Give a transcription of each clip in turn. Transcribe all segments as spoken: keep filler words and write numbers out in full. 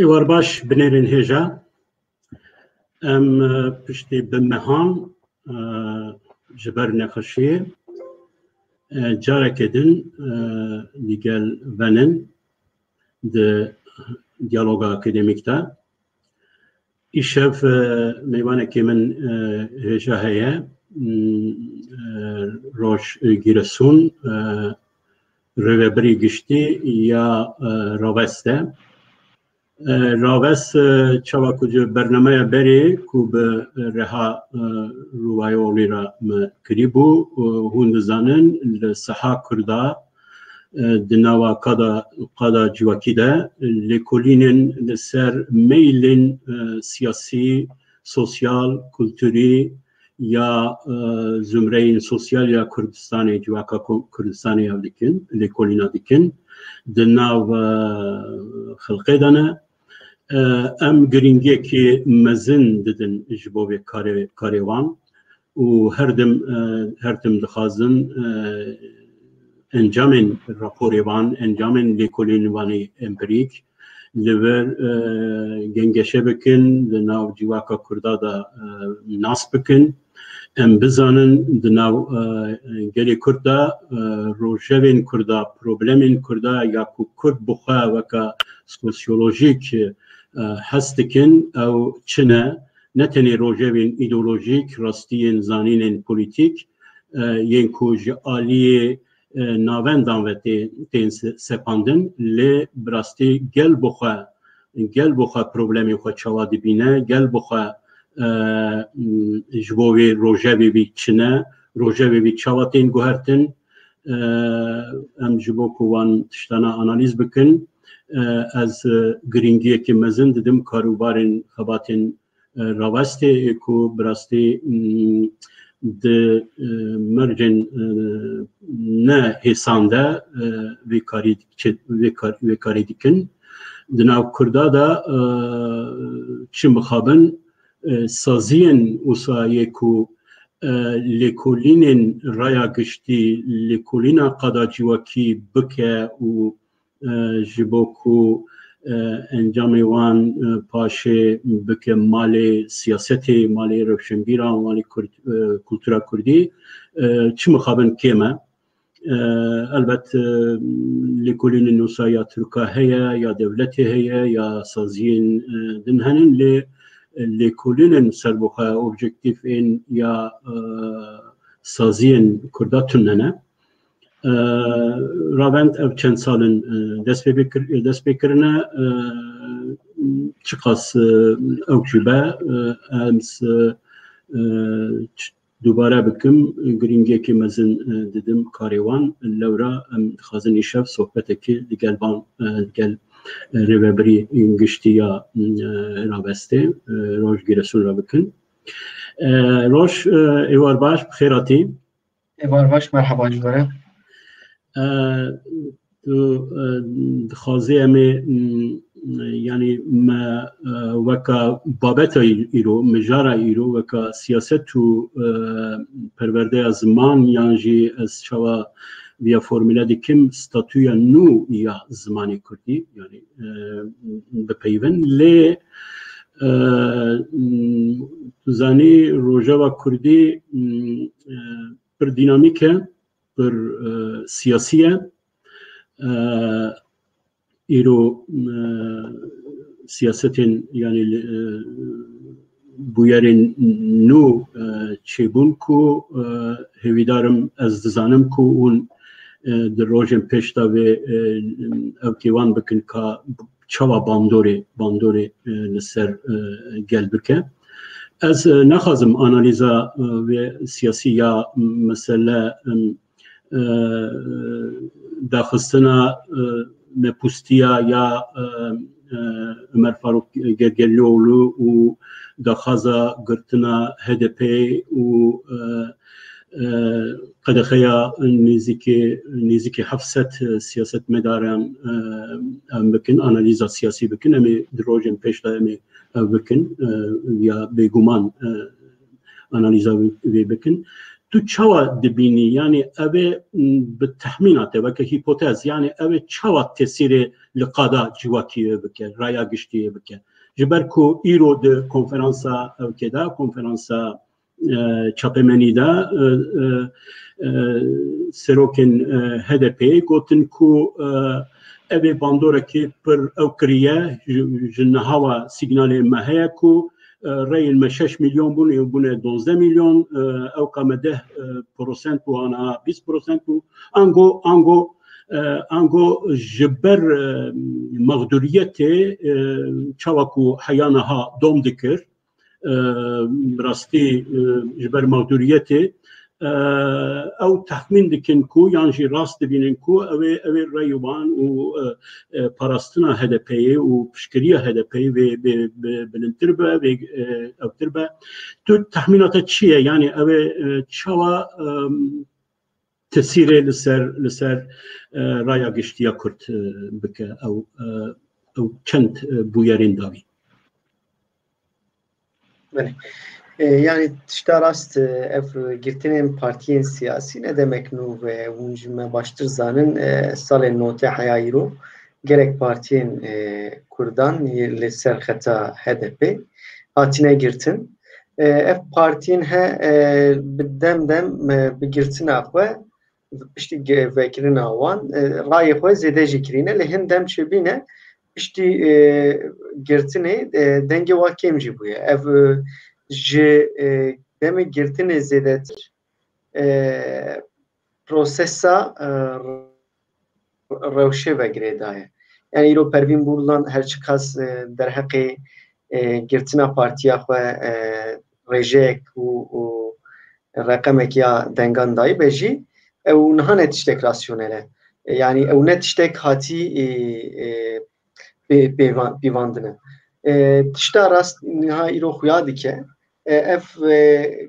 Êwar baş, binêrên hêja. Em e, piştî bi mehan e, ji ber nexweşiyê e, careke din e, digel venin di diyaloga akademîk de. Îşev e, mêvanekê min e, hêja heye. Hmm, e, Roj Giresun, e, rêvebirî giştî ya e, Ravest e. E, Ravest, e, çawa ku ji bernameya berê ku bi Reha e, Rûvayolî re me kirîbû, e, hûn dizanin, li Seha Kurda e, di nava qada, qada civakî de lêkolînên li ser meylên e, siyasî, sosyal, kulturî ya e, zumreyên sosyal ya Kurdistanê, civaka Ku- Kurdistanê ev dikin, lêkolîna dikin. Di nav e, xelqê de ne. E, em girîngiyekî mezin didin ji bo vê karê, karê wan û her tim, e, her tim dixwazin e, encamên raporê wan, encamên lêkolîn wanî empirîk li vir e, gengeşe bikin, li nav civaka Kurda de e, nas bikin. Em bizanin di nav e, gelê Kurd de e, rojevên Kurda, problemên Kurda ya ku Kurd bi xwe weke sosyolojîk e, hes dikin, ew çi ne? Ne tenê rojevên îdeolojîk, rastiyên zanînên polîtîk e, yên ku ji aliyê e, navendan ve tê- tên se- sepandin, lê bi rastî gel bi xwe, gel bi xwe problemê xwe çawa dibîne, gel bi xwe e, m, ji bo vê rojevê wî çi ne, rojevê wî çawa tên guhertin, e, em ji bo ku wan tiştana analîz bikin, e, ez e, girîngiyekî mezin didim karûbarên xebatên e, rawestê ê ku bi rastî m, di e, mercên e, ne hêsan de e, vê karî diçe- vê kar- vê karî dikin. Di nav Kurda de e, çi mixabin e, saziyên wisa yê ku e, lêkolînên raya giştî, lêkolîna qada civakî bike û e, ji bo ku e, encamê wan e, paşê bike malê siyasetê, malê rewşenbîran, malê Kurd, e, kultura Kurdî e, çi mixabin kêm e. E, Elbet e, lêkolînên wisa ya Tirka heye, ya dewletê heye, ya saziyên e, din henin, lê e, lêkolînên serbixwe objektîf ên ya e, saziyên Kurda tune ne. E, Ravend ev çend sal in e, dest pê bikir- dest pê kirine. E, çiqas e, ew jî be e, em s- e, ç- dubare bikim, girîngiyekî mezin e, didim karê wan. Lewra em dixwazin îşev sohbetekî digel van, e, digel e, rêvebirî giştî ya e, Ravestê, e, Roj Giresun re bikin. E, Roj, e, êwar baş, bi xêr hatî. Êvar baş, merheba ji we re. E, Tu e, dixwazî em ê m, yanî me e, weka babeta î- îro, mijara îro, weka siyaset û e, perwerdeya ziman, yan jî ez çawa viya formule dikim, statûya nû ya zimanê kurdî, yanî e, bipeyvin. Lê e, m, tu zanî rojeva kurdî m, e, pir dînamîk e, pir e, siyasî ye. E, îro e, siyasetên, yanî e, bûyerên nû e, çêbûn ku e, hêvîdar im, ez dizanim ku hûn e, di rojên pêş de vê e, ew kêwan bikin ka çawa bandorê, bandorê e, li ser e, gel bike. Ez e, naxwazim analîza e, vê siyasî ya mesele em, e, daxistina e, mepûstiya ya e, e, Ömer Faruk Gergerlioğlu û daxwaza girtina H D P û e, e, qedexeya nêzîkê, nêzîkî heft sed siyasetmedaran e, em bikin, analîza siyasî bikin. Em ê di rojên pêş de em ê ev bikin. E, ya bêguman e, analîza wê, wê bikin. Tu çawa dibînî? Yanî ev ê, m, bi tehmîna te, weke hîpotez, yanî ev ê çawa tesîrê li qada civakiyê bike, raya giştiyê bike? Ji ber ku îro di konferansa ewkê de, konferansa, e, çapemenî de, e, e, e, serokên, e, H D P'ê gotin ku, e, ev ê bandorekî pir ew kiriye, ji, ji niha ve sîgnalê me heye ku, e, reyên me şeş milyon bûn, ê bûne dozdeh milyon, e, ewka me deh prosent bû, ana bîst prosent bû. Ango, ango, e, ango ji ber, e, mexduriyetê, e, çawa ku heya niha dom dikir, e, bi rastî, e, ji ber mexduriyetê, e, ew texmîn dikin ku, yan jî rast dibînin ku ew ê, ew ê rey wan û, e, e, parastina H D P'yê û piştgiriya H D P'yê vê, vê, vê bilindtir be, vê, e, ewtir be. Tu tehmîna te çi ye? Yanî ew ê, e, çawa, e, tesîrê li ser, li ser, e, raya giştiya Kurd, e, bike ew, e, ew çend, e, bûyerên dawî? Belê. E, yanî tişta rast, e, ev girtinên partiyên siyasî ne demek nû ve, hûn ji me baştir zanin, e, salên notê heya îro gelek partiyên, e, Kurdan yê li ser xeta H D P hatine girtin. E, ev partiyên he, e, bi dem dem, e, bi girtina xwe, piştî ge-, vekirina wan, e, rayê xwe zêde jî kirîne. Lê hin dem çêbîne, piştî, e, girtinê, e, dengê wa kêm jî bûye. Ev, e, ji, e, demê girtinê zêdetir, e, prosesa, e, rewşê ve girêdaye. Yani îro Pervîn Buldan her çiqas, e, derheqê, e, girtina partiya xwe, e, rêjeyek û, û reqemek ya dengan dayî be jî, ew niha ne tiştek rasyonel e. E, yani ew ne tiştek hatî, e, e, pê-, pêvan-, pîvandine. E, tişta rast niha îro xuya dike. E, ev, e,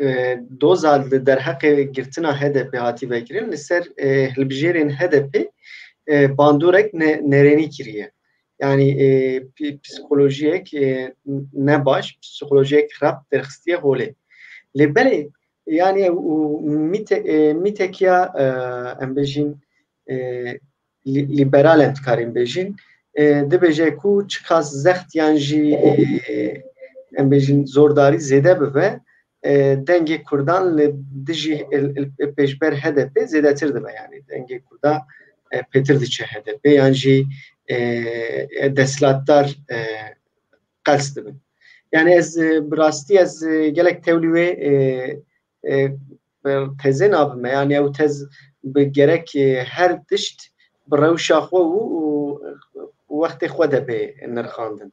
e, doza li derheqê girtina H D P hatî vekirin, li ser, e, hilbijêrên H D P, e, bandorek ne-, nerênî kiriye. Yani, e, pi-, psikolojiyek, e, ne baş, psikolojiyek xirab derxistiye holê. Lê belê, yani, û mîte-, e, mîtekiya, e, em bêjin, e, lî-, lîberal em dikarîn bêjin, e, dibêje ku çiqas zext yan jî, e, em bêjin zordarî zêde bibe, e, dengê Kurdan li dijî, il, il, pêşber H D P zêdetir dibe, yani dengê Kurda, e, pêtir diçe H D P yan jî, e, e, desthilatdar, e, qels dibin. Yani ez, e, bi rastî ez, e, gelek tewlî wê, e, e, tezê nabime. Yani ew tez bi gerek, e, her tişt bi rewşa xwe û, û, û wextê xwe de bê nirxandin.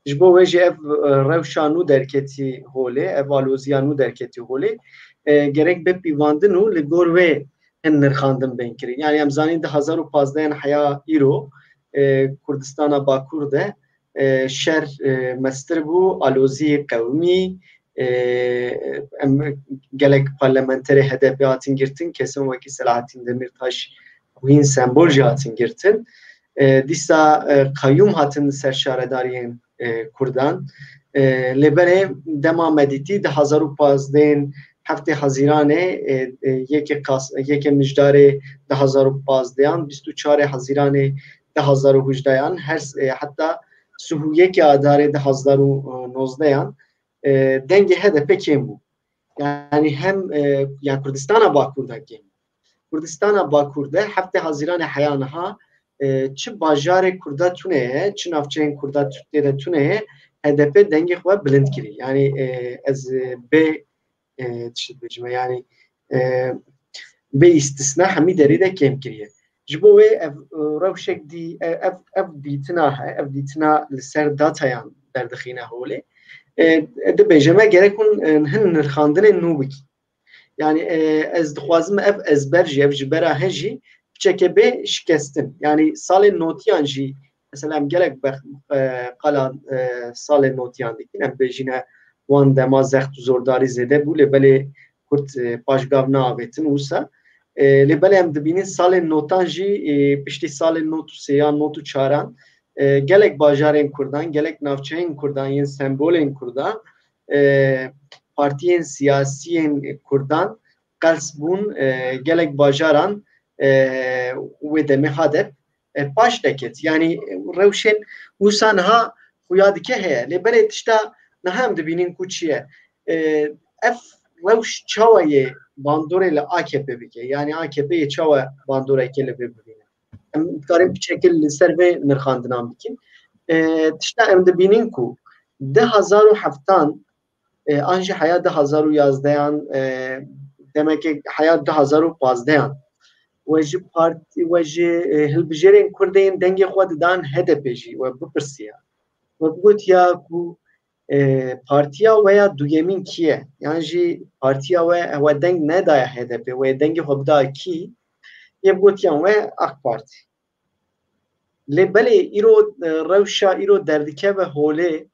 Ji bo wê jî ev, e, rewşa nû derketî holê, ev aloziya nû derketî holê, e, gerek bê pîvandin û li gor wê hin nirxandin bên kirin. Yani em zanîn du hazar û pazdeh heya îro, e, Kurdistana Bakur de, e, şer, e, mestir bû, alozî qewimî, e, em gelek parlamenterê H D P hatin girtin, kesin wekî Selahattin Demirtaş û hîn sembol jî hatin girtin. E, dîsa, e, qeyûm hatin ser şaredariyên, e, Kurdan. E, lê belê dema me dîtî du hazar û pazdeh heftê Hezîranê, e, e, yekê Qas-, yekê Mijdarê du hazar û pazdehan, bîst û çarê Hezîranê du hazar û hejdehan, her s-, e, heta sih û yekê Adarê du hazar û nozdehan, e, dengê H D P kêm bû. Yani hem, e, ya Kurdistana Bakur de kêm bû. Kurdistana Bakur de heftê Hezîranê heya niha, e, çi bajarê Kurda tune ye, çi navçeyên Kurda tu-, tê de tune ye, H D P dengê xwe bilind kirî. Yani, e, ez, e, bê, e, tişt bêjime, yani, e, bê îstisna hemî derê de kêm kiriye. Ji bo wê ev, e, rewşek dî, e, ev, ev dîtina he, ev dîtina li ser datayan derdixîne holê. E, dibêje me gerek hûn, e, hin nirxandinên nû bikî. Yani, e, ez dixwazim ev ezber jî, ev ji bera he jî piçeke bê şikestin. Yani salên notiyan jî, mesela em gelek bex-, e, qala, e, salên notiyan dikin. Em bêjîne wan dema zext û zordarî zêde bû, lê belê Kurd, e, paşgav naavêtin wisa. E, lê belê em dibînin salên notan jî, e, piştî salên not û sêyan, not û çaran, e, gelek bajarên Kurdan, gelek navçeyên Kurdan yên sembolên Kurdan, e, partiyên siyasiyên Kurdan qels bûn, e, gelek bajaran, e, wê demê HADEP, e, paş deket. Yanî rewşên wisa niha xuya dike heye. Lê belê tişta niha em dibînin ku çi ye? E, ev rewş çawa yê bandorê li A K P bike? Yanî A K P yê çawa bandoreke li vê bibîne? Em dikarin piçekê li ser vê nirxandinan bikin. E, tişta em dibînin ku du hazar û heftan, e, an jî heya du hazar û yazdeyan, e, demekê heya du hazar û pazdeyan we ji partî, we ji, e, hilbijêrên Kurdên dengê xwe didan H D P jî we bipirsiya. We bigotiya ku, e, partiya we ya duyemîn kî ye? Yan jî partiya we, we deng nedaye H D P, we dengê xwe bida kî? Yê bigotiyan we AK Parti. Lê belê îro, e, rewşa îro derdikeve holê,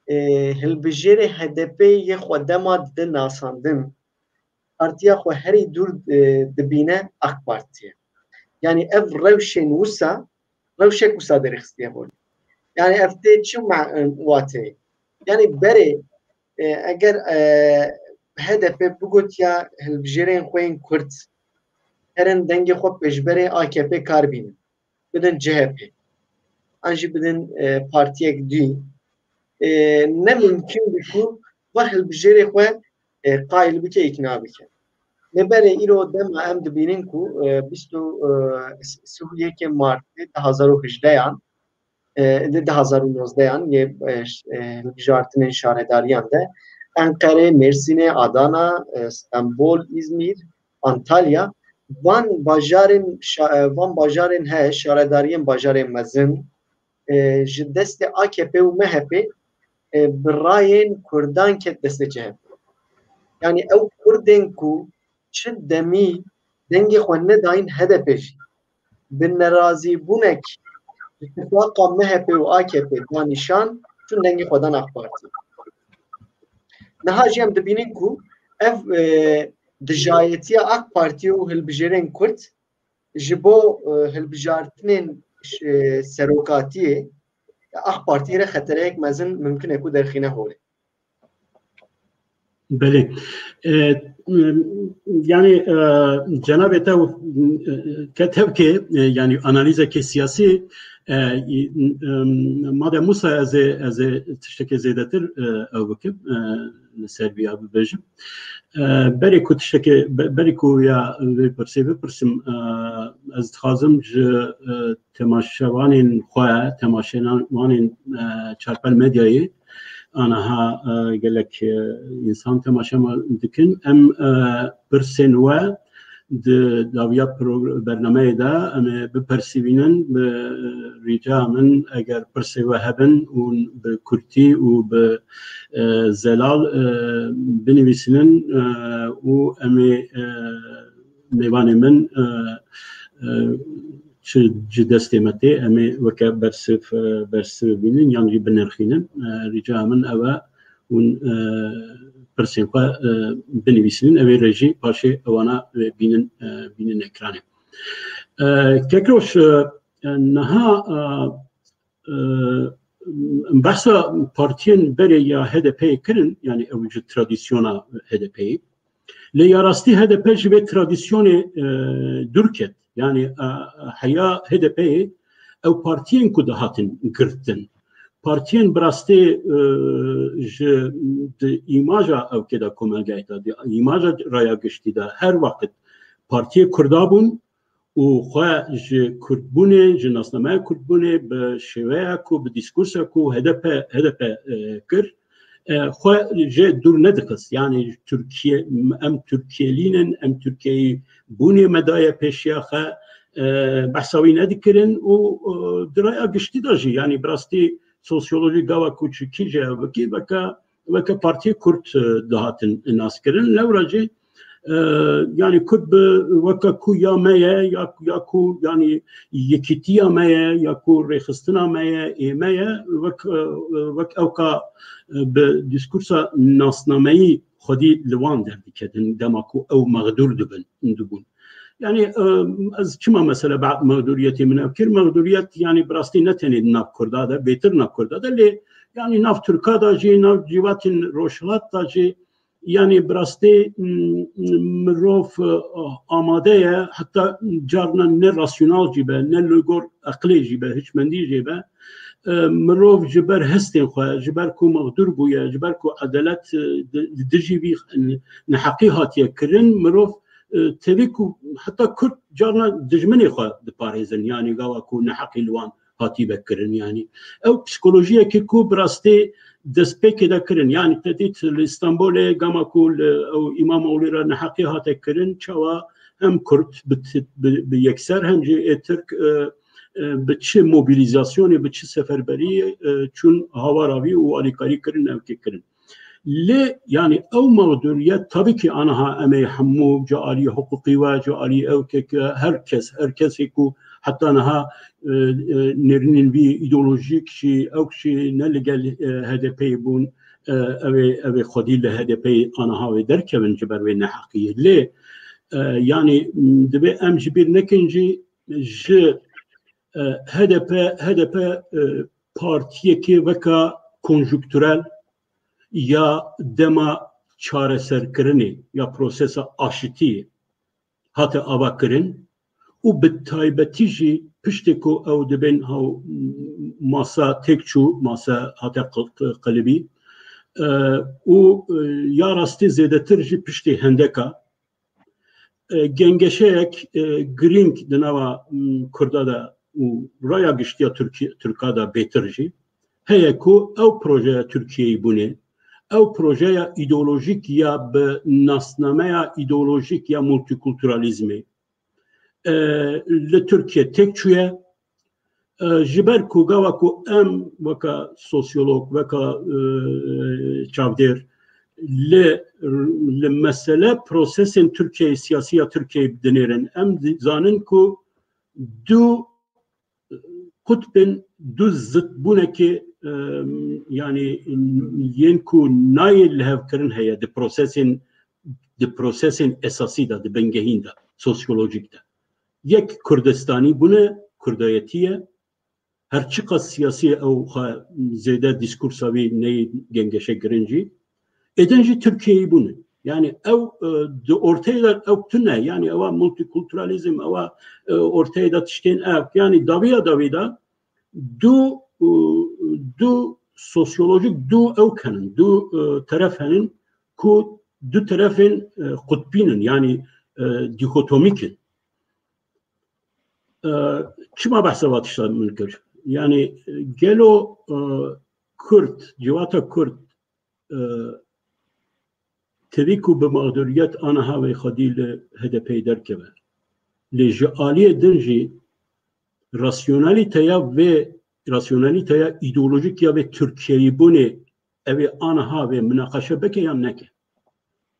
e, hilbijêrê H D P yê xwe dema dide nasandin, partiya xwe herî dûr, e, dibîne AK Partî ye. Yanî ev rewşên wisa, rewşek wisa derêxistiye holê. Yanî ev tê çi ma-, e, wateyê? Yanî berê, e, eger, e, H D P bigotiya hilbijêrên xwe yên Kurd herin dengê xwe pêşberê A K P kar bînin, bidin C H P, an jî bidin, e, partiyek dî, e, ne mimkun bû ku va hilbijêrê xwe, e, qayil bike, îkna bike. Lê berê îro dema em dibînin ku, e, bîst û, e, sih û yekê Martê du hazar û hejdeyan, e, di du hazar û nozdeyan yê, e, ş-, e, hilbijartinên şaredariyan de Enqerê, Mêrsînê, Adana, e, Stenbol, Îzmîr, Antalya, van bajarên şa-, e, van bajarên heye, şaredariyên bajarên mezin, e, ji destê A K P û M H P, e, bi rayên Kurdan ket destê C H P. Yanî ew Kurdên ku çi demî dengê xwe nedayîn H D P jî, bi nerazîbûnek ji tifaqa M H P û A K P da nîşan, çûn dengê xwe dan AK Partî. Niha jî em dibînin ku ev, e, dijayetiya AK Partî û hilbijêrên Kurd ji bo, e, hilbijartinên, e, serokatiyê ya AK Partiyê re xetereyek mezin mimkun e ku derxîne holê. Belê. E, yanî, e, cenabê te, e, ketevkê, e, yanî analîzekê siyasî, e, e, madem wisa ez ê, ez ê tiştekê zêdetir, e, ew bikim, e, li ser vîya bibêjim. E, berê ku tiştekê, be-, berê ku ya vê pirsê bipirsim, e, ez dixwazim ji, e, temaşevanên xwe, temaşevanên, e, Çarpel Medyayê, aniha, e, gelek, e, însan temaşe me dikin. Em, e, pirsên we di dawiya pro-, bernameyê de em ê bipersivînin, bi rica min eger pirsê we hebin û bi kurtî û bi, e, zelal, e, binivîsînin, e, û em ê, e, mêvanê min, e, e, çi ji destê me tê, em ê weke bersiv, e, bersiv bînin yan jî binirxînin. E, rica min ew e, hûn, e, pirsên xwe, e, binivîsînin, ew ê re jî paşê ewana, e, bînin, e, bînin ekranê. E, Kekroş, e, niha, e, e, behsa partiyên berê ya H D P'yê kirin, yanî ew ji tradisyona H D P'yê. Lê ya rastî H D P ji vê tradisyonê, e, dûr ket. Yanî, e, heya H D P'yê ew partiyên ku dihatin girtin. Partiyên bi rastî, e, ji di îmaja ewkê de, komelgehê de, di îmaja raya giştî de her weqt partiyê Kurda bûn û xwe ji Kurdbûnê, ji nasnameya Kurdbûnê bi şêweya ku, bi dîskursa ku H D P, H D P, e, kir, e, xwe jê dûr nedixist. Yanî Tirkiye, em Tirkiyelî nin, em Tirkiyeyî bûnê me daye pêşiya xwe, e, behsa wî nedikirin û, e, di raya giştî de jî, yanî bi rastî sosyolojî gava ku çi kî jê ev bikî, veke, veke partiyê Kurd, e, dihatin naskirin. Lewra jî, e, yanî Kurd bi weke ku ya me ye, ya, ya ku, yanî yekîtiya me ye, ya ku rêxistina me ye, ê me ye, wek, e, wek ewka, e, bi dîskursa nasnameyî xwedî li wan derdiketin, dema ku ew mexdûr dibin, dibûn. Yanî, e, ez çima mesela be-, mexdûriyetê min ev kir? Mexdûriyet, yanî bi rastî ne tenê di nav Kurda de, bêtir nav Kurda de, lê yanî nav Tirka de jî, nav cîvatên Rojhilat de jî, Yanî bi rastî, m, mirov, e, amade ye, heta carna ne rasyonal jî be, ne li gor eqlê jî be, hiçmendî jî be. E, mirov ji ber hestên xwe, ji ber ku mexdûr bûye, ji ber ku edalet, e, di, di dijî vî neheqî hatiye kirin, mirov, e, tevî ku heta Kurd carna dijminê xwe diparêzin, yanî gava ku neheqî li wan hatî vekirin. Yanî ew psîkolojiyekê ku bi rastî destpêkê de kirin. Yanî te dît li Stenbolê gama ku li ew Îmamoğlî re neheqî hate kirin, çawa hem Kurd bi, bi, bi yekser hem jî ê Tirk, e, e, bi çi mobilîzasyonê, bi çi seferberî, e, çûn hawara vî û alîkarî kirin, ewkê kirin. Lê, yanî, ew mexdûriyet, tabii ki, aniha em ê hemû ji alî hiqûqî ve, ji alî ewkek, her kes, her kesê ku heta niha, e, e, nêrînên vî îdeolojîk jî, ew jî ne li gel, e, H D P'yê bûn, e, ew ê, ew ê xwedî li H D P'yê aniha wê derkevin ji ber wê neheqiyê. Lê, e, yanî, m, divê em ji bîr nekin jî, ji, e, H D P, H D P, e, partiyekê weka konjukturel ya dema çareserkirinê ya prosesa aşitiyê hate avakirin û bi taybetî jî piştê ku ew dibên haw masa têk çû, masa hate qil-, qilibî, e, û, e, ya rastî zêdetir jî piştê hendeka, e, gengeşeyek, e, girîng di nava, m, Kurda de û raya giştiya Tirkî-, Tirka de bêtir jî heye ku ew projeya Tirkiyeyê bûne, ew projeya îdeolojîk ya bi nasnameya îdeolojîk ya multikulturalîzmê, e, li Tirkiye têk çûye. E, ji ber ku gava ku em weke sosyolog, weke, e, çavdêr li, li mesele prosesên Tirkiyeyê, siyasî ya Tirkiyeyê dinêrin, em dizanin ku du qutbên, du zidbûnekê, e, yanî yên ku nayê lihevkirin heye di prosesên, di prosesên esasî de, di bingehîn de, sosyolojîk de. Yek Kurdistanî bûne, Kurdayetî ye. Her çiqas siyasî ye, ew xwe zêde dîskursa wî neyê gengeşe girin jî. Êdin jî Tirkiyeyî bûne. Yanî ew, e, di orteyê de ew tune. Yanî ewa multikulturalizm, ewa, e, orteyê de tiştên ev. Yanî dawiya dawî de du, e, du sosyolojik, du ewk henin, du, e, teref henin ku du terefên, e, qutbîn in, yanî, e, dîkotomîk in. E, çima behsa va tişta min kir? Yanî, e, gelo, e, Kurd, civata Kurd, e, tevî ku bi mexdûriyet aniha wê xwedî li H D P'yê derkeve. Lê ji aliyê din jî rasyonalîteya vê, rasyonalîteya îdeolojîk ya vê Tirkiyeyîbûnê ew ê aniha vê minaqeşe bike yan neke.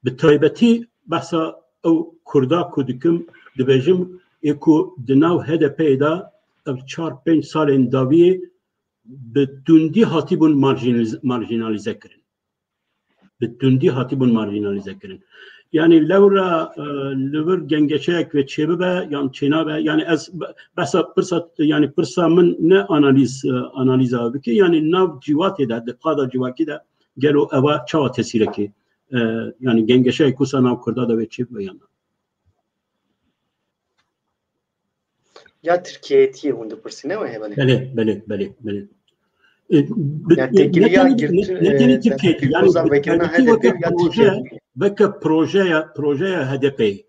Bi taybetî behsa ew Kurda ku dikim, dibêjim, ê ku di nav H D P'yê de ev çar pênc salên dawiyê bi tundî hatibûn marjinaliz-, marjinalîze kirin. Bi tundî hatibûn marjinalîze kirin. Yanî lewra, e, li vir gengeşeyek ve çêbibe yan çênabe, yanî ez be-, behsa pirsa, yanî pirsa min ne analîz, e, analîza bike, yanî nav cîvatê de, di qada civakî de gelo eva çawa tesîrekê, e, yanî gengeşeyek wisa nav Kurda de ve çêbibe yan na? Ya Tirkiyeyetiyê hûn dipirsîne wê hê belê? Belê, belê, belê, belê. E, bi-, Ya têkiliya ne tenê, girtu-, ne, ne tenê e, Tirkiyeyetî, yanî hêza bi vekirina taybetî H D P weke ya proje, Tirkiyeyetî. Weke projeya, projeya H D P'yê.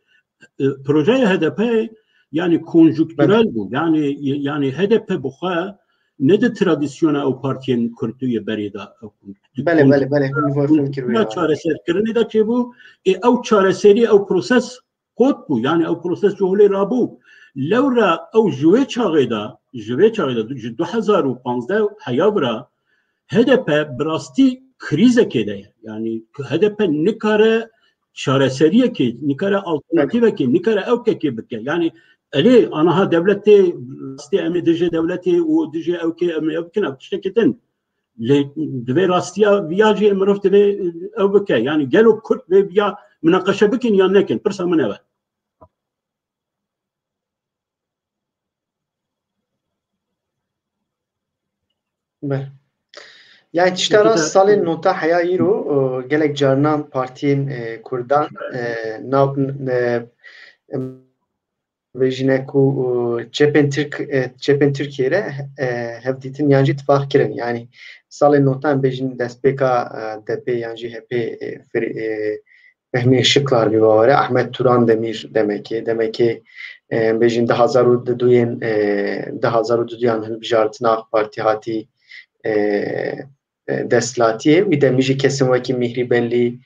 E, projeya H D P'yê, yanî konjukturel Belê. bû. Yanî, yanî H D P bi xwe ne di tradisyona ew partiyên Kurd yê berê de, ew Belê, belê, belê. Hûn konjuktura çareserkirinê de çêbû. Ê, ew çareserî, ew proses qot bû. Yanî ew proses ji holê rabû. Lewra ew ji wê çaxê de, ji vê çaxê de, ji du hezar û panzdeh heya vira H D P bi rastî krîzekê de ye. Yanî H D P nikare çareseriyekê, nikare alternatîvekê, nikare ewkekê bike. Yanî elê aniha dewletê, rastî em ê dijê dewletê û dijê ewkê em ê ew bikin, ew tiştekê din. Lê divê rastiya viya jî mirov divê ew bike. Yanî gelo Kurd vê viya minaqeşe bikin yan nekin? Pirsa min ev e. Be. Yani tişta rast, salên nota heya îro, e, gelek carinan partiyên, e, Kurdan, e, nav, e, bêjine ku, e, çepên Tirk, e, çepên Tirkiyê re, e, hevdîtin yan jî tifaq kirin. Yani salên nota em bêjin destpêka, e, D P yan jî H P, e, fir-, e, Fehmî Işıklar bi bawere, Ahmet Turan Demîr demekê, demekê, e, em bêjin du hazar û du yên, e, du hazar û du yan hilbijartina AK Partî hatî, e, e, desthilatiyê. Wî demî jî kesên wekî Mîhrî Bellî,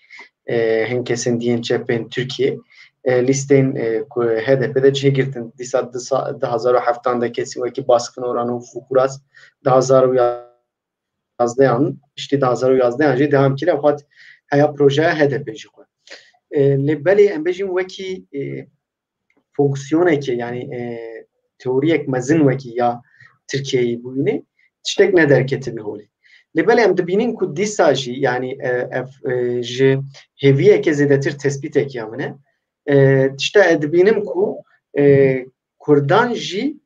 e, hin kesên diyên çepên Tirkiyê, e, lîstên, e, ku H D P de cihê girtin. Dîsa du sa-, du hazar û heftan de kesên wekî Baskın Oranov û Kuras, du hazar û yazdehan, piştî du hazar û yazdehan jî devam kire, xwat heya projeya H D P jî xwe. E, lê belê em bêjin wekî, e, fonksiyonekê, yani, e, teoriyek mezin wekî ya Tirkiyeyê bûyînê, tiştek nederketibe holê. Lê belê em dibînin ku dîsa jî, yani, e, ev, e, ji hêviyeke zêdetir tespîtek ya min e. E, tişta ez dibînim ku, e, Kurdan jî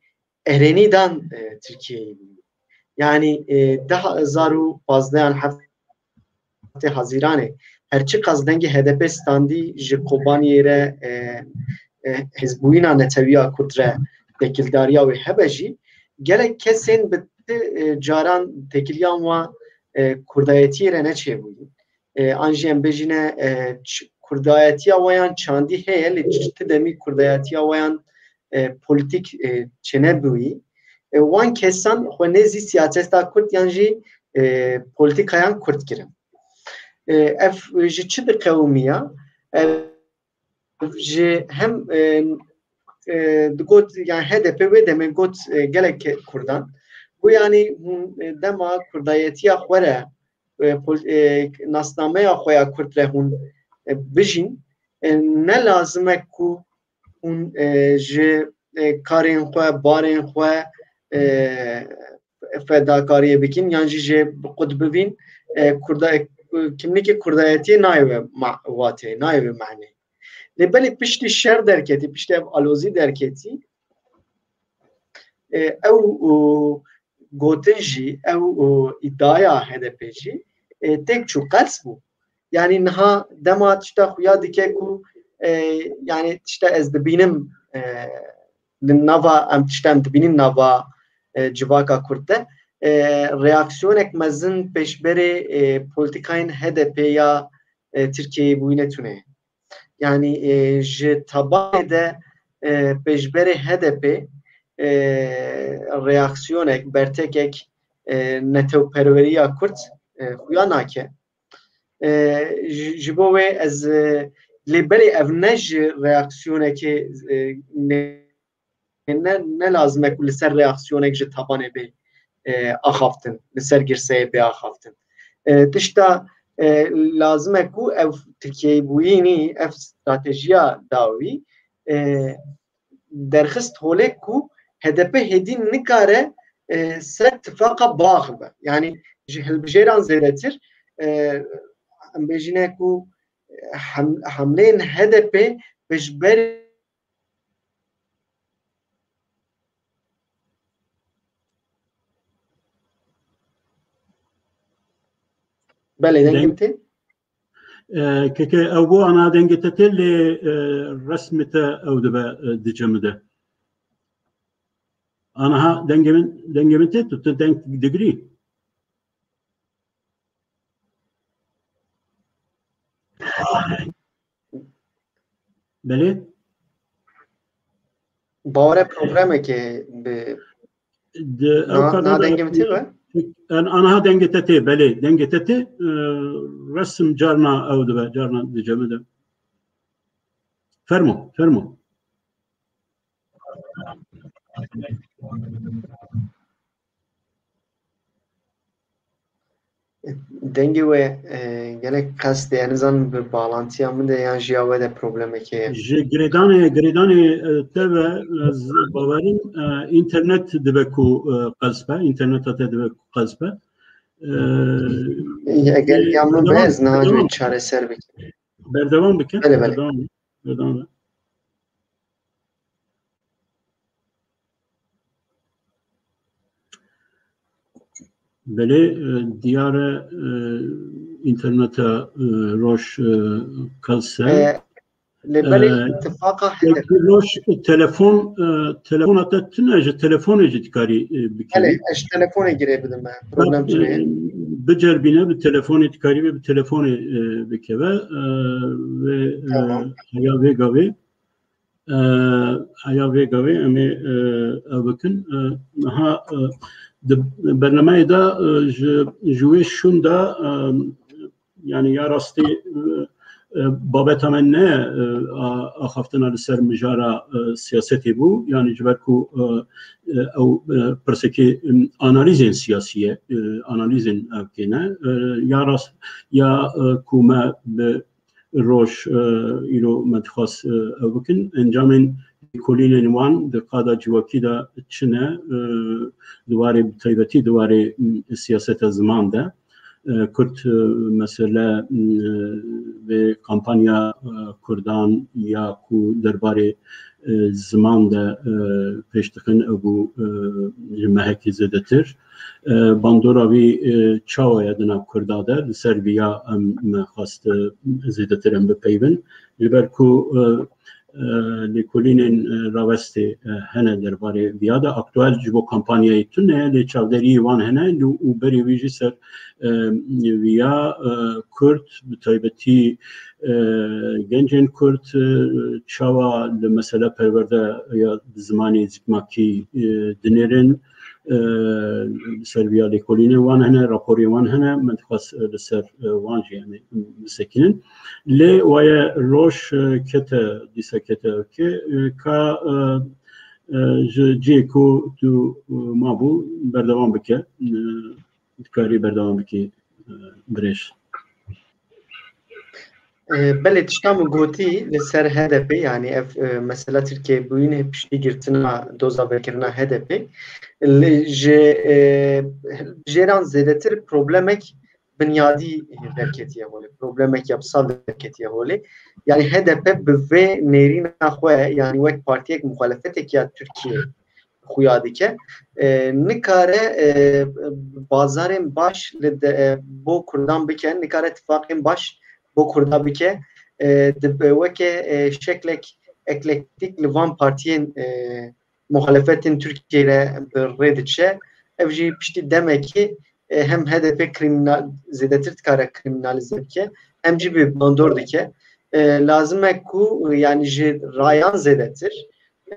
erênî dan, e, Tirkiyeyê bû. Yani, e, du hazar û pazdeh an heftê Hezîranê her çiqas dengê H D P standî ji Kobaniyê re, e, e, hizbûyîna netewiya Kurd re tekildariya wê hebe jî, gelek kesên bi ti, e, caran tekiliyan wa, e, Kurdayetiyê re neçêbûyî. E, an jî em bêjine, e, ç-, Kurdayetiya wayan çandî heye, lê ç-, ti demî Kurdayetiya wayan, e, polîtîk, e, çênebûyî. E, wan kesan xwe nêzî siyaseta Kurd yan jî, e, polîtîkayan Kurd kirin. E, ev ji çi diqewimiya? Ev ji hem, e, e, digot, yani H D P wê demê got, e, gelek Kurdan. Got, yani hûn, e, dema Kurdayetiya xwe re, e, pol-, e, nasnameya xwe ya Kurd re hûn, e, bijîn, e, ne lazim e ku hûn, e, ji, e, karên xwe, barên xwe, e, fedakariyê bikin, yan jî jê bi qut bivîn, e, Kurda-, kimlikê Kurdayetiyê nayê wê ma-, watê, nayê wê manê. Lê belê piştî şer derketî, piştî ev alozî derketî, e, ew, û, gotin jî, ew, û, îdiaya H D P jî, e, têk çû, qels bû. Yani niha dema tişta xuya dike ku, e, yani tişta ez dibînim, e, di nava em tişta em dibînin nava, e, civaka Kurd de, e, reaksiyonek mezin pêşberê, e, polîtîkayên H D P ya, e, Tirkiyeyê bûyîne tune. Yani, e, ji tabanê de, e, pêşberê H D P, e, reaksiyonek, bertekek, e, netewperweriya Kurd, e, xuya nake. E, ji, ji bo wê ez, e, lê belê ev ne ji reaksiyonekê, e, ne, ne, ne lazim e ku li ser reaksiyonek ji tabanê bê, e, axaftin, li ser girseyê bê axaftin. E, tişta, e, lazim e ku ev Tirkiyeyê bûyînî, ev stratejiya dawî, e, derxist holê ku H D P hêdî nikare, e, ser tifaqa biaxive. Yani ji hilbijêran zêdetir, e, em bêjine ku hem-, hemleyên H D P pêşberî Belê, dengê Deng- min tê? E, keke ew bû ana dengê te tê lê, e, resmê te ew dibe, e, dicemide. Anaha dengê min, dengê min tê, tu, tu deng digirî. Belê? Bawere problemekê bi Di, ew Na, kadar na dengê min tê be? En, anaha dengê te tê, belê, dengê te tê, e, resim carna ew dibe, carna dicemide. Fermo, fermo. Dengê we, e, gelek qels tê, ez nizanim bi bağlantıya min de yan jî ya we de problemekê ye. Ji girêdanê, girêdanê, e, te ve ez bawerim, e, înternet dibe ku, e, qels be, înterneta te dibe ku qels be. E, Eger e, ya min be, berdewam, ez niha jî berdewam, çareser bikim. Berdewam bike, belê, belê, berdewam be, berdewam be. Belê, e, diyar e, e, înterneta e, Roj e, qels e. E, Lê belê E, îtifaqa H D P. Roj telefon, e, telefona te tune, ji telefonê jî dikarî e, bikevî. Belê, ez ji telefonê girê bidim me. Problem çi ne? Bicerbîne bi telefonê dikarî ve bi telefonê e, bikeve. E, ve e, Tamam. Heya vê gavê. E, heya vê gavê em ê e, ev bikin. E, ha e, di bernameyê de e, ji, ji wê şûn de e, yani ya rastî e, e, babeta me ne e, a- axaftina li ser mijara e, siyasetê bû. Yani ji ber ku e, e, ew e, pirsekî e, analîzên siyasî ye, e, analîzên ev kêne. E, ya rast ya e, ku me bi Roj e, îro me dixwast e, ew bikin. Encamên lêkolînên wan di qada civakî de çi ne? E, di warê bi taybetî di warê m, siyaseta ziman de. E, Kurd e, mesele m, e, vê kampanya e, Kurdan ya ku derbarê e, ziman de e, pêş dixin, ew bû e, ji mehekî zêdetir. E, bandora wî e, çawa ye di nav Kurda de? Li ser viya em me xwest e, zêdetir em bipeyvin. Ji ber ku e, e, lêkolînên e, rawestê e, hene derbarê viya de, aktuel ji bo kampanyayê tune ye, lê çavderiyê wan hene lû û berê wî jî ser e, viya e, Kurd, bi taybetî e, gencên Kurd e, çawa li mesele perwerde ya bi zimanê zikmakî e, dinêrin, e, li ser viya lêkolînê wan hene, raporê wan hene, me dixwest e, li ser e, wan jî em ê bisekinin. Lê waye Roj e, kete, dîsa kete ewkê, e, ka e, e, ji cihê ku tu e, mabû berdewam bike. E, Dikarî berdewam bikî e, birêj. E, Belê, tişta min gotî li ser H D P, yani ev e, mesela Tirkiye bûyînê piştî girtina doza vekirina H D P, li ji e, jêran zêdetir problemek binyadî derketiye holê, problemek yapsal derketiye holê. Yani H D P bi vê nêrîna xwe, yani wek partiyek muxalefetek ya Tirkiye xuya dike. E, nikare e, bazarên baş li de, e, bo Kurdan bike, nikare tifaqên baş bo Kurda bike. E, di, weke e, şeklek eklektîk li van partiyên e, muxalefetên Tirkiyê re bi rê diçe. Ev jî piştî demekî e, hem H D P kriminal, zêdetir dikare kriminalize bike, hem jî bi bandor dike. E, lazim e ku, yani ji rayan zêdetir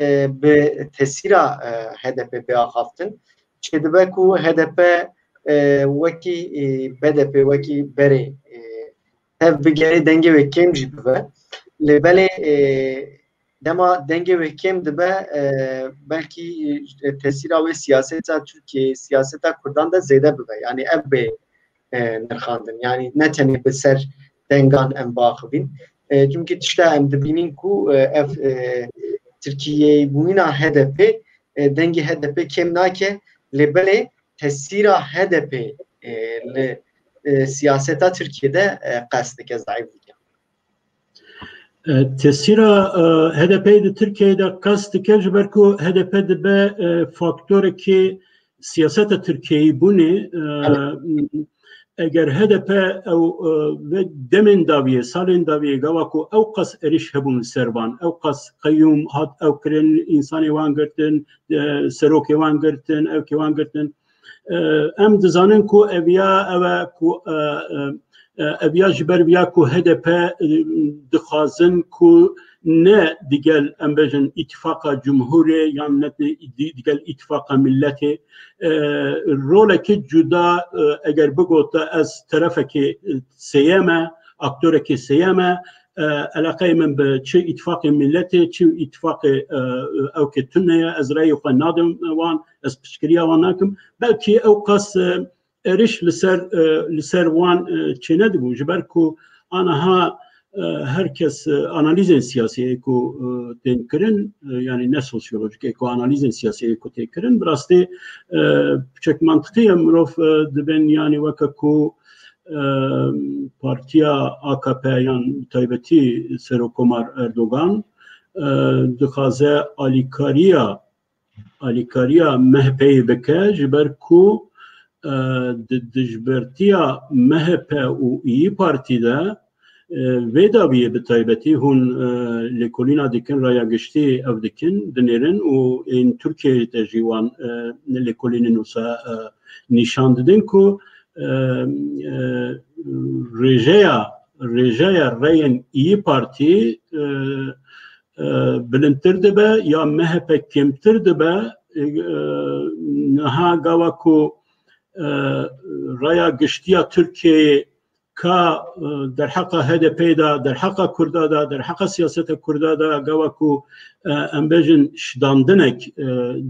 e, bi tesîra e, H D P bê axaftin. Çêdibe ku H D P e, wekî e, B D P, wekî berê e, tev bigere dengê wê kêm jî bibe. Lê belê e, dema dengê wê kêm dibe, e, belkî e, tesîra wê siyaseta Tirkiyeyê, siyaseta Kurdan de zêde bibe. Yani ev bê e, nirxandin. Yani ne tenê bi ser dengan em biaxivîn. E, çimkî tişta em dibînin ku e, ev e, Tirkiyeyê bûyîna H D P, e, dengê H D P kêm nake, lê belê tesîra H D P e, li e, siyaseta Tirkiyê de e, qest dike, zayîf dike. E, Tesîra e, H D P di Tirkiyeyê de qest dike, ji ber ku H D P dibe e, faktorekî siyaseta Tirkiyeyê bûnê. E, eger H D P ew e, ve demên dawiyê, salên dawiyê, gava ku ew qas êrîş hebûn li ser van, ew qas qeyûm hat ew kirin, însanê wan girtin, e, serokê wan girtin, ewkê wan girtin. E, em dizanin ku eviya ew e ku e, e, e, eviya ji ber viya ku H D P e, dixwazin ku ne digel, em bêjin, îtifaqa cumhurê yan ne di- di- digel îtifaqa milletê e, rolekî cuda e, eger bigota ez terefekê sêyem e, aktorekê sêyem e, e, eleqeyê min bi çi îtifaqê milletê, çi îtifaqê e, ewkê tune ye, ez reyê xwe nadim wan, ez piştgiriya wan nakim. Belkî ew qas e, êrîş li ser e, li ser wan e, çênedibû, ji ber ku aniha e, her kes e, analîzên siyasî yê ku e, tên kirin, e, yani ne sosyolojik, yê ku analîzên siyasî yê ku tê kirin, bi rastî e, piçek mantiqî ye. Mirov e, dibên yani weke ku e, partiya A K P yan bi taybetî Serokkomar Erdogan e, dixwaze alîkariya alîkariya M H P'yê bike, ji ber ku e, di dijbertiya M H P û İYİ Partî de, e, vê dawiyê bi taybetî hûn, e, lêkolîna dikin, raya giştî ew dikin, dinêrin û ên Tirkiyeyê de jî wan, e, lêkolînên wisa, e, nîşan didin ku, e, e, rêjeya, rêjeya reyên İYİ Partî, e, e, bilindtir dibe ya M H P kêmtir dibe. E, e, niha gava ku, e, raya giştiya Tirkiyeyê ka, e, derheqa H D P de, derheqa Kurda de, derheqa siyaseta Kurda de, gava ku, e, em bêjin şidandinek, e,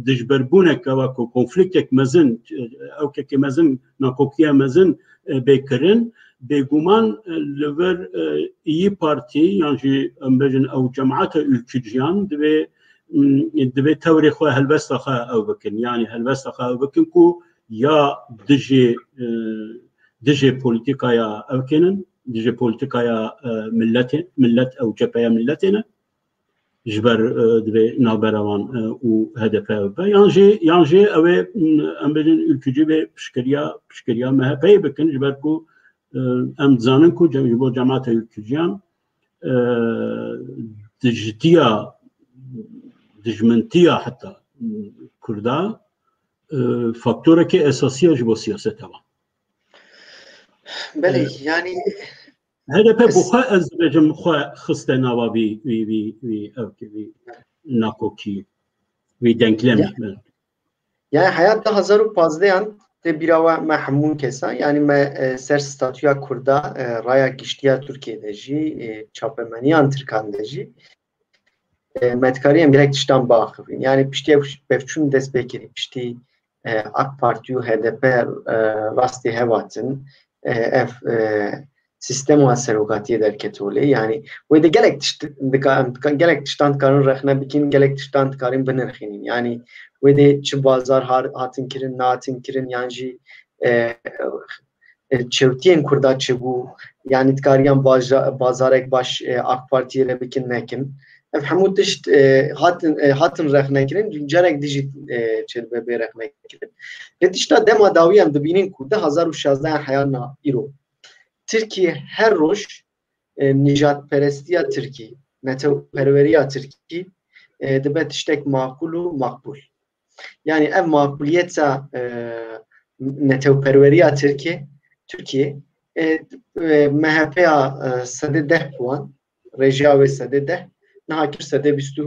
dijberbûnek, gava ku konfliktek mezin, e, ewkekê mezin, nakokiya mezin, e, bê kirin, bêguman, e, li vir, e, İYİ Partî yan jî em bêjin ew cemaeta ülküciyan divê, m, divê tewrê xwe helwesta xwe ew bikin. Yanî helwesta xwe ew bikin ku ya dijê, e, dijê polîtîkaya ew kênin, dijê polîtîkaya, e, milletê, millet ew cepheya milletê ne. Ji ber, e, divê navbera wan, e, û H D P ew be. Yan jî, yan jî ew ê, m, em bêjin ülkücî vê piştgiriya, piştgiriya M H P'yê bikin, ji ber ku, e, em dizanin ku ce-, ji bo cemaeta ülküciyan, e, dijitiya, dijmintiya heta, m, Kurda, e, faktorekê esasî ye ji bo siyaseta wan. Belê, e, yanî H D P bi xwe, ez dibêjim, xwe xiste nava vî, vî, vî, vî, ev, vî nakokî, vî denklemî. Ya. Yani heyat du hazar û pazdeh an tê bîra we me hemû kesan, yani me, e, ser statûya Kurda, e, raya giştiya Tirkiyê de jî, e, çapemeniyan Tirkan de jî, e, me dikarî em gelek tiştan biaxivîn. Yani piştî ev pevçûn dest pê kirî, piştî, e, AK Partî û H D P, e, rastî hev hatin, e, ev, e, sîstema serokatiyê derket holê. Yani wê de gelek tişt dika-, em dika-, gelek tiştan dikarin rexne bikin, gelek tiştan dikarin binirxînin. Yani wê de çi bazar har-, hatin kirin, nahatin kirin, yan jî, e, e, çewtiyên Kurda çi bû? Yani dikariyan baja-, bazarek baş, e, AK Partiyê re bikin nekin. Ev hemû tişt, e, hatin, e, hatin rexnekirin, carek dijî, e, çêdibe bê rexnekirin. Lê tişta dema dawî em dibînin ku du hazar û şazdeh heyana îro Tirkiye her roj, e, nijadperestiya Tirkî, netewperweriya Tirkî, e, dibe tiştek makul û makbul. Yani ev makuliyeta, e, netewperweriya Tirkî, Tirkiyê, e, e, M H P ya, e, sedê deh puan, rêjeya wê sedê deh, niha kir sedê bîst û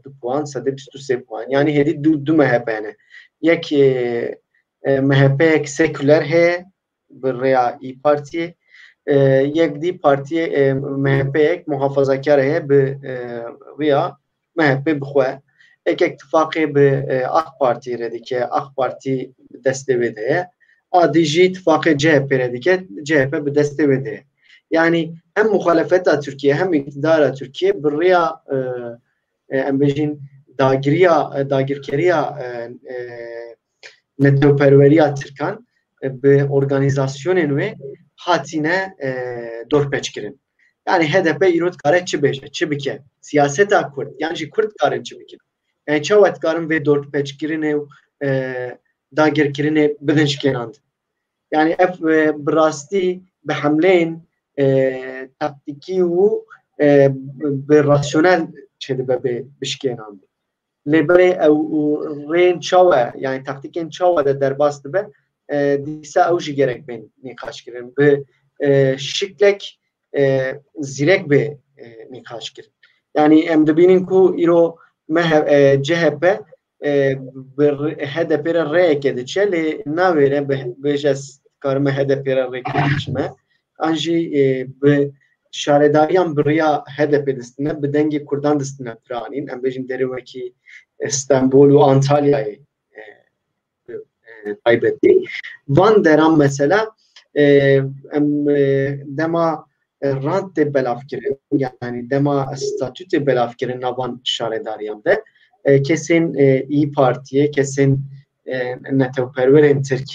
du puan, sedê bîst û sê puan. Yani hêdî du, du M H P ne. Yek, e, e, M H P yek sekuler heye, bi rêya İYİ Partiyê, e, yek dî partiyê, e, M H P yek muhafazakar heye bi, e, rêya M H P bi xwe. Yek yek tifaqê bi, e, AK Partî re dike, AK Partî bi destê wê de ye. A dî jî tifaqê C H P re dike, C H P bi destê wê de ye. Yani hem muxalefeta Tirkiye hem îktidara Tirkiye bi rêya, e, e, em bêjin dagiriya, e, dagirkeriya, e, e, netewperweriya Tirkan, e, bi organîzasyonên wê hatine, e, dorpêçkirin. Yani H D P îro dikare çi bêje, çi bike? Siyaseta Kurd, yan jî Kurd dikarin çi bikin? Yani çawa dikarin vê dorpêçkirinê û, e, dagirkirinê bidin şikênandin? Yani ev, e, bi rastî bi hemleyên, e, taktîkî û, e, bi rasyonel çêdibe bê bişkênandin. Lê belê ew û rêyên çawa, yani taktîkên çawa de derbas dibe, e, dîsa ew jî gerek bên nîqaşkirin. Bi, e, şiklek, e, zîrek bê, e, nîqaşkirin. Yani em dibînin ku îro me he-, e, C H P, e, bi r-, H D P re rêyeke diçe, lê navêre bi, bêje ez karime H D P re rêkê biçime. An jî, e, bi şaredariyan bi rêya H D P distine, bi dengê Kurdan distine piranîn. Em bêjin derê wekî, e, Stenbol û Antalyayê, e, bi, e, taybetî. Van deran mesela, e, em, e, dema, e, rant tê belavkirin, yani dema statû tê belavkirin navan şaredariyan de, e, kesên, e, İYİ Partiyê, kesên, e, netewperwerên Tirk,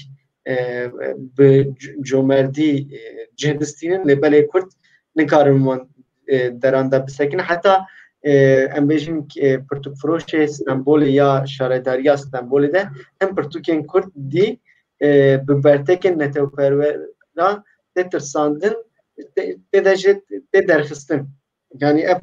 e, bi c-, comerdî, e, cih distînin, lê belê Kurd nikarin wan, e, deran de bisekine. Heta, e, em bêjin, e, pirtûkfiroşê Stenbolê ya şaredariya Stenbolê de hin pirtûkên Kurd dî, e, bi bertekên netewperweran tê tirsandin, tê, tê de jî tê derxistin. Yani ev,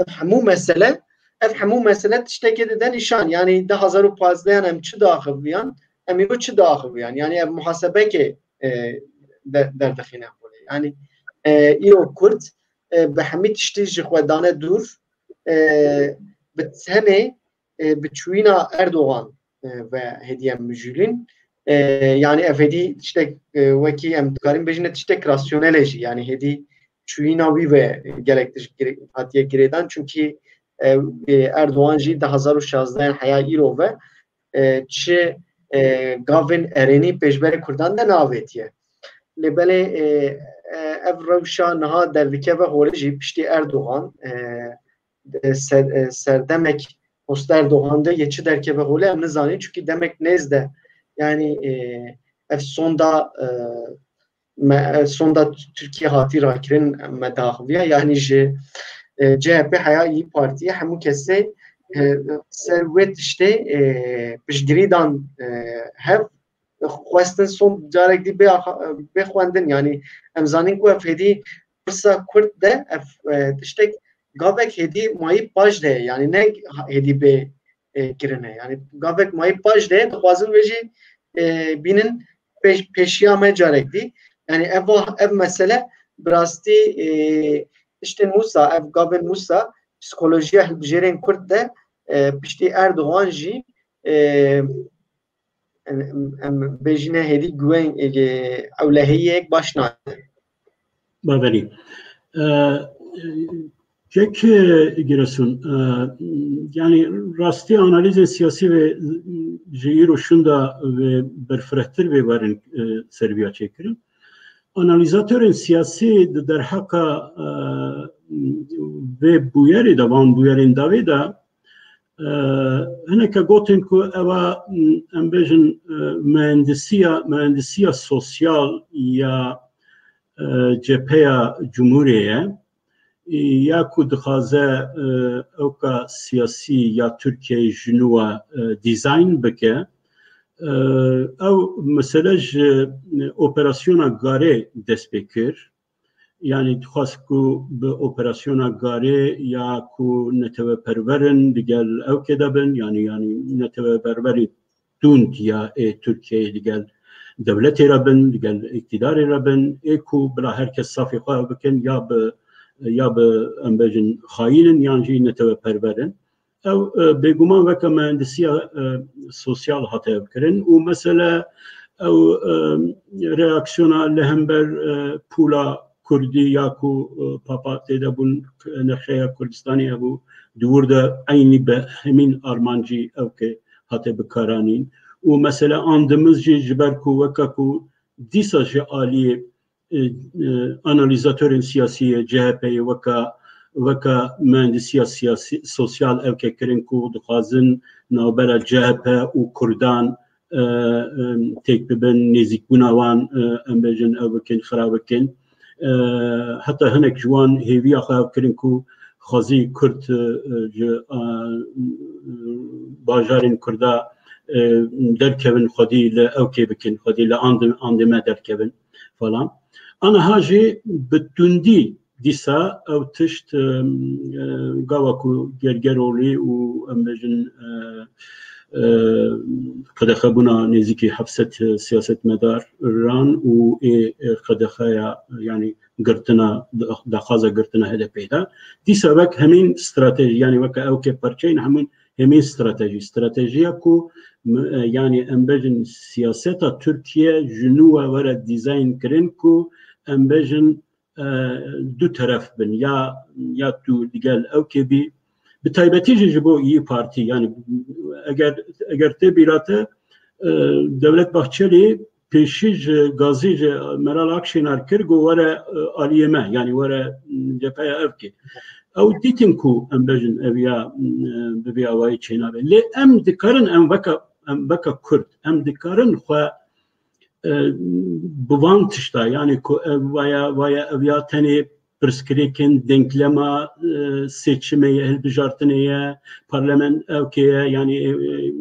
ev hemû mesele, ev hemû mesele tiştekê dide nîşan. Yani du hazar û pazdeh em çi daxiviyan, em îro çi daxiviyan. Yani ev muhasebekê, e, de, derdixîne holê. Yani, e, îro Kurd, e, bi hemî tiştî ji xwe dane dûr, e, bi tenê, e, bi çûyîna Erdogan, e, ve hêdî em mijûlîn. E, yani ev hêdî tiştek, e, wekî em dikarin bêjin tiştek rasyonel e jî. Yani hêdî çûyîna wî ve gelek tişt gire-, hatiye girêdan. Çunkî, e, e, Erdogan jî du hazar û şazdeh heya îro ve, e, çi, e, gavên erênî pêşberê Kurdan de neavêtiye. Lê belê, e, e, ev rewşa niha derdikeve holê jî piştî Erdogan, e, e, ser, e, serdemek post Erdogan de yê çi derkeve holê em nizanîn. Çunkî demek nêz de, yani, e, ev sonda, e, me, e, sonda Tirkiye hatî rakirin me daxiviya. Yani ji, e, C H P heya İYİ Partiye hemû kesê, e, ser wê tiştê, e, piştgirî dan, e, hev, xwestin son carek dî bê axa-, bê xwendin. Yani em zanîn ku ev hêdî pirsa Kurd de ev, e, tiştek gavek hêdî mayî paş de ye. Yani ne hêdî bê, e, kirine. Yani gavek mayî paş de ye, dixwazin vê jî, e, bînin pêş-, pêşiya me carek dî. Yani ev, ev mesele bi rastî, e, tiştên wisa, ev gavên wisa psikolojiya hilbijêrên Kurd de, e, piştî Erdogan jî, e, em, em bêjine hêdî guwên, e, ewlehiyek baş nake. Baverî. E, Kek, e, Giresun, e, yani rastî analîzên siyasî ve ji îro şunda ve berfirehtir ve werin, e, serviya çêkirin. Analîzatorên siyasî di derheqa, e, vê bûyerê de, van bûyerên dawê de, e, hineke gotin ku eva, em bêjin, e, mühendisiya, mühendisiya sosyal ya, e, cepheya Cumhurê ye, ya ku dixwaze, e, ewka siyasî ya Tirkiyeyê ji nû ve, e, dîzayn bike. E, ew mesele ji operasyona Garê dest pê kir. Yani dixwest ku bi operasyona Garê ya ku neteweperwer in digel ewkê de bin, yani, yani neteweperwerî tund ya ê Tirkiyeyê digel dewletê re bin, digel îktidarê re bin, ê ku bila her kes safê xwe bikin, ya bi, ya bi, em bêjin, xayîn in, yan jî neteweperwer in. Ew, e, bêguman weke mühendisiya, e, sosyal hate ev kirin û mesele ew, e, reaksiyona li hember, e, pûla Kurdî ya ku, e, Papa tê de bûn, nexşeya Kurdistanê hebû, di wir de eynî bi hemîn armancî ew ke hate bikaranîn. Û mesele andimiz jî ji ber ku weke ku dîsa ji aliyê, e, e, analîzatorên siyasî yê C H P'yê weka, weka mühendisiya siyasî, sosyal ew ke kirin ku dixwazin navbera C H P û Kurdan, e, e, têk bibin, nêzîkbûna wan, e, em bêjin, ew bikin, xira bikin. E, heta hinek ji wan hêviya xwe ev kirin ku xwezî Kurd, e, e, ji, e, bajarên Kurda, e, derkevin, xwedî li ewkê bikin, xwedî li andi-, andê me derkevin falan. Aniha jî bi tundî dîsa ew tişt, e, e, gava ku Gergerolî û, em bêjin, e, e, qedexebûna nêzîkî heft sed siyasetmedaran û ê, ê qedexeya, yanî girtina, daxwaza girtina H D P'ê de. Dîsa wek hemîn stratejî, yanî weke ew ke parçeyên hemûn hemîn stratejî. Stratejiya ku, m-, e, yanî em bêjin siyaseta Tirkiye ji nû ve were dîzayn kirin ku em bêjin, e, du teref bin, ya, ya tu digel ewkê bî, bi taybetî jî ji bo İYİ Partî, yani eger, eger tê bîra te, e, Devlet Bahçeli pêşî ji gazî ji Meral Akşener kir, got were, e, aliyê me, yani were, m, cepheya ewkê. Ew dîtin ku em bêjin ev ya, m, e, bi vî awayî çênabe. Lê em dikarin, em weke, em weke Kurd, em dikarin xwe e, bi van tişta, yani ku ev vaya, vaya ev ya tenê pirsgirêkên denklema, e, seçimê ye, hilbijartinê ye, parlament ewkê ye, yani, e, e,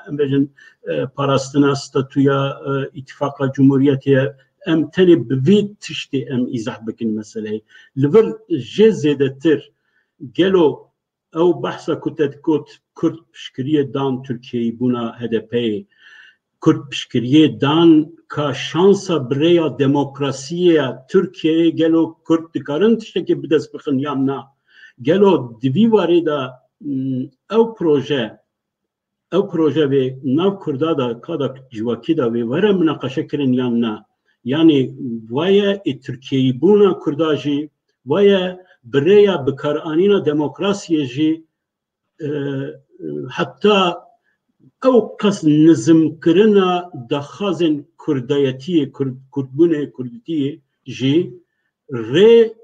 em bêjin, e, parastina statûya, e, îtifaqa cumhuriyetê ye. Em tenê bi vî tiştê em îzah bikin meseleyê. Li vir jê zêdetir gelo ew behsa ku te digot Kurd piştgiriyê dan Tirkiyeyî bûna H D P'yê, Kurd piştgiriyê dan ka şansa bi rêya demokrasiyê ya Tirkiyeyê gelo Kurd dikarin tiştekê bi dest bixin yan na? Gelo di vî warê de, mm, ew proje, ew proje vê nav Kurda de, ka da civakî de vê were minaqeşe kirin yan na? Yanî waye ê Tirkiyeyî bûna Kurda jî, waye bi rêya bikaranîna demokrasiyê jî, e, heta ew qas nizimkirina daxwazên kurdayetiyê, Kurd, Kurdbûnê, Kurditiyê jî rê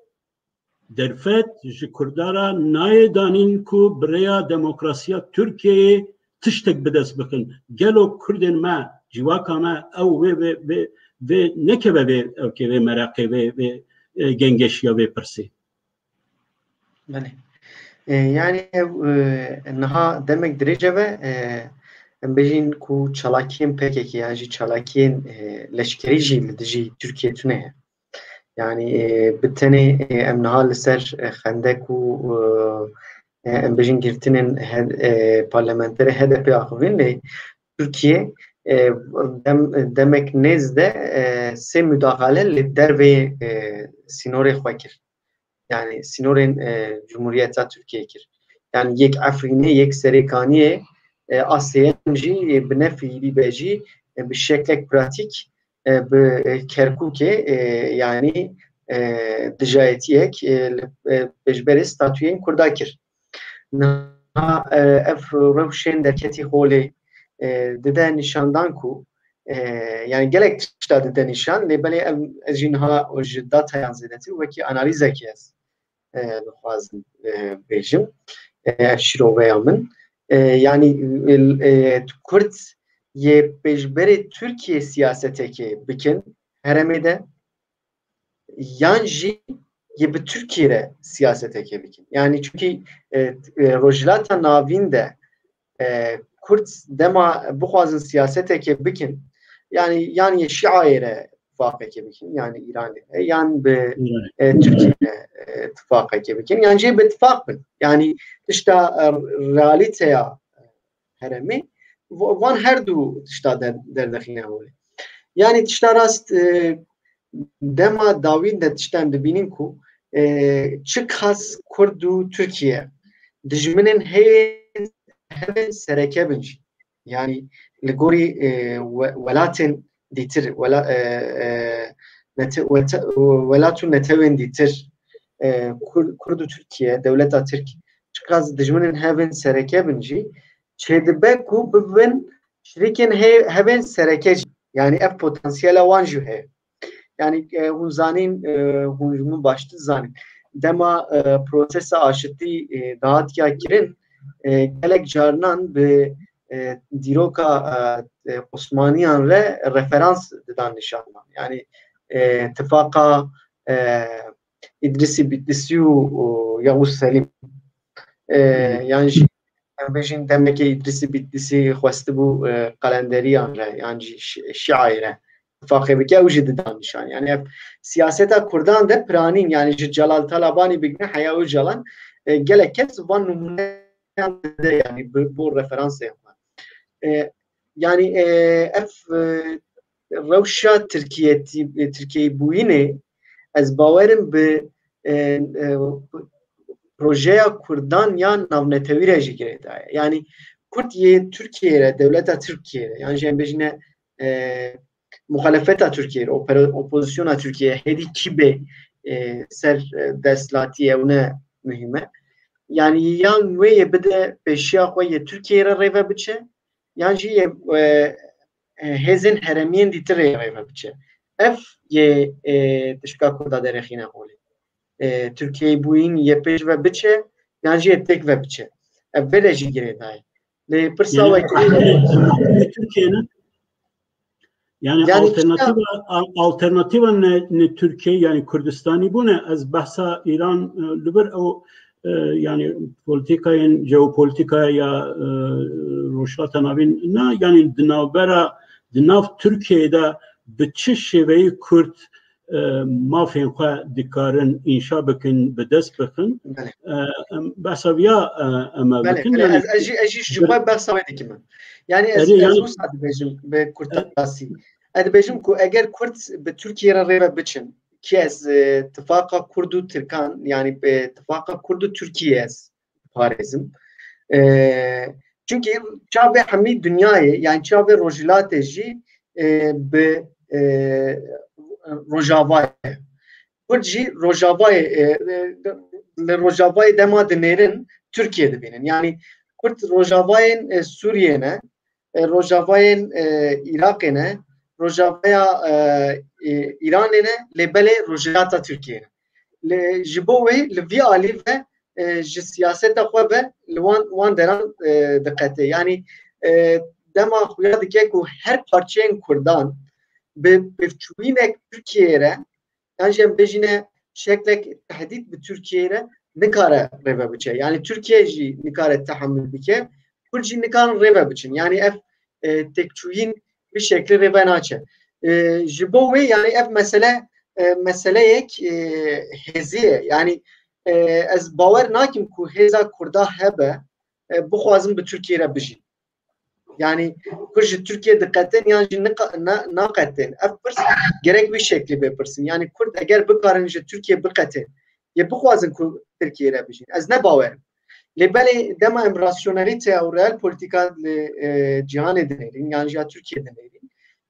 derfet ji Kurda re nayê danîn ku bi rêya demokrasiya Tirkiyeyê tiştek bi dest bixin. Gelo Kurdên me, civaka me ew vê, vê, vê, vê nekeve vê, ewkê vê meraqê, vê, vê, e, gengeşiya vê pirsê? Belê. E, yani ev, e, niha demek dirêj e ve, e, em bêjin ku çalakiyên P K K yan jî çalakiyên, e, leşkerî jî li dijî Tirkiye tune ye. Yani, e, bi tenê, e, em niha li ser, e, xendek û, e, e, em bêjin girtinên he-, e, parlamenterê H D P axivîn lê Tirkiye, e, dem-, demek nêz de, e, sê mudaxale li dervê, e, sînorê xwe kir. Yani sînorên, e, Cumhuriyeta Tirkiye kir. Yani yek Efrînê, yek Serêkaniyê, e, a sêyem jî, e, bi ne fiîlî be jî, e, bi şeklek pratîk, e, bi, e, Kerkûkê, e, yani, e, dijayetiyek, e, li, e, pêşberê statuyên Kurda kir. Niha, e, ev rewşên derketî holê, e, dide nîşandan ku, e, yani gelek tişta dide nîşan, lê belê em, ez jî niha ji datayan zêdetir wekî analîzekê ez, e, dixwazim, e, bêjim. E, ev şîroveya min. E, yani, e, e, Kurd yê pêşberê Tirkiye siyasetekê bikin heremê de, yan jî yê bi Tirkiye re siyasetekê bikin. Yani çünkü, e, e, Rojhilata Navîn de, e, Kurd dema bixwazin siyasetekê bikin, yani yan yê Şiayê re tifaqekê bikin, yani Îranê re, yan bi, e, Tirkiye re, e, tifaqekê bikin, yan jî bi tifaq bin. Yani tişta, e, realîteya heremê, va-, van her du tişta der-, derdexîne holê. Yani tişta rast, e, dema dawîn de tiştan dibînin ku, e, çiqas Kurd û Tirkiye dijminên heyên hevên sereke bin jî. Yani li gorî, e, we-, welatên dîtir, wela-, e, e, nete-, wete-, welat û netewên dîtir, e, Kur-, Kurd û Tirkiye, dewleta Tirk çiqas dijminên hevên sereke bin jî, çêdibe ku bibin şirîkên he-, hevên sereke jî. Yani ev potansiyela wan jî heye. Yani, e, hûn zanîn, e, hûn ji min baştir zanîn. Dema, e, prosesa aşitî, e, dihatiya kirin, e, gelek carinan bi, e, dîroka, e, e, Osmaniyan re referans didan nîşandan. Yani, e, tifaqa, e, Îdrisî Bîtlisî û, û Yavuz Selîm. E, Hmm. Yan jî em bêjin demekê Îdrisî Bîtlisî xwestibû, e, qelenderiyan re, yan jî şi-, şiayê re tifaqê bike, ew jî didan nîşan. Yani ev siyaseta Kurdan de piranîn, yani ji Celal Talabanî bigire heya Ocalan, e, gelek kes van nûmûneyan dide, yani bi, bo referansê xwe. E, yani, e, ev, e, rewşa Tirkiyetî-, e, Tirkiyeyî bûyînê ez bawerim bi, e, e, projeya Kurdan ya navnetewî re jî girêdaye. Yani Kurd yê Tirkiyeyê re, dewleta Tirkiyeyê re, yan jî em bêjine, e, muxalefeta Tirkiyeyê re, opera-, opozisyona Tirkiyeyê, hêdî kî bê, e, ser, e, desthilatiyê, ew ne muhîm e. Yani yan wê yê bide pêşiya xwe yê Tirkiyeyê re rêve biçe, yan jî yê, e, e, hêzên heremiyên dîtir rê rêve biçe. Ev yê, e, tişka Kurda derêxîne holê. E, Tirkiyeyî bûyîn yê pêş ve biçe, yan jî yê têk ve biçe. Ev vê de jî girêdayî. Lê pirsa Yani wekî Tirkiye ne? Yani Yani alternatîva, al-, alternatîva ne, ne Tirkiye, yani Kurdistanî bûne, ez behsa Îran, e, li vir ew, e, yanî polîtîkayên jeopolîtîkaya ya, e, Rojhilata Navîn, na, yanî di navbera, di nav Tirkiyeyê de bi çi şêweyî Kurd, e, mafên xwe dikarin înşa bikin, bi dest bixin? Belê. E, em behsa viya, e, em ê Belê, bikin, belê, yanî ez, ez jî, ez jî ji xwe behsa wê dikim. Yanî ez, Erê, ez yanî wisa dibêjim bi kurtasî. Ez dibêjim ku eger Kurd bi Tirkiyê re rê ve biçin, kî ez, e, tifaqa Kurd û Tirkan, yanî, e, tifaqa Kurd û Tirkiyê ez parêzim. E, çunkî çavê hemî dinyayê, yanî çavê Rojhilatê jî, e, bi, e, Rojava ye. Kurd jî Rojavayê, e, e, li Rojavayê dema dinêrin Tirkiye dibînin. Yanî Kurd Rojavayên, e, Sûriyê ne, e, Rojavayên, e, Iraqê ne, Rojavaya, e, e, Îranê ne, lê belê Rojhilata Tirkiyê ne. Lê ji bo wê li vî alî ve, e, ji siyaseta xwe ve li wan, wan deran, e, diqete. Yanî, e, dema xuya dike ku her parçeyên Kurdan bi pêvçûyînek Tirkiyeyê re, yan jî em bêjîne şeklek tehdît bi Tirkiyeyê re nikare rêve biçe. Yanî Tirkiye jî nikare tehemûl bike, Kurd jî nikarin rêve biçin. Yanî ev, e, têkçûyîn bi şeklî rêve naçe. E, ji bo wê, yanî ev mesele, e, meseleyek, e, hêzî ye. Yanî, e, ez bawer nakim ku hêza Kurda hebe, e, bixwazin bi Tirkiyê re bijîn. Yanî Kurd ji Tirkiyê diqetin yan jî nika-, na-, naqetin. Ev pirs gerek wî şeklî bê pirsin. Yanî Kurd eger bikarin ji Tirkiyê biqetin, yê bixwazin ku Tirkiyê re bijîn. Ez ne bawer im. Lê belê dema em rasyonelîteya û realpolitîka li, e, cîhanê dinêrin, yan jî ya Tirkiyê dinêrin,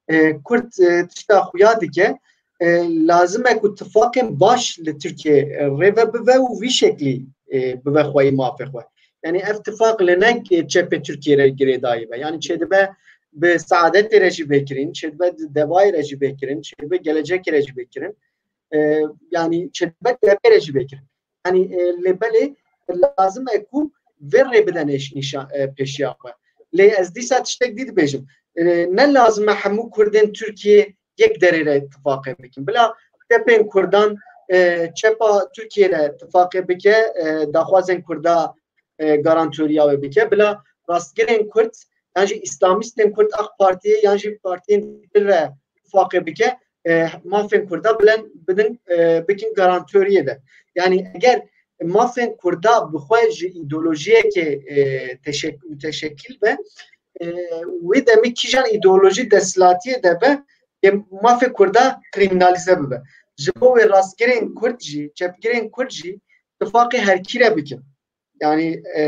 e, Kurd, e, tişta xuya dike, e, lazim e ku tifaqên baş li Tirkiyê, e, rêve bibe û vî şeklî, e, bibe xweyî mafê xwe. Yanî ev tifaq li ne çepê Tirkiyê re girêdayî be. Yanî çêdibe bi Saadetê re jî bê kirin, çêdibe di Devayê re jî bê kirin, çêdibe Gelecekê re jî bê kirin. E, yanî çêdibe D P re jî bê kirin. Yanî, e, lê belê lazim e ku vê rê bide nêş-, nîşa-, e, pêşiya xwe. Lê ez dîsa tiştek dî dibêjim. E, ne lazim e hemû Kurdên Tirkiyê yek derê re tifaqê bikin. Bila çepên Kurdan, e, çepa Tirkiyê re tifaqê bike, e, daxwazên Kurda, e, garantoriya wê bike. Bila rastgirên Kurd, yan jî îslamîstên Kurd, AK Partiyê, yan jî partiyên dîtir re tifaqê bike, e, mafên Kurda bilen bidin, e, bikin garantoriyê de. Yanî eger mafên Kurda bi xwe ji îdeolojiyekê, e, teşek-, müteşekil be, e, wê demê kîjan îdeolojî desthilatiyê de be, yê mafê Kurda krîmînalîze bibe. Ji bo wê rastgirên Kurd jî, çepgirên Kurd jî tifaqê herkî re bikin. Yanî, e,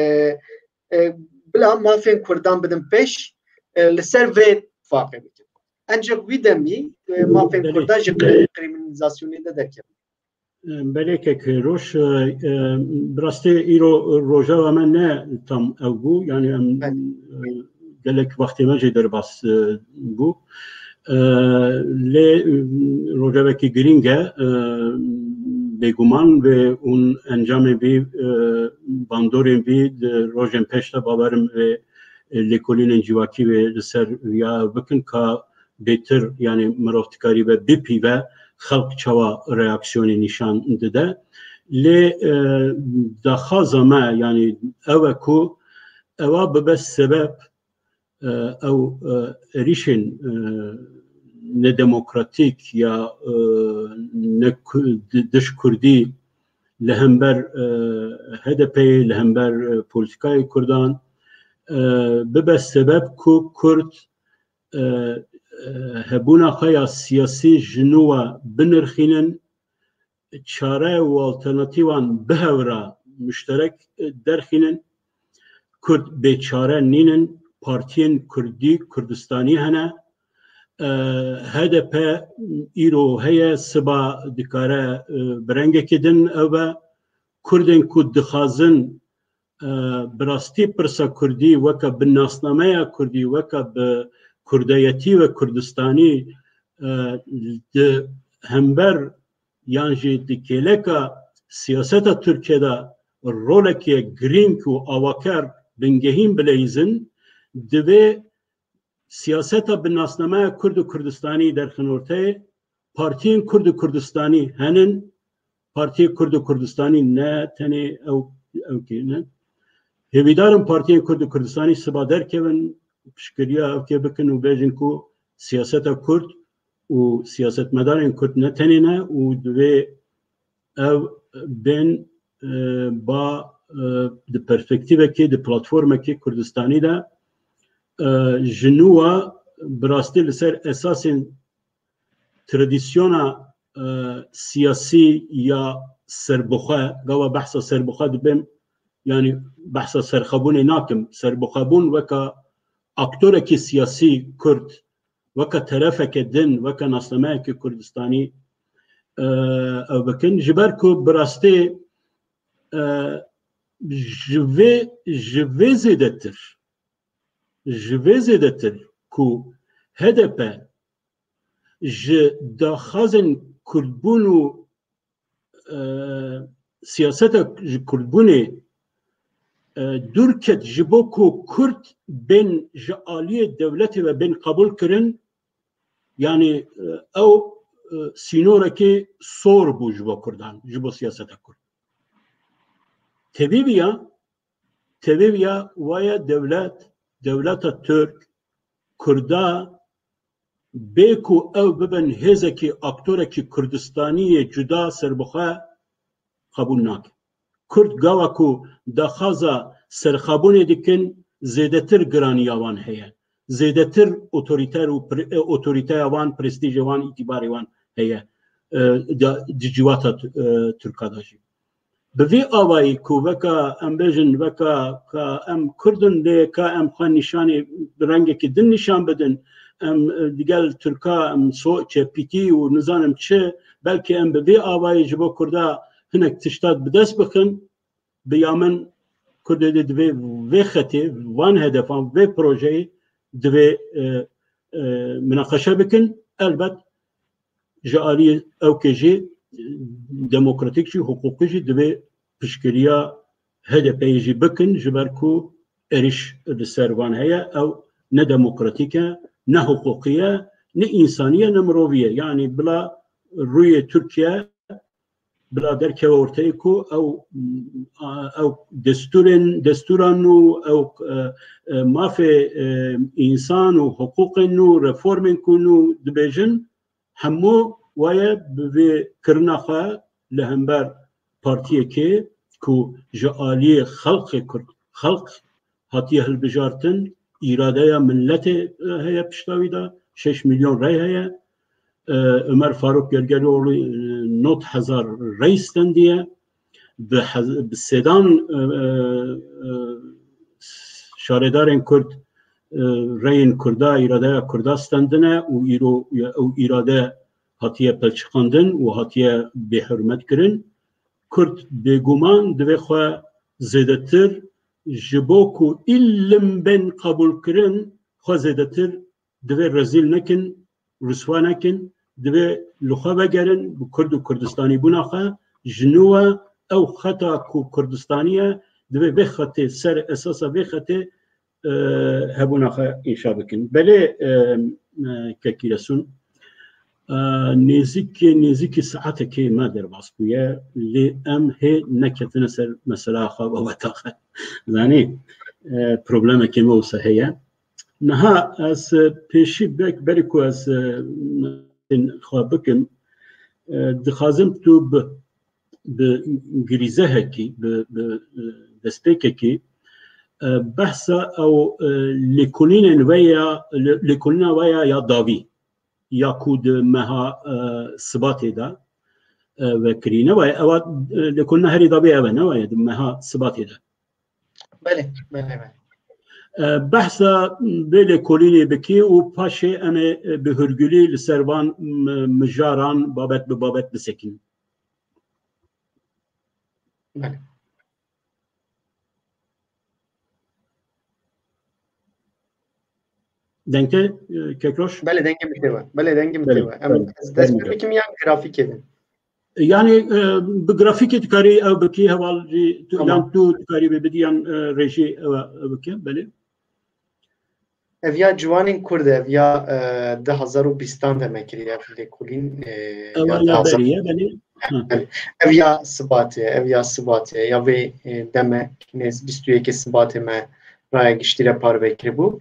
e, bila mafên Kurdan bidin pêş, e, li ser vê tifaqê bikin. Ancak wî demî, e, mafên Belê. Kurdan ji krî-, krîmînalizasyonê de derkevin. Belê kek Roj, e, e, bi rastî îro rojeva me ne tam ew bû. Yanî em, Belê. e, gelek wextê me jê derbas, e, bû. E, lê, e, rojevekî girîng e, e, bêguman vê hûn encamên vî, e, bandorên vî di rojên pêş de bawerim vê, e, lêkolînên civakî vê li ser ya bikin ka bêtir, yanî mirov dikarîbe bipîve xelk çawa reaksiyonê nîşan dide. Lê, e, daxwaza me, yanî ew e ku ewa bibe sebeb, e, ew, e, êrîşên, e, nedemokratîk ya, e, ne ku-, di-, dij Kurdî li hember, e, H D P'yê, li hember, e, polîtîkayê Kurdan, e, bibe sebeb ku Kurd, e, e, hebûna xwe ya siyasî ji nû ve binirxînin, çare û alternatîvan bi hev re muşterek, e, derxînin. Kurd bêçare nînin, partiyên Kurdî, Kurdistanî hene. E, H D P îro heye, siba dikare, e, bi rengekî din ew be. Kurdên ku dixwazin, e, bi rastî pirsa Kurdî weke bi nasnameya Kurdî, weke bi kurdayetî ve Kurdistanî, e, di hember yan jî di kêleka siyaseta Tirkiye de roleke girîng û awaker bingehîn bileyzin, divê siyaseta bi nasnameya Kurd û Kurdistanî derxin orteyê. Partiyên Kurd û Kurdistanî henin. Partiyê Kurd û Kurdistanî ne tenê ew ew kê ne. Hêvîdarim partiyên Kurd û Kurdistanî siba derkevin, piştgiriya ew kê bikin û bêjin ku siyaseta Kurd û siyasetmedarên Kurd ne tenê ne û divê ew bên, e, ba, e, di perspektîvekê, di platformekê Kurdistanî de, e, ji nû ve bi rastî li ser esasên tradisyona, e, siyasî ya serbixwe, gava behsa serbixwe dibim, yanî behsa serxwebûnê nakim, serbixwebûn weka aktorekî siyasî Kurd, weke terefeke din, weke nasnameyeke Kurdistanî, e, ew bikin. Ji ber ku bi rastî, e, ji vê, ji vê zêdetir, ji vê zêdetir ku H D P ji daxwazên Kurdbûn û, e, siyaseta ji Kurdbûnê, e, dûr ket ji bo ku Kurd bên ji aliyê dewletê ve bên qebûl kirin, yanî, e, ew, e, sînorekî sor bû ji bo Kurdan, ji bo siyaseta Kurd. Tevî viya, tevî viya waye dewlet, dewleta Tirk, Kurda bê ku ew bibin hêzekî, aktorekî Kurdistanî yê cuda serbixwe qebûl nake. Kurd gava ku daxwaza serxwebûnê dikin, zêdetir giraniya wan heye. Zêdetir otorîter û pre-, e, otorîteya wan, prestîjê wan, îtîbarê wan heye. E, da, di civata, e, Tirka de jî. Bi vî awayî ku weka em bêjin, weka ka em Kurd in, lê ka em xwe nîşanê bi rengekî din nîşan bidin, em, e, digel Tirka em so-, çepîtî û nizanim çi, belkî em bi vî awayî ji bo Kurda hinek tişta bi dest bixin, bi ya min Kurdê dê divê vê xetê, van hedefan, vê projeyê divê, e, e, minaqeşe bikin. Elbet ji aliyê ew kê jî, e, demokratîk jî, hiqûqî jî divê piştgiriya H D P'yê jî bikin, ji ber ku êrîş li ser van heye, ew ne demokratîk e, ne hiqûqî ye, ne însanî ye, ne mirovî ye. Yanî bila rûyê Tirkiye bila derkeve orteyê ku ew, ew destûrên, destûran nû, ew, e, e, mafê, e, însan û hiqûqên nû, reformên ku nû dibêjin, hemû waye bi vê kirina xwe li hember partiyekê ku ji aliyê xelqê Kurd, xelq hatiye hilbijartin, îradeya miletê, e, heye pişta wî de, şeş milyon rey heye. E, Ömer Faruk Gergerlioğlu, e, nod hezar rey stendiye. Bi hez-, bi sêdan, e, e, e, şaredarên Kurd, e, reyên Kurda, îradeya Kurda stendine û îro, ew îrade hatiye pelçiqandin û hatiye bêhurmet kirin. Kurd bêguman divê xwe zêdetir ji bo ku îlim bên qebûlkirin, xwe zêdetir divê rezîl nekin, riswa nekin, divê li xwe vegerin, bi Kurd û Kurdistanîbûna xwe ji nû ve ew xeta ku Kurdistanî ye, divê vê xetê ser esasa vê xetê e, hebûna xwe înşa bikin. Belê, e, e, Kekî Resûn, e, nêzîkê, nêzîkî saetekê me derbas bûye, lê em hê neketine ser mesela xwe, babeta xwe. Zanî, e, problemekê me wisa heye. Niha ez, e, pêşî bek-, berî ku ez, e, xwe bikim, e, dixwazim tu bi bi girîzehekî, bi, bi, e, destpêkekî, e, behsa ew, e, lêkolînên we ya, lê-, lêkolîna we ya, ya dawî, ya ku di meha, e, Sibatê de, e, vekirî. Ne waye, ewa, e, lêkolîna herî dawî ev e, ne waye, di meha Sibatê de. Belê, belê, belê. E, behsa vê lêkolînê bikî û paşê em ê, e, bi hûrgulî li ser van, m-, mijaran babet bi babet bisekînin. Belê. Deng te, e, Kekroş? Belê, dengê min tê we. Belê, dengê min tê we. Em, ez dest pê bikim yan grafîkê din? Yani, e, bi grafîkê dikarî ew bikî, heval jî tu, yan tu dikarî bê bidî, yan, e, rêjî ew, ew bike, belê. Ev ya ciwanên Kurd e, ev ya, e, du hazar û bîstan de me kiriye, ev lêkolîn, e, ew ya ya du hazar berî ye, belê. Ev ya Sibatê, ev ya Sibatê, ya vê, e, demek nêz bîst û yekê Sibatê me raya giştî re parve kiribû.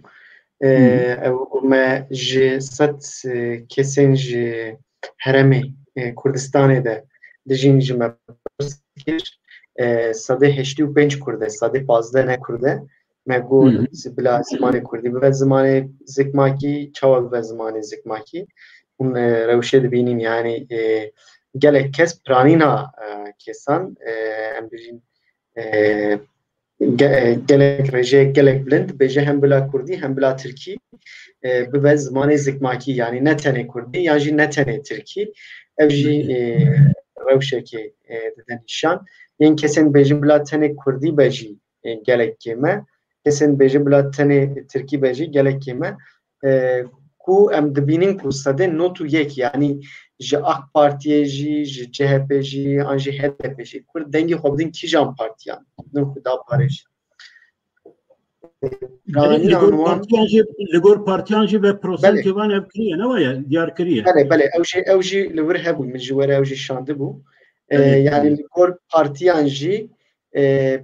E, ew, û me ji sed, e, kesên ji herêmê, e, Kurdistanê de dijîn ji me pirs kir. E, sedê heştê û pênc Kurd e, sedê pazdeh ne Kurd e. Me got bila zimanê Kurdî bibe zimanê zikmakî, çawa bibe zimanê zikmakî? Hûn, e, rewşê dibînin, yanî, e, gelek kes piranîna, e, kesan, e, em bijîn, e, ge-, e, gelek rêjeyek gelek bilind, bêje hem bila Kurdî hem bila Tirkî, e, bibe zimanê zikmakî, yanî ne tenê Kurdî yan jî ne tenê Tirkî. Ev jî, e, rewşekê, e, dide nîşan. Yên kesên bêjin bila tenê Kurdî be jî, e, gelek kêm e. Kesên bêjin bila tenê Tirkî be jî gelek kêm e. E, ku em dibînin ku sedê nod û yek, yanî ji AK Partiyê jî, ji CHP jî, an jî HDP jî, Kurd dengê xwe bidin kîjan partiyan? Din xwe da parê jî. Belê, li gor partiyan jî, li gor partiyan jî ve prosentê van ev kiriye, ne waye? Diyar kiriye. Belê, belê, ew jî, ew jî li vir hebû, min ji we re ew jî şandibû. E, yanî li gor partiyan jî, e,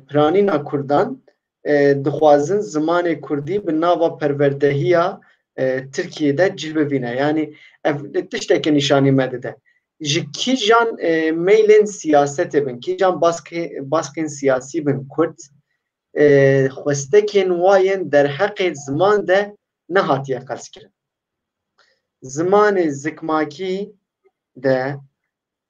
piranîna Kurdan, e, dixwazin zimanê Kurdî bi nava perwerdehiya, e, Tirkiyê de cih bivîne. Yanî ev tişteke nîşanî me dide. Ji kîjan, e, meylên siyasetê bin, kîjan baskê-, baskên siyasî bin Kurd, e, xwestekên wa yên derheqê ziman de nehatiye qezkirin. Zimanê zikmakî de,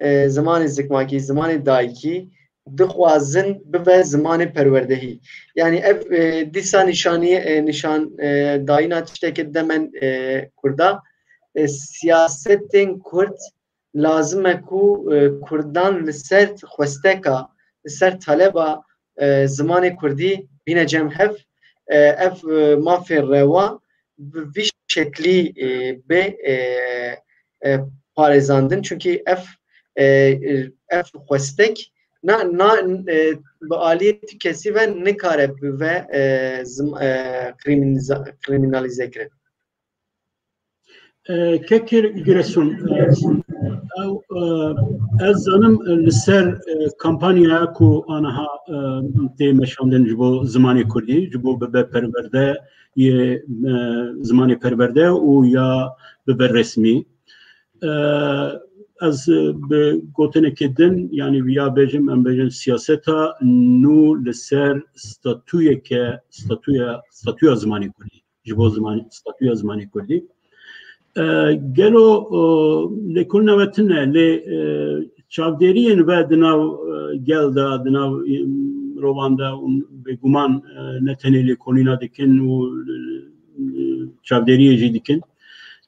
e, zimanê zikmakî, zimanê dayikî dixwazin bibe zimanê perwerdehî. Yanî ev, e, dîsa nîşanî, e, nîşan, e, dayîna tiştekê demen, e, Kurda, e, siyasetên Kurd lazim e ku, e, Kurdan li ser xwesteka, li ser taleba, e, zimanê Kurdî bîne cem hev, e, ev, e, mafê rewa bi vî şeklî, e, bê, e, e, parêzandin. Çunkî ev, e, e, ev xwestek na, na, e, bi aliyê tu kesî ve nikare bibe, e, zim-, e, krimîniza-, kriminalîze kirin. E, Kekir Giresun, e, ew, e, ez zanim, e, li ser, e, kampanya ku aniha, e, tê meşandin ji bo zimanê Kurdî, ji bo bibe perwerde yê, e, zimanê perwerde û ya bibe resmî. E, ez, e, bi gotinekê din, yanî ya bêjim, em bêjin siyaseta nû li ser statuyeke, statuya, statuya zimanê Kurdî. Ji bo zimanê, statuya zimanê Kurdî. E, gelo, e, lêkolîna we tune, lê, e, çavdêriyên we di nav, e, gel de, di nav, e, mirovan de û bêguman, e, ne tenê lêkolîna dikin û, e, çavdêriyê jî dikin.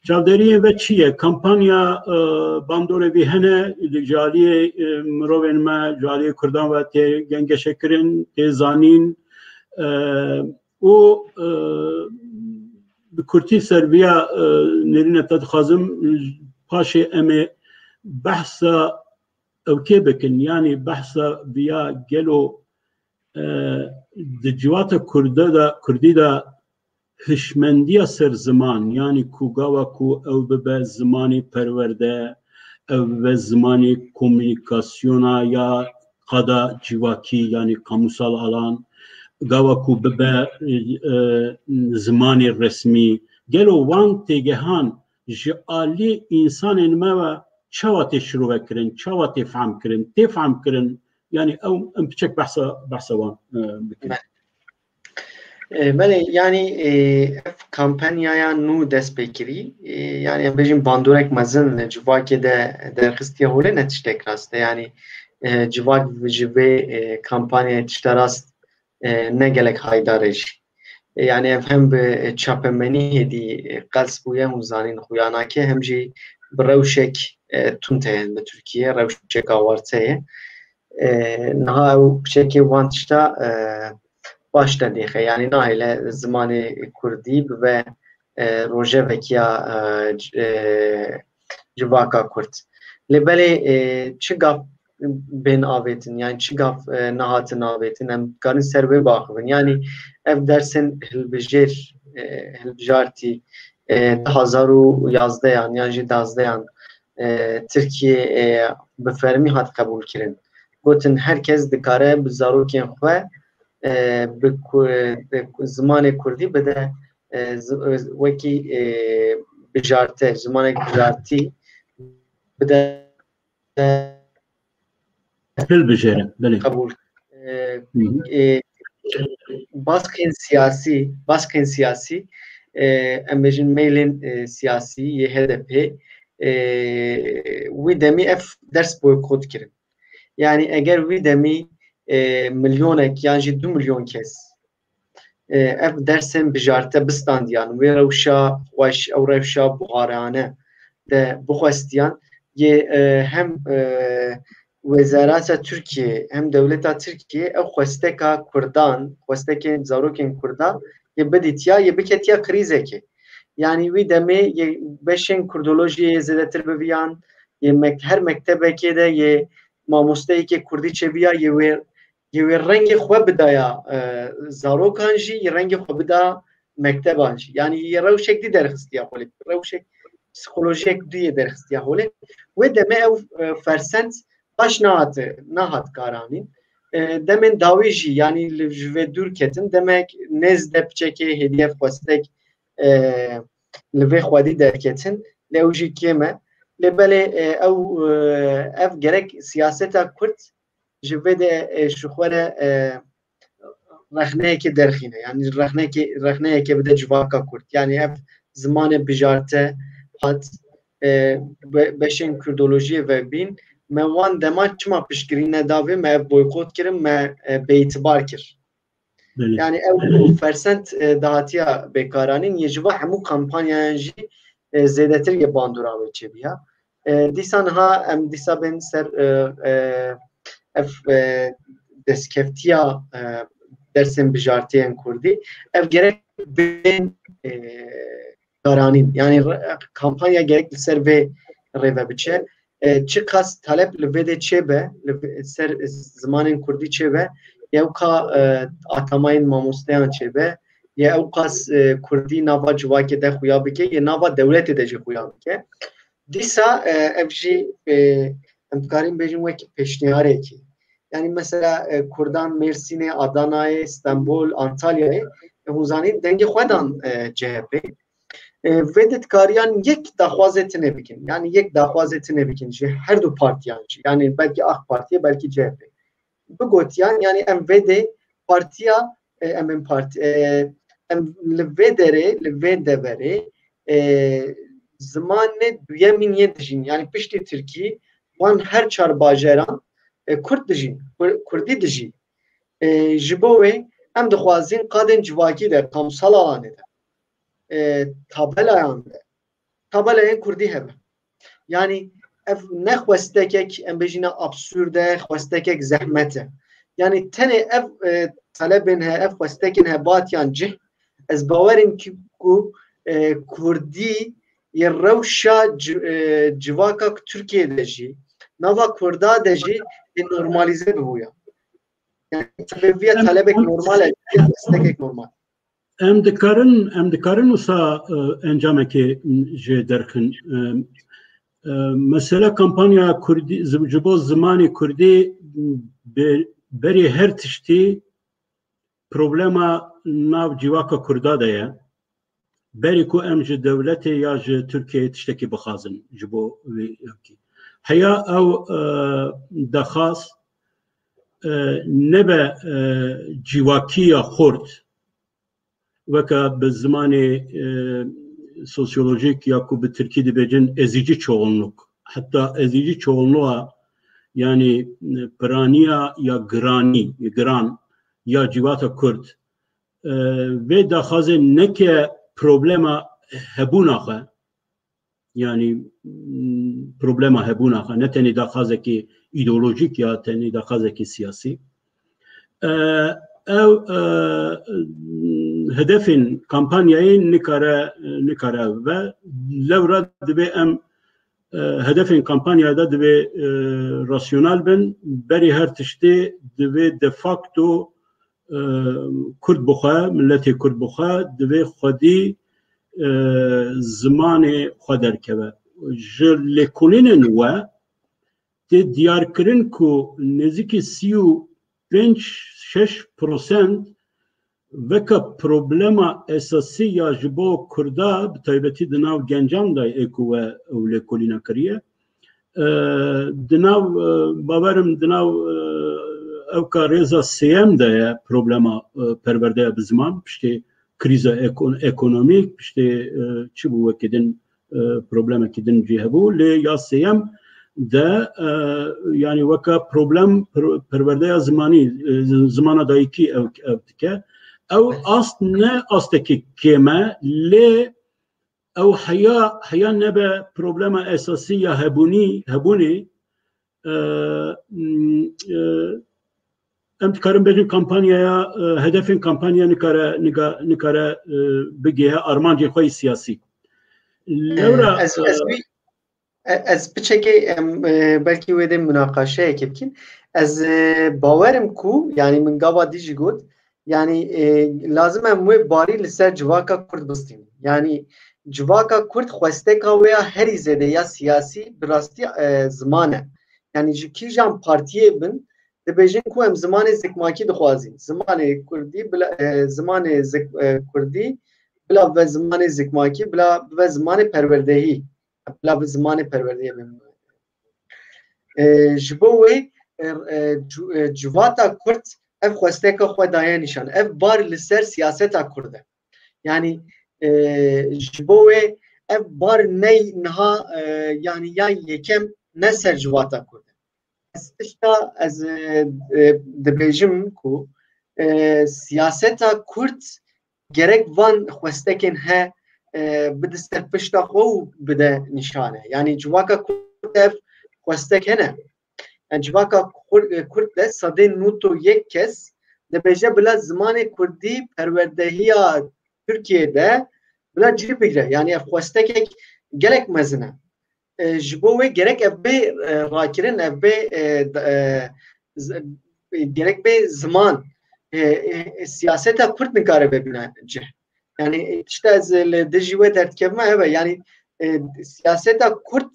Çavdêriyên ve çi ye? Kampanya, e, bandorê vî hene, li ji aliyê, e, mirovên me, ji aliyê Kurdan ve tê gengeşekirin, tê zanîn, e, û, e, bi kurtî ser viya, e, nêrîne te dixwazim, paşê em ê behsa ewkê bikin, yanî behsa viya gelo, e, di civata Kurde de, Kurdî de hişmendiya ser ziman, yanî ku gava ku ew bibe zimanê perwerde, ew bibe zimanê komunîkasyona ya qada civakî, yanî kamusal alan, gava ku bibe, e, e, zimanê resmî. Gelo wan têgehan ji alî însanên me ve çawa tê şirove kirin, çawa tê fehm kirin, tê fehm kirin, yanî ew em piçek behsa, behsa wan, e, bikin. Belê. E, belê, yanî, e, ev kampanyaya nû dest pê kirî, e, yanî em bêjin bandorek mezin li civakê de derxistiye holê ne tiştek rast e. Yanî, e, civak ji vê, e, kampanyayê tişta rast, e, ne gelek haydar e jî. E, yanî ev hem bi, e, çapemenî hêdî, e, qels bûye û zanîn xuya nake, hem jî bi rewşek, e, tund heye li Tirkiye, rewşek awarte ye. E, niha ew piçekê wan tişta, e, baş nedêxe. Yanî nahêle zimanê kurdî bibe, e, rojevek ya, e, c-, e, civaka kurd. Lê belê, e, çi gav bên avêtin, yanî çi gav, e, nehatin avêtin, em dikarin ser wê biaxivin. Yanî ev dersên hilbijêr, e, hilbijartî, e, du hazar û yazdeyan yan jî dazdeyan e, Tirkiyê, e, bi fermî hat qebûlkirin. Gotin, her kes dikare bi zarokên xwe, e, bi ku-, bi ku-, zimanê kurdî bide, e, zi-, wekî, e, bijarte, zimanek bijartî bide Hilbijêre, belê. Qebûl. E, e, baskên siyasî, baskên siyasî, e, em bêjin meylên, e, siyasî yê H D P, e, wî demî ev ders boykot kirin. Yani eger wî demî, e, milyonek yan jî du milyon kes, e, ev dersên bijarte bistandiyan, wê rewşa xweş, ew rewşa buharane de bixwestiyan, yê, e, hem, e, Wezareta Tirkiye hem dewleta Tirkiye ew xwesteka Kurdan, xwestekên zarokên Kurdan yê bidîtiya, yê biketiya krîzekê. Yani wî demê yê beşên Kurdolojiyê zêdetir biviyan, yê mek-, her mektebekê de yê mamosteyekê Kurdî çêbiya, yê wê, yê wê rengê xwe bidaya, e, zarokan jî, yê rengê xwe bida mekteban jî. Yani yê rewşek dî derxistiya holê, rewşek psikolojiyek dî yê derxistiya holê. Wê demê ew, e, fersend baş nehate, nehat karanîn. E, demên dawî jî, yani li ji vê dûr ketin, demek nêz de piçekê hêdî ev xwestek, e, li vê xwedî derketin, lê ew jî kêm e. Lê belê, e, ew, e, ev gerek siyaseta Kurd ji vê de, e, ji xwe re, e, rexneyekê derxîne. Yani rexneyekê, rexneyekê bide civaka Kurd. Yani ev zimanê bijarte hat, e, be-, beşên Kurdolojiyê ve bîn. Me wan dema çima piştgirî neda vê, me ev boykot kirin, me, e, bêîtibar kir. Belê. Yani ew fersend, e, dahatiya bêkaranîn yê ji va hemû kampanyayan jî, e, zêdetir yê bandora wê çêbiya. E, dîsa niha em dîsa bên ser, e, e, ev, e, destkeftiya, e, dersên bijartiyên Kurdî. Ev gerek bên, e, karanîn. Yani re-, kampanya gerek li ser vê rêve biçe. E, çiqas talep li vê de çêbe, li vê, ser zimanên Kurdî çêbe, ya ewqa, e, atamayên mamosteyan çêbe, ya ewqas, e, Kurdî nava civakê de xuya bike, ya nava dewletê de jî xuya bike. Dîsa, e, ev jî, e, em dikarin bêjin wekî pêşniyarêkî. Yani mesela, e, Kurdan Mêrsînê, Adanayê, Stenbol, Antalyayê, e, hûn zanîn dengê xwe dan, e, C H P. E, vê de dikariyan yek daxwazê tune bikin. Yani yek daxwazê tune bikin ji her du partiyan jî. Yani belkî AK Partiye, belkî C H P. Bigotiyan, yani em vê de partiya, e, em ên parti, e, em li vê derê, li vê deverê, e, zimanê duyemîn yê dijîn. Yani piştî Tirkî, wan her çar bajaran, e, Kurd dijîn, Kur-, Kurdî dijî. E, ji bo wê em dixwazin qadên civakî de, kamsal alanê de, e, tabelayan de, tabelayên Kurdî hebe. Yani ev ne xwestekek, em bêjine absurde, xwestekek zehmet e. Yani tenê ev, e, talebên he, ev xwestekên he batiyan cih, ez bawerim ki ku, e, Kurdî yê rewşa ci-, e, civaka Tirkiye de jî, nava Kurda de jî ê normalîze bibûya. Yani, vê viya talebek normal e, destekek normal. Em dikarin, em dikarin wisa, e, encamekê jê derxin. E, e, mesela kampanya Kurdî, zi-, ji bo zimanê Kurdî be-, berê her tiştî problema nav civaka Kurda de ye. Berî ku em ji dewletê ya ji Tirkiyeyê tiştekî bixwazin ji bo wî yekî. Heya ew, e, daxwaz, e, nebe, e, civakî ya xurt, weke bi zimanê, e, sosyolojîk ya ku bi tirkî dibêjin ezîcî çoğunluk. Heta ezîcî çoğunluğa, yani, e, piraniya ya giranî, giran ya civata Kurd, e, vê daxwazê neke problema hebûna xwe, yani, m, problema hebûna xwe, ne tenê daxwazekî îdeolojîk ya tenê daxwazekî siyasî. E, ew, e, hedefên kampanyayê nikare, nikare ev be. Lewra divê em, e, hedefên kampanyaya de divê, e, rasyonel bin. Berî her tiştê divê de facto, e, Kurd bixwe, miletê Kurd bixwe, divê xwedî, e, zimanê xwe derkeve. ji lêkolînên we tê diyarkirin ku nêzîkî sî û pênc şeş prosent weke problema esasî ya ji bo Kurda, bi taybetî di nav gencan de yê ku we ew lêkolîna kiriye. E, di nav, e, bawerim di nav, e, ewka rêza sêyem de ye problema, e, perwerdeya bi ziman, piştî krîza ekon-, ekonomîk, piştî, e, çi bû wekî din, e, problemekî din jî hebû. Lê ya sêyem de, e, yanî weke problem per-, perwerdeya zimanî, e, z-, zimana dayikî ew, ew dike. Ew ast ne astekî kêm e, lê ew heya, heya nebe problema esasî ya hebûnî, hebûnê, e, m, e, em dikarin bêjin kampanyaya, e, hedefên kampanya nikare, nika-, nikare, e, bigihê armancên xwe yê siyasî. Lewra, Ez, ez, e, wî, e, ez piçekê, em, e, belkî wê dê munaqaşeyekê bikin. Ez, e, bawerim ku, yanî min gava dî jî got, yanî, e, lazim em wê barî li ser civaka Kurd bistînin. Yanî civaka Kurd xwesteka wê ya herî zêde ya siyasî bi rastî, e, ziman e. Yanî ji kîjan partiyê bin, dibêjin ku em zimanê zikmakî dixwazîn. Zimanê Kurdî bila, e, zimanê zik-, e, Kurdî bila bibe zimanê zikmakî, bila bibe zimanê perwerdehî, bila bibe zimanê perwerdehî. E, ji bo wê, e, e, cu-, e, civata Kurd ev xwesteka xwe daye nîşan. Ev bar li ser siyaseta Kurd e. Yanî, e, ji bo wê ev bar ney niha, e, yanî ya yekem ne ser civata Kurd e. Ez tişta ez, e, e, dibêjim ku, e, siyaseta Kurd gerek van xwestekên he, e, bide ser pişta xwe û bide nîşane. Yanî civaka Kurd ev xwestek hene. Yanî civaka Kur-, Kurd de sedê nod û yek kes dibêje bila zimanê Kurdî perwerdehiya Tirkiyê de bila cî bigire. Yanî ev xwestekek gelek mezin e. E, ji bo wê gerek ev bê, e, rakirin, ev bê, e, d-, e, z-, e, gerek bê ziman. E, e, e, siyaseta Kurd nikare vebîne cih. Yanî, e, tişta ez li dijî wê derdikevime ev e. Yanî, e, siyaseta Kurd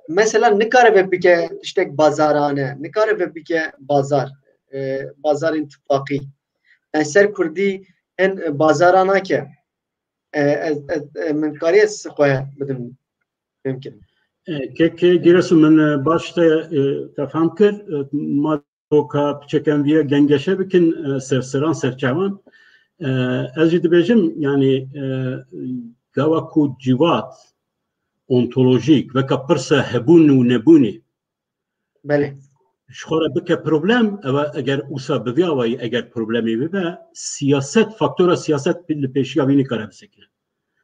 mesela nikare ve bike tiştek bazarane, nikare ve bike bazar, e, bazarên tifaqî. Yanî ser Kurdî hin bazara nake. E, ez, ez, e, min karî ez xwe bidim, fêm kirim. E, kek Giresun, min, e, baş te, e, te fam kir. E, ma Doka piçek em viya gengeşe bikin, e, ser seran, ser çavan. E, ez jî dibêjim, yanî, e, gava ku cîvat ontolojîk, weke pirsa hebûn û nebûnê, Belê. ji xwe re bike problem, ew e, eger wisa bi vî awayî, eger problemê bibe, siyaset, faktora siyaset li pêşiya wî nikare bisekine.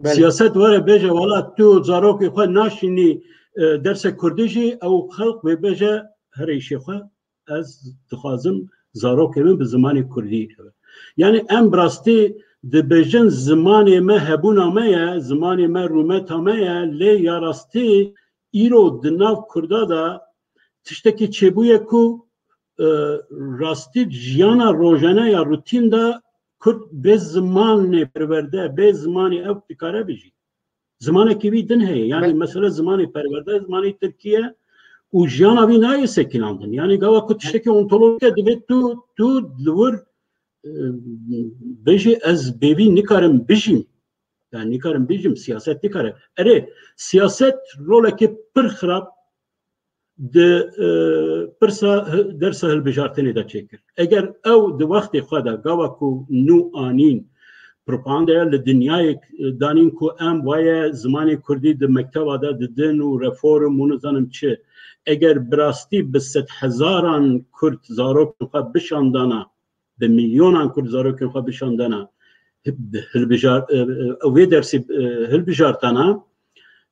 Belê. Siyaset were bêje, wala tu zarokê xwe naşînî, e, derse kurdî jî, ew xelq wê bêje, herê îşê xwe, ez dixwazim zarokê min bi zimanê kurdî hebe. Yanî em bi rastî dibêjin zimanê me hebûna me ye, zimanê me rûmeta me ye, lê ya rastî îro di nav kurda de tiştekî çêbûye ku, e, rastî jiyana rojane ya rutîn de kurd bê zimanê perwerde, bê zimanê ew dikare bijî. Zimanekî wî din heye. Yanî, mesela zimanê perwerde, zimanê tirkî ye û jiyana wî nayê sekinandin. Yanî gava ku tiştekî ontolojîk e, divê tu, tu li wir, e, bêjî ez bê vî nikarim bijîm. Yanî nikarim bijîm, siyaset nikare. Erê, siyaset rolekê pir xirab di, e, pirsa hi-, dersa hilbijartinê de çêkir. Eger ew di wextê xwe de gava ku nû anîn propagandaya li dinyayê, e, danîn ku em waye zimanê kurdî di mekteba de didin û reform û nizanim çi, eger bi rastî bi sedhezaran kurd zarokên xwe bişandana, bi milyonan kurd zarokên xwe bişandana, hilbijar-, e, e, wê dersî, e, hilbijartana,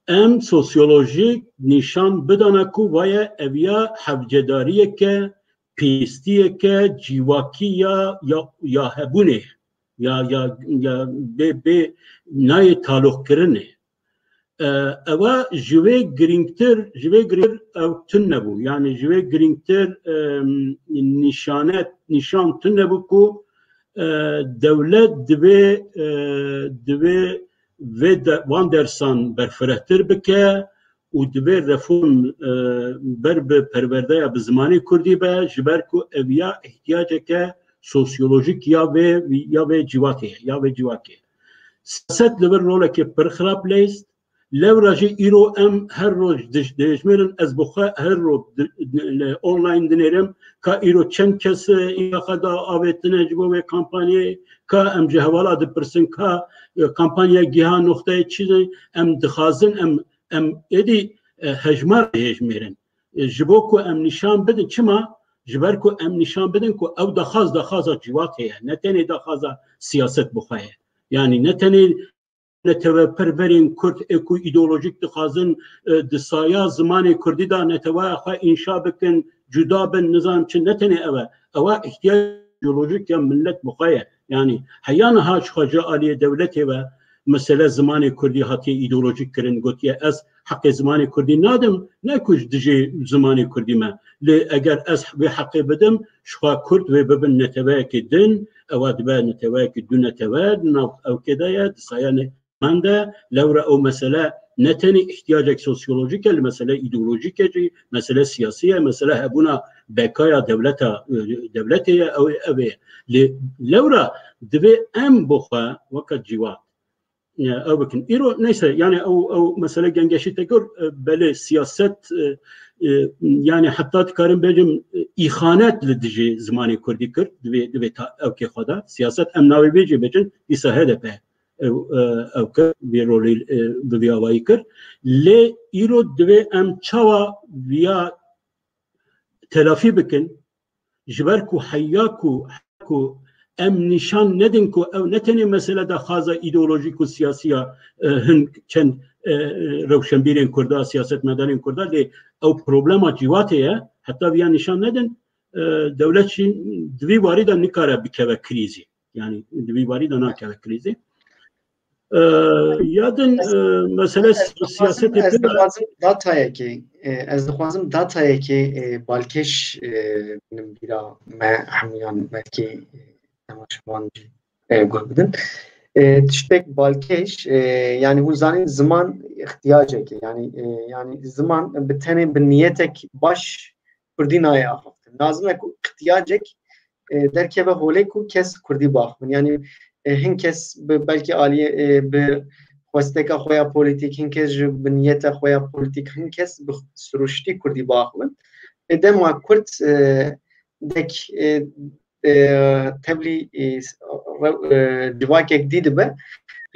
em sosyolojîk nîşan bidana ku vaye ev ya hevcedariyeke, pêstiyeke cîwakî ya, ya, ya hebûnê, ya, ya, ya bê, bê nayê taloqkirinê. E, ewa ji vê girîngtir, ji vê girîngtir ew tune bû. Yanî ji vê girîngtir, e, nîşanet, nîşan tune bû ku, e, dewlet divê, e, divê vê de, van dersan berfirehtir bike û divê reform e, ber bi perwerdeya bi zimanê kurdî be, ji ber ku ev ya ihtiyaceke sosyolojîk ya vê ya vê civakê ye, ya vê civakê. Siyaset li vir rolekê pir xirab leyst. Lewra jî îro em her roj dij-, dijmêrin, ez bi xwe her roj di-, li online dinêrim, ka îro çend kes, e, îra xwe da avêtine ji bo vê kampanyayê, ka em ji hevala dipirsin, ka, e, kampanya giha noxteyê çi ne, em dixwazin, em, em êdî, e, hejmar dihêjmêrin. E, ji bo ku em nîşan bidin, çima? Ji ber ku em nîşan bidin ku ew daxwaz, daxwaza civakê ye, ne tenê daxwaza siyaset bi xwe ye. Yanî ne tenê neteweperwerên Kurd ê ku îdeolojîk dixwazin, e, di saya zimanê Kurdî de neteweya xwe înşa bikin, cuda bin, nizanim çi, ne tenê ew e. Ew e îhtiyac îdeolojîk ya millet bi xwe ye. Yanî heya niha ji xwe ji aliyê dewletê ve mesele zimanê Kurdî hatiye îdeolojîk kirin, gotiye ez heqê zimanê Kurdî nadim, ne ku ji dijî zimanê Kurdî me. Lê eger ez vê heqê bidim, ji xwe Kurd vê bibin neteweyekê din, ewa dibe neteweyekê du netewe di nav ewkê de ye, di saya ne-, man de, lewra ew mesele ne tenê ihtiyacek sosyolojik e, li mesele îdeolojik e jî, mesele siyasî ye, mesele hebûna bekaya dewleta, e, dewletê ye, ew, ew ê. Lê lewra divê em bi xwe weke civak, e, ew bikin. Îro neyse, yani ew, ew mesele gengeşî te got, e, belê siyaset, e, e, yani heta dikarim bêjim, e, îxanet li dijî zimanê kurdî kir, divê, divê ta-, ewkê xwe de. Siyaset em navê bê jî bêjin, dîsa H D P ew, e, ew kir, vê rolê, e, bi vî awayî kir. Lê îro divê em çawa viya telafî bikin, ji ber ku heya ku, ku em nîşan nedin ku ew ne tenê mesele daxwaza îdeolojîk û siyasî ya, e, hin çend, e, rewşenbîrên Kurda, siyasetmedarên Kurda, lê ew problema civakê ye, heta viya nîşan nedin, e, dewlet jî di vî warî de nikare bikeve krîzî. Yani di vî warî de nakeve krîzê. E, ya din, e, mesele siyasetê ez dixwazim datayekê, e, ez dixwazim datayekê, e, balkêş, e, min bîra me hemûyan belkî, e, temaşevan jî, e, guh bidin. E, tiştek balkêş, e, yani hûn zanîn ziman ihtiyacekê, yani, e, yani ziman bi tenê bi niyetek baş Kurdî nayê axaftin. Lazim e ku ihtiyacek, e, derkeve holê ku kes Kurdî biaxivin. Yani, e, hin kes bi, belkî aliyê, e, bi xwesteka xwe ya polîtîk, hin kes ji bi niyeta xwe ya polîtîk, hin kes bi siruştî Kurdî biaxivin. E, dema Kurd, e, dek, e, e, tevlî, e, re-, e, civakek dî dibe,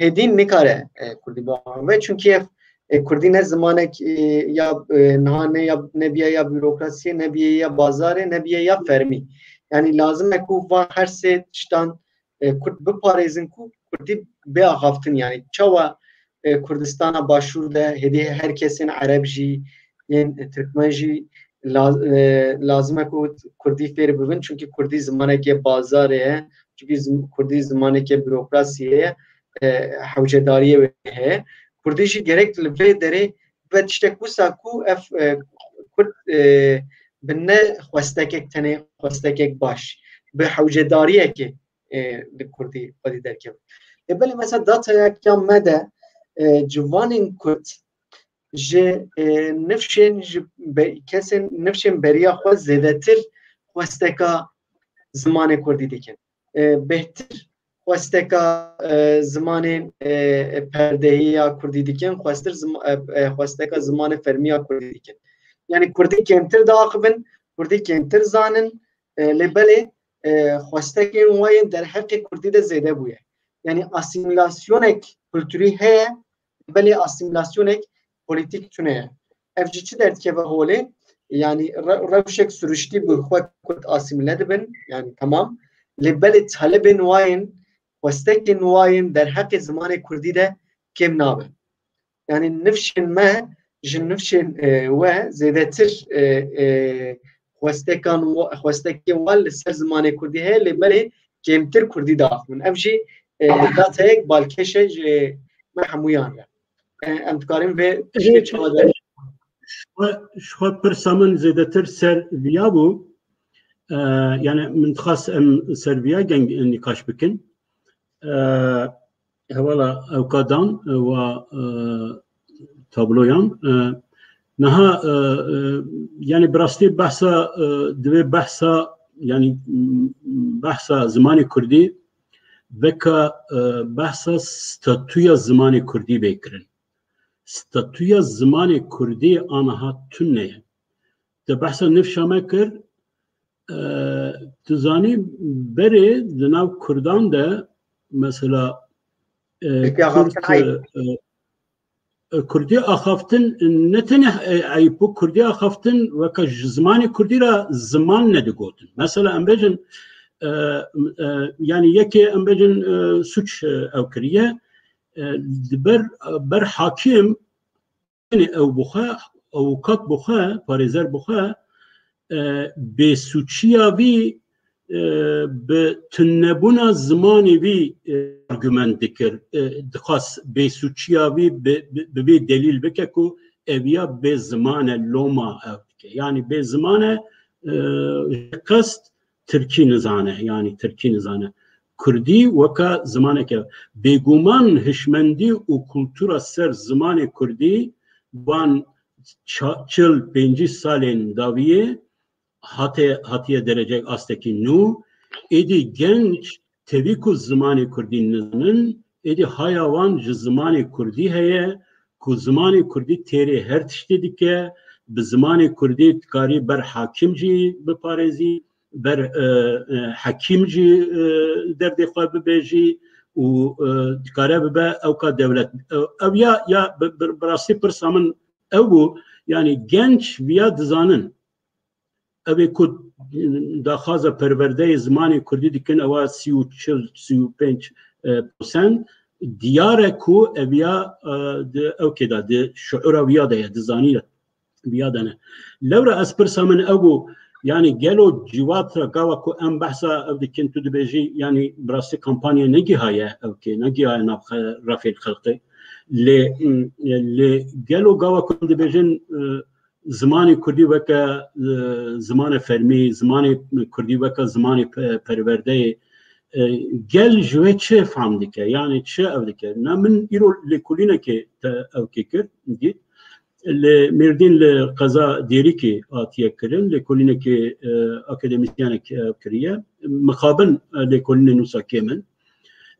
hêdî nikare, e, Kurdî biaxive. Çunkî ev, e, Kurdî ne zimanek, e, ya, e, niha ne ya, nebiye ya bürokrasiyê, nebiye ya bazarê, nebiye ya fermî. Yani lazim e ku van her sê tiştan, e, Kurd biparêzin ku Kurdî biaxaftin. Yani çawa, e, Kurdistana Başûr de hêdî her kesên Ereb jî, yên Tirkmen jî la-, e, lazim e ku Kurdî fêr bibin, çunkî Kurdî zimanekê bazarê ye, çunkî zim-, Kurdî zimanekê bürokrasiyê ye, e, hewcedariyê wê heye. Kurdî jî gerek li vê derê be tiştek wisa ku ev, e, Kurd, e, bi ne xwestekek tenê xwestekek baş, bi hewcedariyekê, e, li Kurdî xwedî derkeve. Lê belê mesela datayek ya me de, e, ciwanên Kurd ji, e, nifşên ji be-, kesên nifşên beriya xwe zêdetir xwesteka zimanê Kurdî dikin. E, bêhtir xwesteka, e, zimanên, e, e, perdehî ya Kurdî dikin, xwestir zim-, e, e, xwesteka zimanê fermî ya Kurdî dikin. Yani Kurdî kêmtir diaxivin, Kurdî kêmtir zanin, e, lê belê, e, xwestekên wayên derheqê Kurdî de zêde bûye. Yani asîmîlasyonek kulturî heye, belê asîmîlasyonek polîtîk tune ye. Ev jî çi derdikeve holê? Yani re-, rewşek siruştî bi xwe Kurd asîmîle dibin, yani temam. Lê belê talebên wayên, xwestekên wayên derheqê zimanê Kurdî de kêm nabe. Yani nifşên me ji nifşên, e, we zêdetir, e, e, xwestekan wa-, xwestekên wan li ser zimanê Kurdî heye, lê belê kêmtir Kurdî diaxivin. Ev jî, e, datayek balkêş e ji me hemûyan re. E, em dikarin vê tiştê çawa derin? Ji xwe, ji xwe pirsa min zêdetir ser viya bû. E, yani min dixwast em ser viya geng nîqaş bikin. E, hevala ewka dan, e, wa, e, tabloyan, e, Niha, e, e, yani bi rastî behsa, e, divê behsa, yani, m, behsa zimanê kurdî veka, e, behsa statûya zimanê kurdî bê kirin. Statûya zimanê kurdî aniha tune ye. Te behsa nifşa me kir, e, tu zanî berê di nav kurdan de mesela, e, Peki, kurd, axaftin e, e, e, kurdî axaftin ne tenê, e, eyb bû, kurdî axaftin weke ji zimanê kurdî re ziman nedigotin. Mesela em bêjin, e, e, yani yekê em bêjin, e, suç, e, ew kiriye, e, di ber, ber hakim, yani ew bixwe, avukat bixwe, parêzer bixwe, e, bêsûçiya vî, e, bi tunebûna zimanê vî, e, argument dikir. E, dixwast bêsûçiya vî bi, bi, bi vê delîl bike ku eviya bê ziman e, loma ew dike. Yani bê ziman e, e, ji qest tirkî nizane, yani tirkî nizane. Kurdî weke zimaneke. Bêguman hişmendî û kultura ser zimanê kurdî van ça-, çil pêncî salên dawiyê hate, hatiye derecek astekî nû. Êdî genç tevî ku zimanê kurdî nizanin, êdî haya wan ji zimanê kurdî heye, ku zimanê kurdî têrê her tiştê dike, bi zimanê kurdî dikarî ber hakim jî biparêzî, ber, e, e, hekîm jî, e, derdê xwe bibêjî û, e, dikare bibe ewka dewlet. E, ew ya, ya bi, bi, bi rastî pirsa min ew bû, yani genç viya dizanin. Ew ê ku daxwaza perwerdeyê zimanê kurdî dikin, ewa sî û çil, sî û pênc, e, prosent, diyar e ku eviya, e, di ewkê de, di şuura viya de ye, di zanî viya de ne. Lewra ez pirsa min ew bû, yani gelo civat re gava ku em behsa ev dikin, tu dibêjî, yani bi rastî kampanya negihaye ewkê, negihaye nav xe-, refên xelqê. Lê, lê gelo gava ku em dibêjin, e, zimanê kurdî weke, e, zimanê fermî, zimanê kurdî weke zimanê pe-, perwerdeyê, e, gel ji wê çi fam dike? Yani çi ev dike? Na min îro lêkolînekê te ewkê kir, dît. Li Mêrdîn li qeza Dêrikê hatiye kirin, lêkolînekê, e, akademîsyenek, e, kiriye. Mixabin, e, lêkolînên wisa kêm in.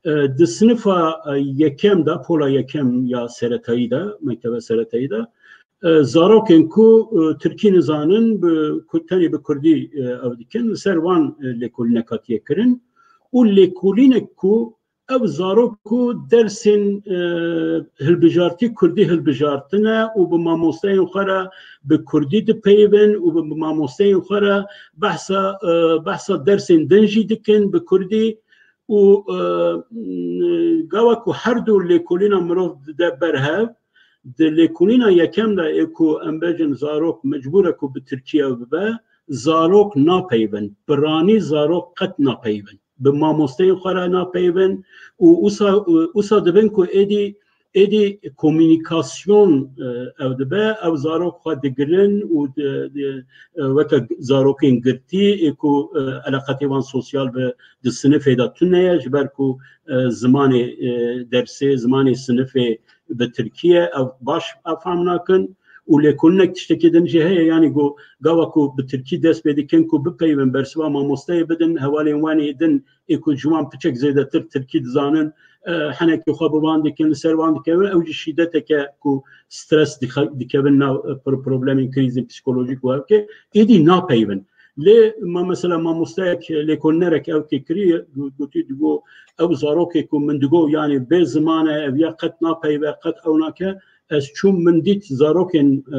E, di sinifa, e, yekem de, pola yekem ya seretayî de, mektebe seretayî de, e, zarokên ku, e, tirkî nizanin, bi, ku tenê bi kurdî, e, ew dikin, li ser wan, e, lêkolînek hatiye kirin û lêkolînek ku ew zarok ku dersên, e, hilbijartî kurdî hilbijartine û bi mamosteyên xwe re bi kurdî dipeyivin û bi, bi mamosteyên xwe re behsa, e, behsa dersên din jî dikin bi kurdî û, e, gava ku her du lêkolîna mirov dide ber hev, di lêkolîna yekem de ê ku em bêjin zarok mecbûr e ku bi tirkî ew bibe, zarok napeyivin. Piranî zarok qet napeyivin. Bi mamosteyên xwe re napeyivin û usa, usa dibin ku êdî, êdî komûnîkasyon, e, ew dibe, ew zarok xwe digirin û di, di, e, weke zarokên girtî ê ku, e, eleqetê wan sosyal bi di sinifê de tune ye, ji ber ku, e, zimanê, e, dersê, zimanê sinifê bi tirkî ye, ew baş ew fam nakin. Û lêkolînek tiştekî din jî heye, yanî ku gava ku bi tirkî dest pê dikin ku bipeyivin bersiva mamosteyê bidin, hevalên wan ê din ê ku ji wan piçek zêdetir tirkî dizanin, e, henekî xwe bi wan dikin, li ser wan dikevin, ew jî şîdeteke ku stres dixe-, dikevin nav, e, pro-, problemên krîzên psîkolojîk û hevkê, êdî napeyivin. Lê ma mesela mamosteyek, lêkolînerek ew kê kirî, got-, gotî digo, ew zarokê ku min digo, yanî bê ziman e, ev ya qet napeyive, qet ew nake, ez çûm min dît zarokên, e,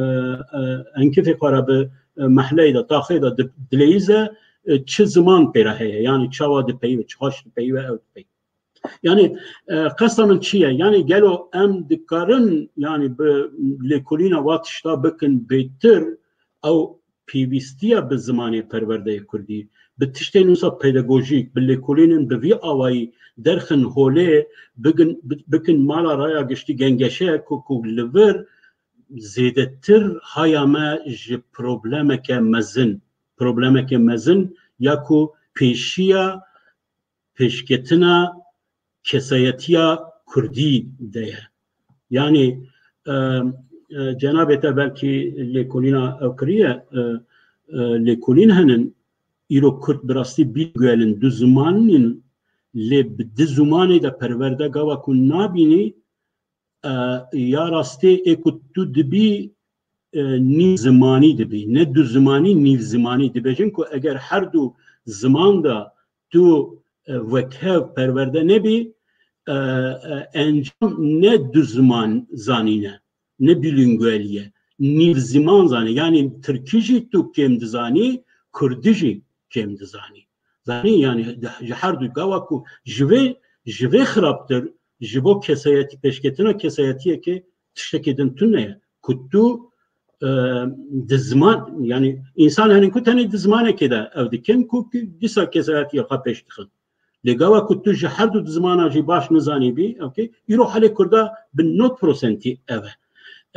e, enkifê xwe re bi, e, mehleyê de, taxê de di-, dileyîze, e, çi ziman pê re heye, yanî çawa dipeyive, çiqas dipeyive ew dipeyive. Yanî, e, qesta min çi ye? Yanî gelo em dikarin, yanî bi lêkolîna wa tişta bikin bêtir, ew pêwîstiya bi zimanê perwerdeyê kurdî, bi tiştên wisa pedagojîk, bi lêkolînên bi vî awayî derxin holê, bigin, bi-, bikin mala raya giştî gengeşe ku, ku li vir zêdetir haya me ji problemeke mezin, problemeke mezin ya ku pêşiya pêşketina kesayetiya kurdî de ye. Yanî, e, e, cenabê te belkî lêkolîna ew kiriye, e, e, lêkolîn henin, îro Kurd bi rastî bîlingwel in, du ziman in, lê bi du zimanê de perwerde gava ku nabînî, e, ya rastê ê ku tu dibî, e, nîv zimanî dibî. Ne du zimanî, nîv zimanî. Dibêjin ku eger her du ziman de tu, e, wekhev perwerde nebî, e, e, encam ne du ziman zanîne, ne bilîngwelî ye. Nîv ziman zanî. Yanî tirkî jî tu kêm dizanî, kurdî jî kêm dizanî. Zanî, yanî, ji her du gava ku ji vê, ji vê xirabtir, ji bo kesayetî, pêşketina kesayetiyekê tiştekê din tune ye. Ku tu, e, di ziman, yanî, însan henin ku tenê di zimanekê de ew dikin, ku dîsa kesayetiya xwe pêş dixin. Lê gava ku tu ji her du zimana jî baş nizanîbî, okey, îro helê Kurda bi nod prosentî ev e.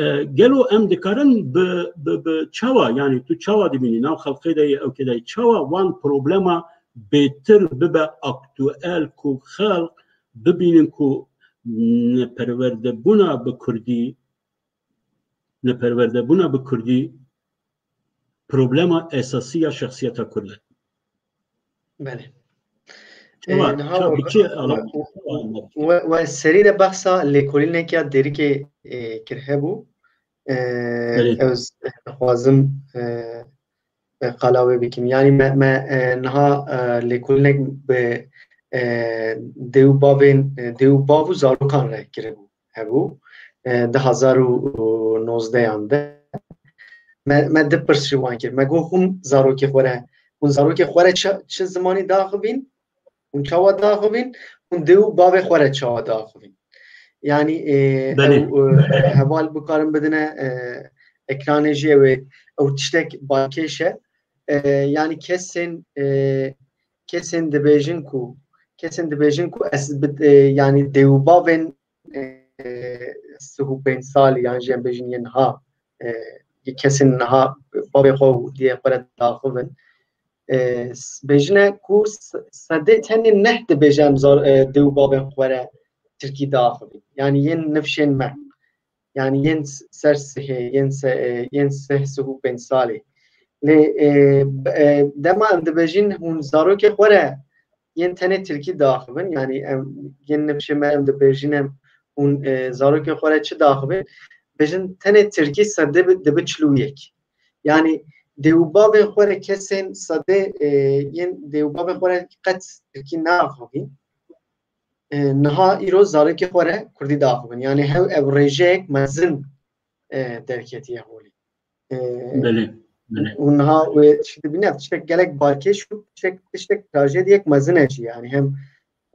E, gelo em dikarin bi, bi, bi çawa, yanî tu çawa dibînî, nav xelqê de yê, ewkê de yê, çawa wan problema bêtir bibe aktuel ku xelq bibînin ku neperwerdebûna bi Kurdî, neperwerdebûna bi Kurdî problema esasî ya şexsiyeta Kurd e. Belê. Çawa, Ee, niha çawa, we, bi çi ala-, we, we serî de behsa lêkolîneke ya Dêrikê, e, kir hebû. Ee, Belê. Ez dixwazim, e, e, qala wê bikim. Yanî me, me, e, niha, e, lêkolînek bi, e, dê û bavên, e, dê û bav û zarokan re kiribû. Hebû, e, du hazar û nozdehan de. Me, me du pirs ji wan kir. Me got, hûn zarokê xwe re, hûn zarokê xwe re çi, çi zimanî diaxivîn? Hûn çawa diaxivîn? Hûn dê û bavê xwe re çawa diaxivîn? Yanî, e, Belê. ew, e, heval bikarin bidine, e, ekranê jî ew ê, ew tiştek balkêş e. E, yanî kesên, e, kesên dibêjin ku, kesên dibêjin ku ez bi, e, yanî dê û bavên, e, sih û pênc salî yan jî em bêjin yên niha, e, yê kesên niha bavê xwe û diyê xwe re diaxivin. E, s-, bêjine ku s-, sedê tenê neh dibêje em zar-, e, dê û bavên xwe re tirkî diaxivin. Yanî yên nifşên me. Yanî yên s-, ser sihê, yên se-, e, yên sih, sih û pênc salî. Lê, e, b-, e, dema em dibêjin hûn zarokê xwe re yên tenê tirkî diaxivin, yanî em, yên nifşê me em dibêjin em hûn, e, zarokê xwe re çi diaxivin, bêjin tenê tirkî sedê bi, dibi çil û yek. Yanî dê û bavên xwe re kesên sedê, e, yên dê û bavên xwe re qet tirkî neaxivîn. E, niha îro zarokê xwe re kurdî diaxivin. Yanî hew ev rêjeyek mezin, e, derketiye holê. E, Belê, belê. Û niha wê tişt dibîne, ev tiştek gelek balkêş û tiştek, tiştek trajediyek mezin e jî. Yanî hem,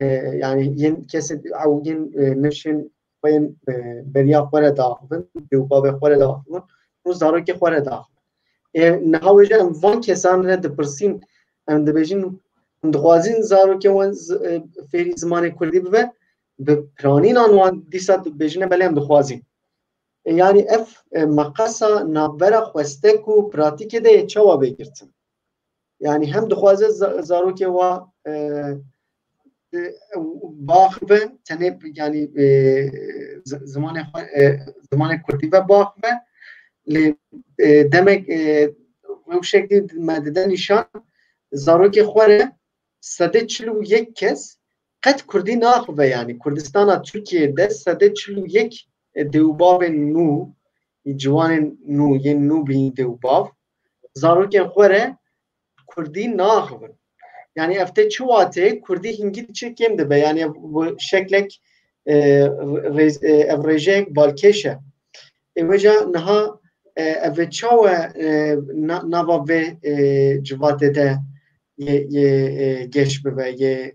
e, yanî yên kesê ew yên, e, nifşên xwe yên, e, beriya xwe re diaxivin, dê û bavê xwe re diaxivin û zarokê xwe re diaxivin. E, niha wê jî em van kesan re dipirsîn, em dibêjin, em dixwazin zarokê wan z-, e, fêrî zimanê kurdî bibe, bi piranînan wan dîsa dibêjine belê em dixwazin. E, yanî ev, e, meqasa navbera xwestek û pratîkê de yê çawa bê girtin? Yanî hem dixwaze za-, zarokê wa, e, e, biaxive, tenê, yanî, e, zi-, zimanê xwe, e, zimanê kurdî ve biaxive. Lê, e, demek, e, rewşek dî me dide nîşan, zarokê xwe re sedê çil û yek kes qet kurdî naxive, yanî Kurdistana Tirkiyeyê de sedê çil û yek dê û bavên nû, ciwanên nû, yên nû bîn dê û bav, zarokên xwe re kurdî naxivin. Yanî ev tê çi watê, kurdî hingî diçe kêm dibe. Yanî ev bi şeklek, e, rêz-, e, ev rêjeyek balkêş e. Ê wêca niha, e, ev ê çawa, e, na-, nava vê, e, civatê de yê, yê, e, geş bibe, yê,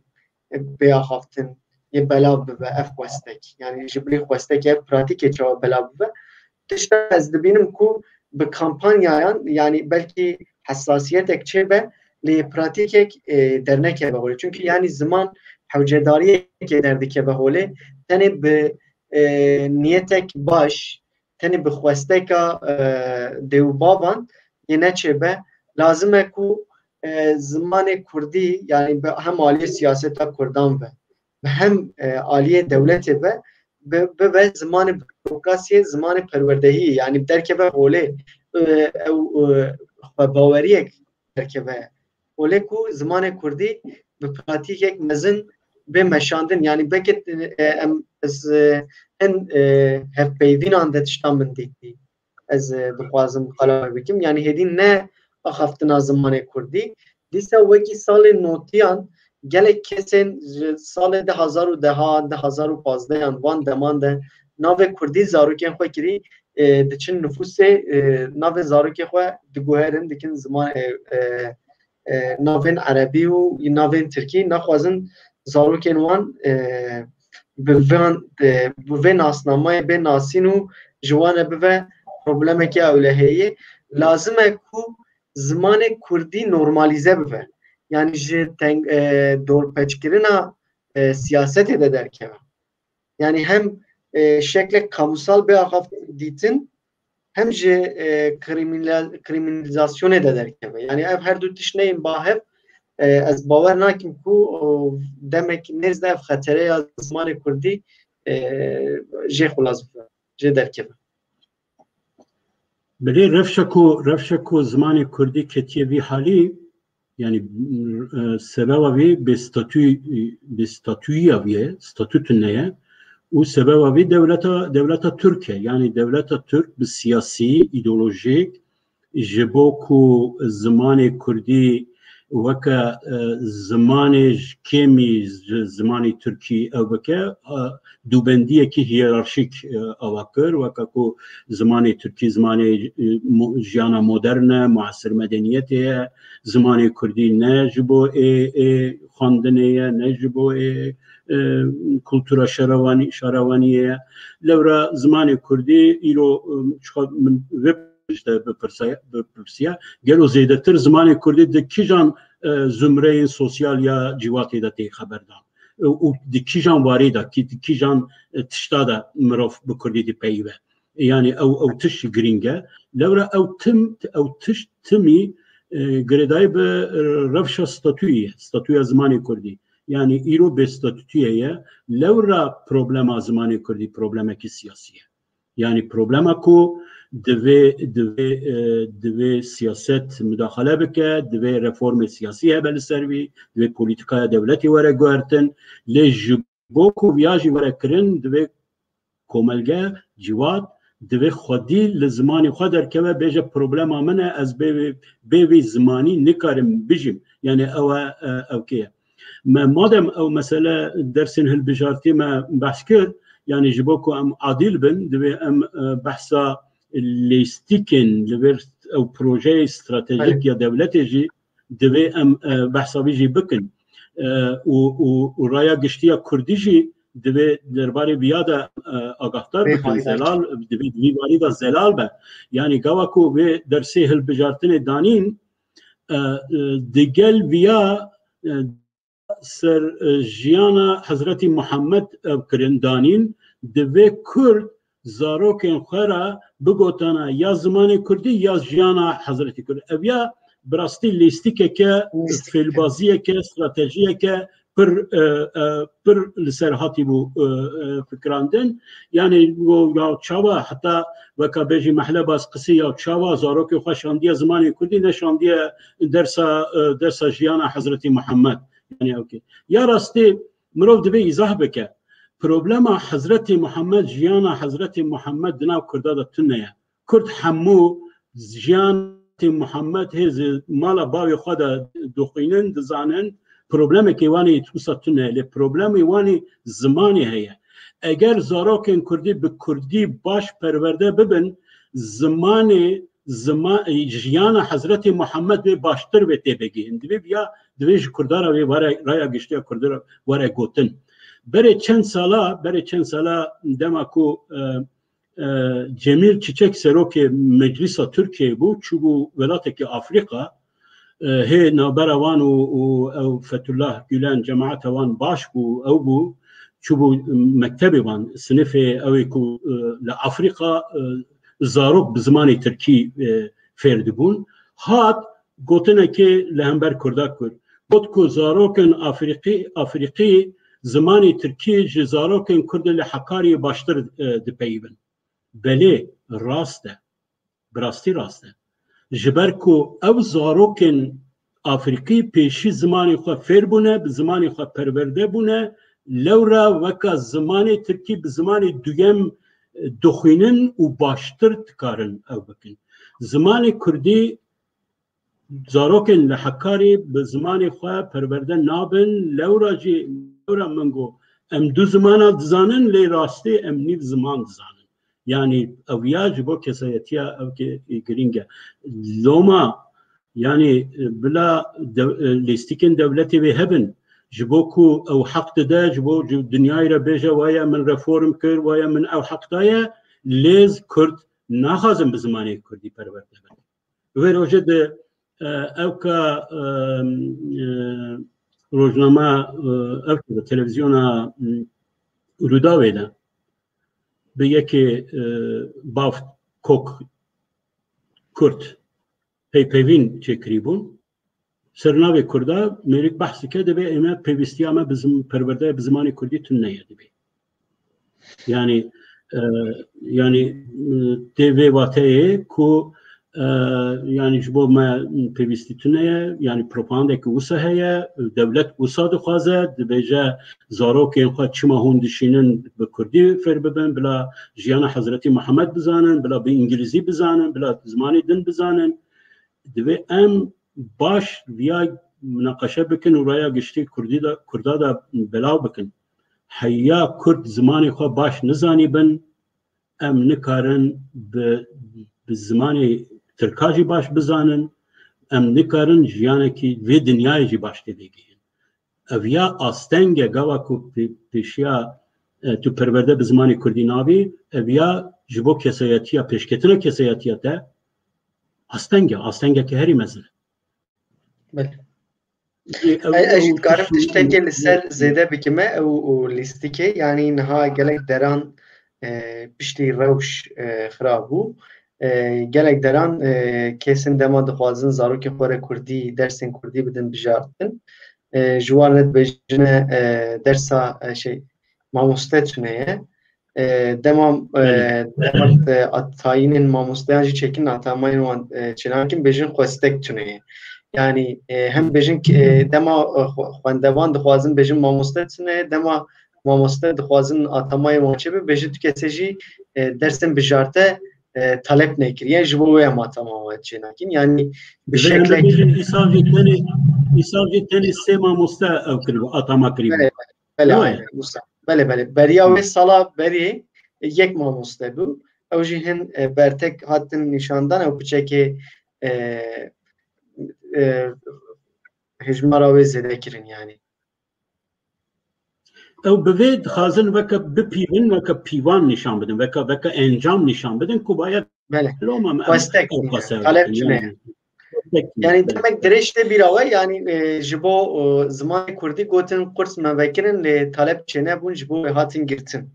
e, bêaxaftin, yê belav bibe ev xwestek. Yanî ji bilî xwestek ev pratîkê çawa belav bibe. Tişta ez dibînim ku bi kampanyayan, yanî belkî hesasiyetek çêbe, lê pratîkek, e, dernekeve holê. Çunkî yanî ziman hewcedariyekê derdikeve holê, tenê bi, e, niyetek baş, tenê bi xwesteka, e, dê û bavan yê neçêbe, lazim e ku, e, zimanê kurdî, yanî bi hem aliyê siyaseta kurdan ve, bi hem, e, aliyê dewletê ve bi-, bibe zimanê burokrasiyê, zimanê perwerdehiyê, yanî derkeve holê, e, ew, e, xwebaweriyek derkeve holê ku zimanê kurdî bi pratîkek mezin bê meşandin. Yanî belkî, e, em, ez, e, hin, e, hevpeyvînan de tişta min dîtî. Ez, e, dixwazim qala bikim. Yanî hêdî ne axaftina zimanê kurdî. Dîsa wekî salên notiyan gelek kesên ji salê du hazar û deh, du hazar û pazdeh wan deman de navê kurdî zarokên xwe kirî, e, diçin nifûsê, e, navê zarokê xwe diguherin, dikin ziman, e, e, e, navên erebî û navên tirkî, naxwazin zarokên wan, e, bi van, e, bi vê nasnameyê bê nasîn û ji wan re bibe problemeke ewlehiyê. Lazim e ku zimanê kurdî normalîze bibe. Yanî ji teng-, e, dorpeçkirina, e, siyasetê de derkeve. Yanî hem, e, şeklek kamusal bê axaft dîtin, hem jî, e, krîmînal-, krîmînalîzasyonê de derkeve. Yanî ev her du tişt neyên ba hev, e, ez bawer nakim ku, o, demek nêz de ev xetereya zimanê kurdî, e, jê xulaz bibe, jê derkeve. Belê rewşa ku, rewşa ku zimanê kurdî ketiye vî halî, yanî, e, sebeba vê bê statû-, bê statûya vê ye, statû tune ye. Û sebeba vê dewleta, dewleta Tirk e. Yanî dewleta Tirk bi siyasî, îdeolojîk, ji bo ku zimanê kurdî weke, e, zimanê ji kêmî ji zimanê tirkî ew bike, e, dûbendiyekî hiyerarşîk, e, ava kir, weke ku zimanê tirkî zimanê, e, mo-, jiyana modern e, muasir medeniyetê ye, zimanê kurdî ne ji bo ê, ê xwendinê ye, ne ji bo ê, e, kultura şarewanî-, şarewaniyê ye. Lewra zimanê kurdî îro, e, çiqa min vê ji te bipirse-, bipirsiya, gelo zêdetir zimanê kurdî di kîjan, e, zumreyên sosyal ya cîvatê de tê xeberdan? E, û di kîjan warê de, kî-, di kîjan, e, tişta de mirov bi kurdî dipeyive? Yanî ew, ew tişt jî girîng e. Lewra ew tim, ew tişt timî, e, girêdayî bi, e, rewşa statûyê ye, statûya zimanê kurdî. Yanî îro bêstatûtiyê ye. Lewra problema zimanê kurdî problemekî siyasî ye. Yanî problema ku divê, divê, e, divê siyaset mudaxale bike, divê reformê siyasî hebe li ser vî, divê polîtîkaya dewletê were guhertin. Lê ji bo ku viya jî were kirin, divê komelge, cîwat, divê xwedî li zimanê xwe derkeve, bêje problema min e, ez bê vê, bê vê zimanî nikarim bijîm. Yanî ew e, e, ewkê ye. Me, madem ew mesele dersên hilbijartî me behs kir, yanî ji bo ku em adîl bin, divê em, e, behsa lêstîkên li vir ew projeyê stratejîk Belê. ya dewletê jî divê em, e, behsa vî jî bikin. E, û, û, û raya giştî ya kurdî jî divê derbarê viya de, e, agahdar Vê bikin, fayda. Zelal, divê vî warî de zelal be. Yanî gava ku vê dersê hilbijartinê danîn, e, e, digel viya, e, ser, e, jiyana Hezretî Muhammed ev kirin danîn, divê Kurd zarokên xwe re bigotana ya zimanê Kurdî ya jiyana Hezretî Kurd. Ev ya bi rastî lîstîkeke, Lîstîkeke. fêlbaziyeke, stratejiyeke pir, e, e, pir li ser hatî bû, e, e, fikirandin. Yanî, go-, ya çawa heta weka bêjî Mehlebaz qisî ya çawa zarokê xwe şandiye zimanê Kurdî, ne şandiye dersa, e, dersa jiyana Hezretî Muhammed. Yanî, okey. Ya rastî mirov divê îzah bike. Problema Hezretî Muhammed, jiyana Hezretî Muhammed di nav Kurda de tune ye. Kurd hemû jiyanê Muhammed hê ji mala bavê xwe de dixwînin, dizanin. Problemekê wan ê wisa tune ye, lê problemê wan ê zimanê heye. Eger zarokên Kurdî bi Kurdî baş perwerde bibin, zimanê, zima-, jiyana Hezretê Muhammed wê baştir vê tê vegihîn. Divê viya, divê ji Kurda re vê were, raya giştî ya Kurdî re were gotin. Berê çend sala, berê çend sala dema ku, e, e, Cemîl Çiçek serokê Meclisa Tirkiyeyê bû, çûbû welatekî Afrîka, e, hê navbera wan û, û ew Fethullah Gülen, cemaeta wan baş bû, ew bû, çûbû mektebê wan, sinifê ew ê ku, e, li Afrîka, e, zarok bi zimanê tirkî, e, fêr dibûn. Hat gotinekê li hember Kurda kir. Got ku zarokên Afrîkî, Afrîkî zimanê tirkî ji zarokên Kurd li Hekariyê baştir, e, dipeyivin. Belê, rast e. Bi rastî rast e. Ji ber ku ew zarokên Afrîkî pêşî zimanê xwe fêr bûne, bi zimanê xwe perwerde bûne, lewra weka zimanê tirkî bi zimanê duyem, e, dixwînin û baştir dikarin ew bikin. Zimanê kurdî, zarokên li Hekarî bi zimanê xwe perwerde nabin, lewra jî, lewra min got, em du zimana dizanin, lê rastî em nîv ziman dizanin. Yanî ew ya ji bo kesayetiya ew ke girîng e. Loma, yanî, e, bila dew-, e, lîstikên dewletê wê hebin, ji bo ku ew heq dide, ji bo ji dinyayê re bêje, waya min reform kir, waya min ew heq daye, lê Kurd naxwazin bi zimanê Kurdî perwerde bin. Vê rojê de, e, ew ka, e, e, rojname, e, ew ke televizyona, m, Rûdawê de bi yekê, e, bav kok Kurd peypeyvîn çêkirî bûn. Ser navê Kurda mêrik behs dike, dibê ême pêwîstiya me bi zim-, perwerdeye bi zimanê Kurdî tune ye dibê. Yanî, e, yanî, e, tê vê wateyê ku, e, yanî ji bo me pêwîstî tune ye, yanî propagandeke wisa heye, dewlet wisa dixwaze, dibêje zarokên xwe çima hûn dişînin bi Kurdî fêr bibin, bila jiyana Hezretî Mihemed bizanin, bila bi Îngilîzî bizanin, bila zimanê din bizanin. Divê em baş viya minaqeşe bikin û raya giştî Kurdî de, Kurda de belav bikin. Heya Kurd zimanê xwe baş nizanîbin, em nikarin bi, bi zimanê Tirka jî baş bizanin, em nikarin jiyanekî vê dinyayê jî baş tê vegihîn. Ev ya asteng e, gava ku pê-, pêşiya, e, tu perwerde bi zimanê Kurdî nabî, ev ya ji bo kesayetiya, pêşketina kesayetiya te asteng e, astengeke herî mezin e. Belê. Ê, ew, Ez, ez jî ew dikarim tiştî tiştekê li ser zêde bikime, ew û lîstikê, yanî niha gelek deran, e, piştî rewş, e, xirab bû. E, gelek deran, e, kesên dema dixwazin zarokê xwe re kurdî, dersên kurdî bidin bijartin. E, ji wan re dibêjine, e, dersa, e, şey, mamoste tune ye. E, dema, e, Belê. dema, e, at-, tayînên mamosteyan jî çêkin, atamayên wan, e, çênakin, bêjin xwestek tune ye. Yanî, e, hem bêjin ki, e, dema, e, xwe-, xwendevan dixwazin bêjin mamoste tune ye, dema mamoste dixwazin atamayên wan çêbe, bêjin tu kesê jî, e, dersên bijarte, e, talep nekiriye, ji bo wê em atama wan çênakin. Yanî, bi Divê em şeklek bêjin, îsal jî tenê, îsal jî tenê sê mamoste ew kiribe, atama kiribe. Belê, belê, Yo, aynen, wisa. Belê, belê. Beriya wê sala berê yek mamoste bû. Ew jî hin, e, bertek hatin nîşandan, ew piçekê, e, e, hejmara wê zêde kirin, yanî. Ew bi vê dixwazin weke bipîvin, weke pîvan nîşan bidin, weke, weke encam nîşan bidin ku baye Belê. Loma me em Xwestek ew tune, qase talep bikin, tune. Yani. Xwestek tune, Yani belê. Demek dirêj tê bîra we, yani, e, ji bo, e, zimanê kurdî gotin qurs me vekirin, lê talep çênebûn, ji bo wê hatin girtin.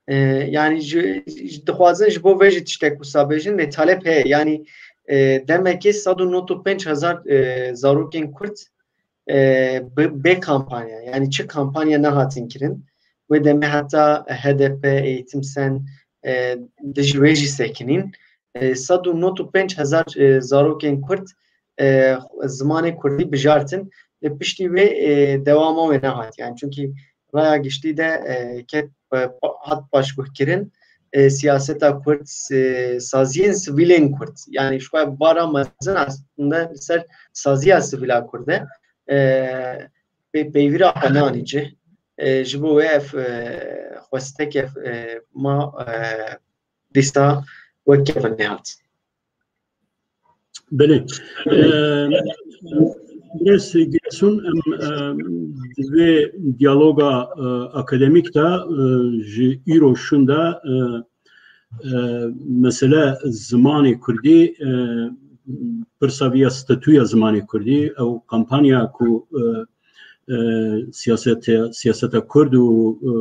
E, yani ji, ji, dixwazin ji bo vê jî tiştek wisa bêjin, lê talep heye. Yani, e, demekê sed û nod û pênc hezar, e, zarokên kurd, e, bi, bê kampanya, yani çi kampanya nehatin kirin. Wê demê heta H D P, Eğitim Sen, e, dijî wê jî sekinîn. E, sed û nod û pênc hezar, e, zarokên kurd, e, zimanê kurdî bijartin. Lê piştî wê, e, dewama wê nehat. Yani çünkü raya giştî de, e, ket, e, pa-, hat paşguhkirin, e, siyaseta kurd, e, saziyên sivîlên kurd. Yani ji xwe bara mezin aslında li ser saziya sivîla kurd e. E, pê-, peyvîra xwe neanî cih. E, ji bo wê ev, e, xwestek ev, e, ma, e, dîsa wek kevin nehat. Belê. Eee, Birêz Giresun, em, eee, di vê diyaloga, eee, akademîk de, eee, ji îro şûn de, eee, eee, mesele zimanê kurdî, eee, pirsa vî ya statûya zimanê kurdî, ew kampanya ku, eee, e, siyasete, siyaseta kurd û, e,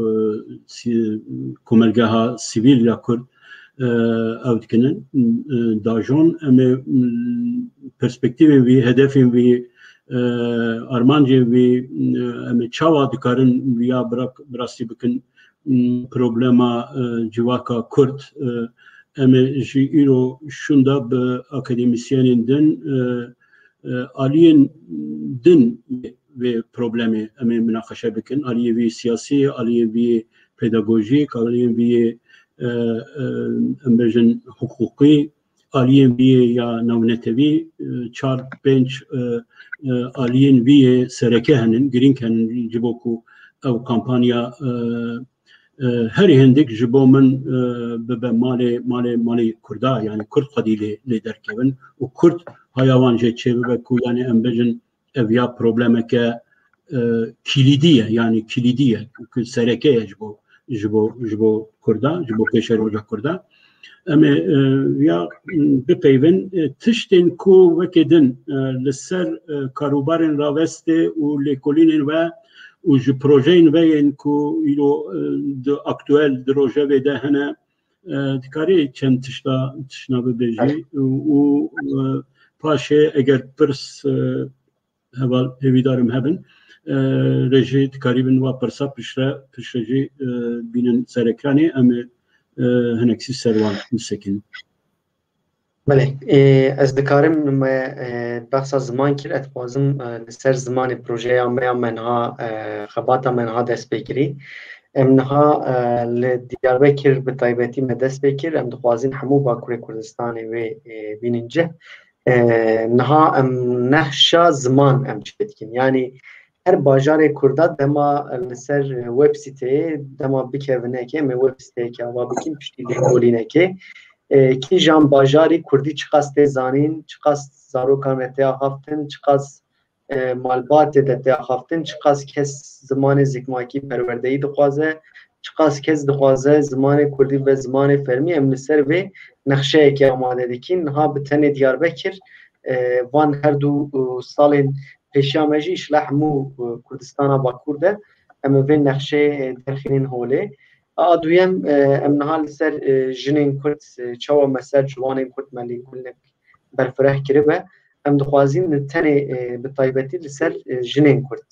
si-, komelgeha sivîl ya kurd, e, ew dikinin, e, dajon. Em ê, m, perspektîvên vî, hedefên vî, e, armancê wî, e, em ê çawa dikarin viya birak-, birastî bikin, m, problema, e, civaka Kurd, e, em ê ji îro şûnda bi akademîsyenên din, e, e, aliyên din vê problemê em ê minaqeşe bikin. Aliyê vî siyasî, aliyê vî pedagojîk, aliyên vî, e, e, em bêjin hiqûqî, aliyên vî ya navnetewî, e, çar pênc, e, e, aliyên vî sereke henin, girîng henin ji bo ku ew kampanya, e, e, herî hindik ji bo min, e, bibe malê, malê, malê Kurda, yani Kurd xwedî lê, lê derkevin û Kurd haya wan jê çêbibe ku yani em bêjin ev ya problemeke, e, kilîdî ye, yani kilîdî ye, ku sereke ye ji bo, ji bo, ji bo Kurda, ji bo pêşeroja Kurda. Em ê, e, ya, m, bipeyvin, e, tiştên ku weke din, e, li ser, e, karûbarên ravestê û lêkolînên we û ji projeyên we yên ku îro, e, di aktuel, di rojevê de hene, e, dikarî çend tişta, tiştna bibêjî û, û, e, paşê eger pirs, e, heval hêvîdarim hebin, e, rê jî dikarîbin wa pirsa piştre, piştre jî, e, bînin ser ekranê, em ê, e, hineksî ser wan bisekinin. Belê, e, ez dikarim me, e, behsa ziman kir, ez dixwazim, e, li ser zimanê projeya me ya me niha, e, xebata me niha dest pê kirî. Em niha, e, li Diyarbekir bi taybetî me dest pê kir, em dixwazin hemû Bakurê Kurdistanê wê, e, bînin cih. E, niha em nexşa ziman em çêdikin. Yanî her bajarê Kurda dema li ser websîteyê, dema bikevine ke, em ê websîteyeke ava bikin, piştî lêkolînekê. E, kîjan bajarî Kurdî çiqas tê zanîn, çiqas zarokan re tê axaftin, çiqas, e, malbatê de tê axaftin, çiqas kes zimanê zikmakî perwerdeyî dixwaze, çiqas kes dixwaze zimanê Kurdî be zimanê fermî, em li ser vê nexşeyekê amade dikin. Niha bi tenê Diyarbekir, e, van her du, e, salên pêşiya me jî îşla hemû, e, Kurdistana Bakur de em ê vê nexşeyê, e, derxînin holê. A duyem, e, em niha li ser, e, jinên Kurd, e, çawa me ser ciwanên Kurd me lêkolînek berfireh kiribe. Em dixwazin li tenê, e, bi taybetî li ser, e, jinên Kurd,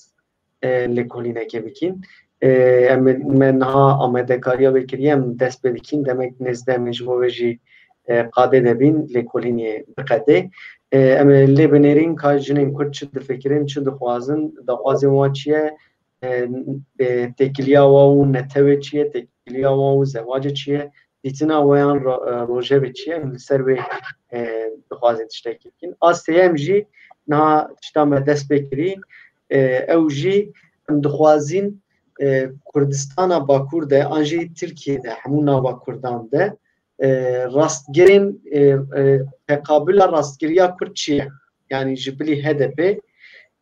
e, lêkolînekê bikin. E, em, me niha amadekariya vê kiriye, em dest pê dikin, demek nêzde em ê ji bo vê jî, e, qadê de bîn, lêkolînê biqedê. E, em ê lê binêrîn ka jinên Kurd çi difikirin, çi dixwazin, daxwazên wan çi ye, e, e, têkiliya wa û netewê çi ye, têkiliya wa û zewacê çi ye, dîtina we yan ro-, e, rojevê çi ye, em li ser wê, e, dixwazin tiştekî bikin. A sêyem jî niha tişta me dest pê kirî, e, ew jî em dixwazin, e, Kurdistana Bakur de an jî Tirkiye de hemû nava Kurdan de, e, rastgirên, e, e, teqabula rastgiriya Kurd çi ye? Yanî ji bilî H D P,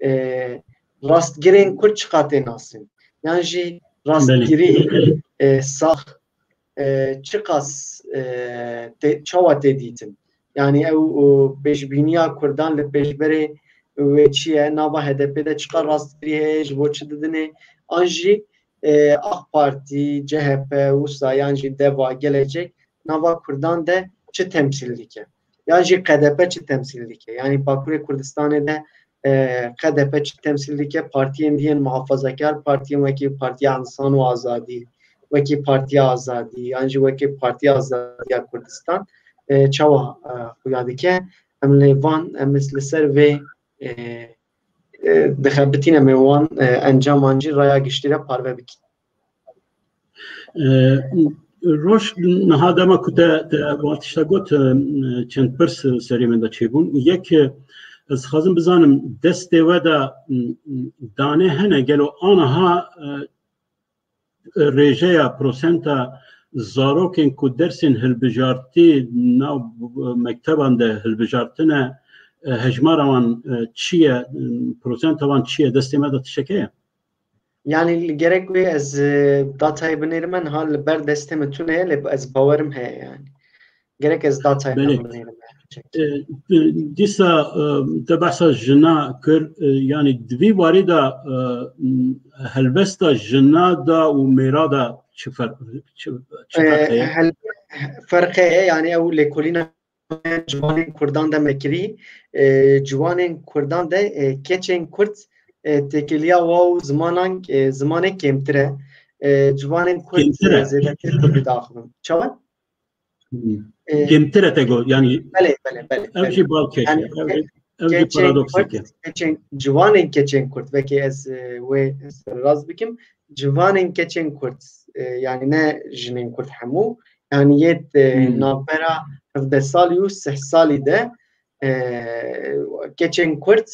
e, rastgirên Kurd çiqa tê nasin? Yan jî rastgirî, e, sax, e, çiqas, e, tê, çawa tê dîtin? Yanî ew, o, pêşbîniya Kurdan li pêşberê wê çi ye? Nava H D P de çiqa rastgirî heye? Ji bo çi didinê? An jî, e, AK Partî, C H P, wisa yan jî Deva, Gelecek nava Kurdan de çi temsîl dike? Yan jî K D P çi temsîl dike? Yanî Bakurê Kurdistanê de, e, K D P çi temsîl dike? Partiyên diyên muhafazakar, partiyên wekî Partiya Însan û Azadî, wekî Partiya Azadî, yan jî wekî Partiya Azadiya Kurdistan, e, çawa, e, xuya dike? Em lê van, em li ser vê, e, e, dixebitîne me wan, e, encaman jî raya giştî re parve bikî. E, Roj, niha dema ku te, te van tişta got, e, çend pirs serê min de çêbûn. Yek, e, ez dixwazim bizanim, destê we de, m, m, dane hene, gelo aniha, e, rêjeya prosenta zarokên ku dersên hilbijartî nav mekteban de hilbijartine, e, hejmara wan, e, çi ye, e, prosenta wan çi ye, destê me de tiştek heye? Yanî li gerek wê ez, e, datayê binêrime, niha li ber destê min tune ye, lê ez bawerim heye yanî. Gerek ez datayê me binêrime. E, dîsa, e, te behsa jina kir, e, yanî di vî warî de, e, helbesta jina de û mêra de çi fer-, çi, çi E, ferq heye? Hel-, ferq heye, yanî ew lêkolîna ciwanên Kurdan de me kirî, e, ciwanên Kurdan de, e, keçên Kurd, e, têkiliya wa û zimanan, e, zimanê kêmtir e. E, ciwanên Kurd, Kêmtir e. e, zêdetir diaxivin. Çawa? Hmm. E, Kêmtir e te got, yani Belê, belê, belê, ev belê. jî balkêş e, Yani ev jî, ke-, ev jî keçên paradoks e Kurd, ki. keçên, ciwanên keçên Kurd, vekê ez, e, wê serrast bikim, ciwanên keçên Kurd, e, yani ne jinên Kurd hemû, yani yê, e, Hmm. navbera hevdeh salî û sih salî de, e, keçên Kurd,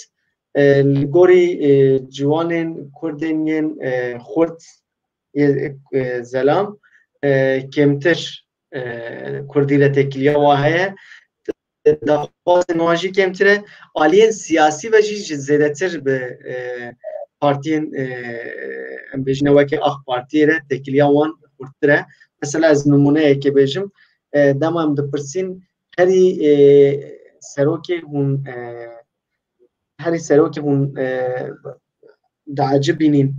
e, li gorî, e, ciwanên Kurdên yên, e, Xurt, yê, e, zelam, e, kêmtir, e, Kurdî re têkiliya wa heye. Daxwazên wan jî kêmtir e. Aliyên siyasî ve jî ji zêdetir bi, e, partiyên, e, em bêjine weke AK Partiyê re têkiliya wan xurttir e. Mesela ez nimûneyekê bêjim, e, dema em dipirsîn herî, e, serokê hûn, e, herî serokê hûn, e, diecibînin,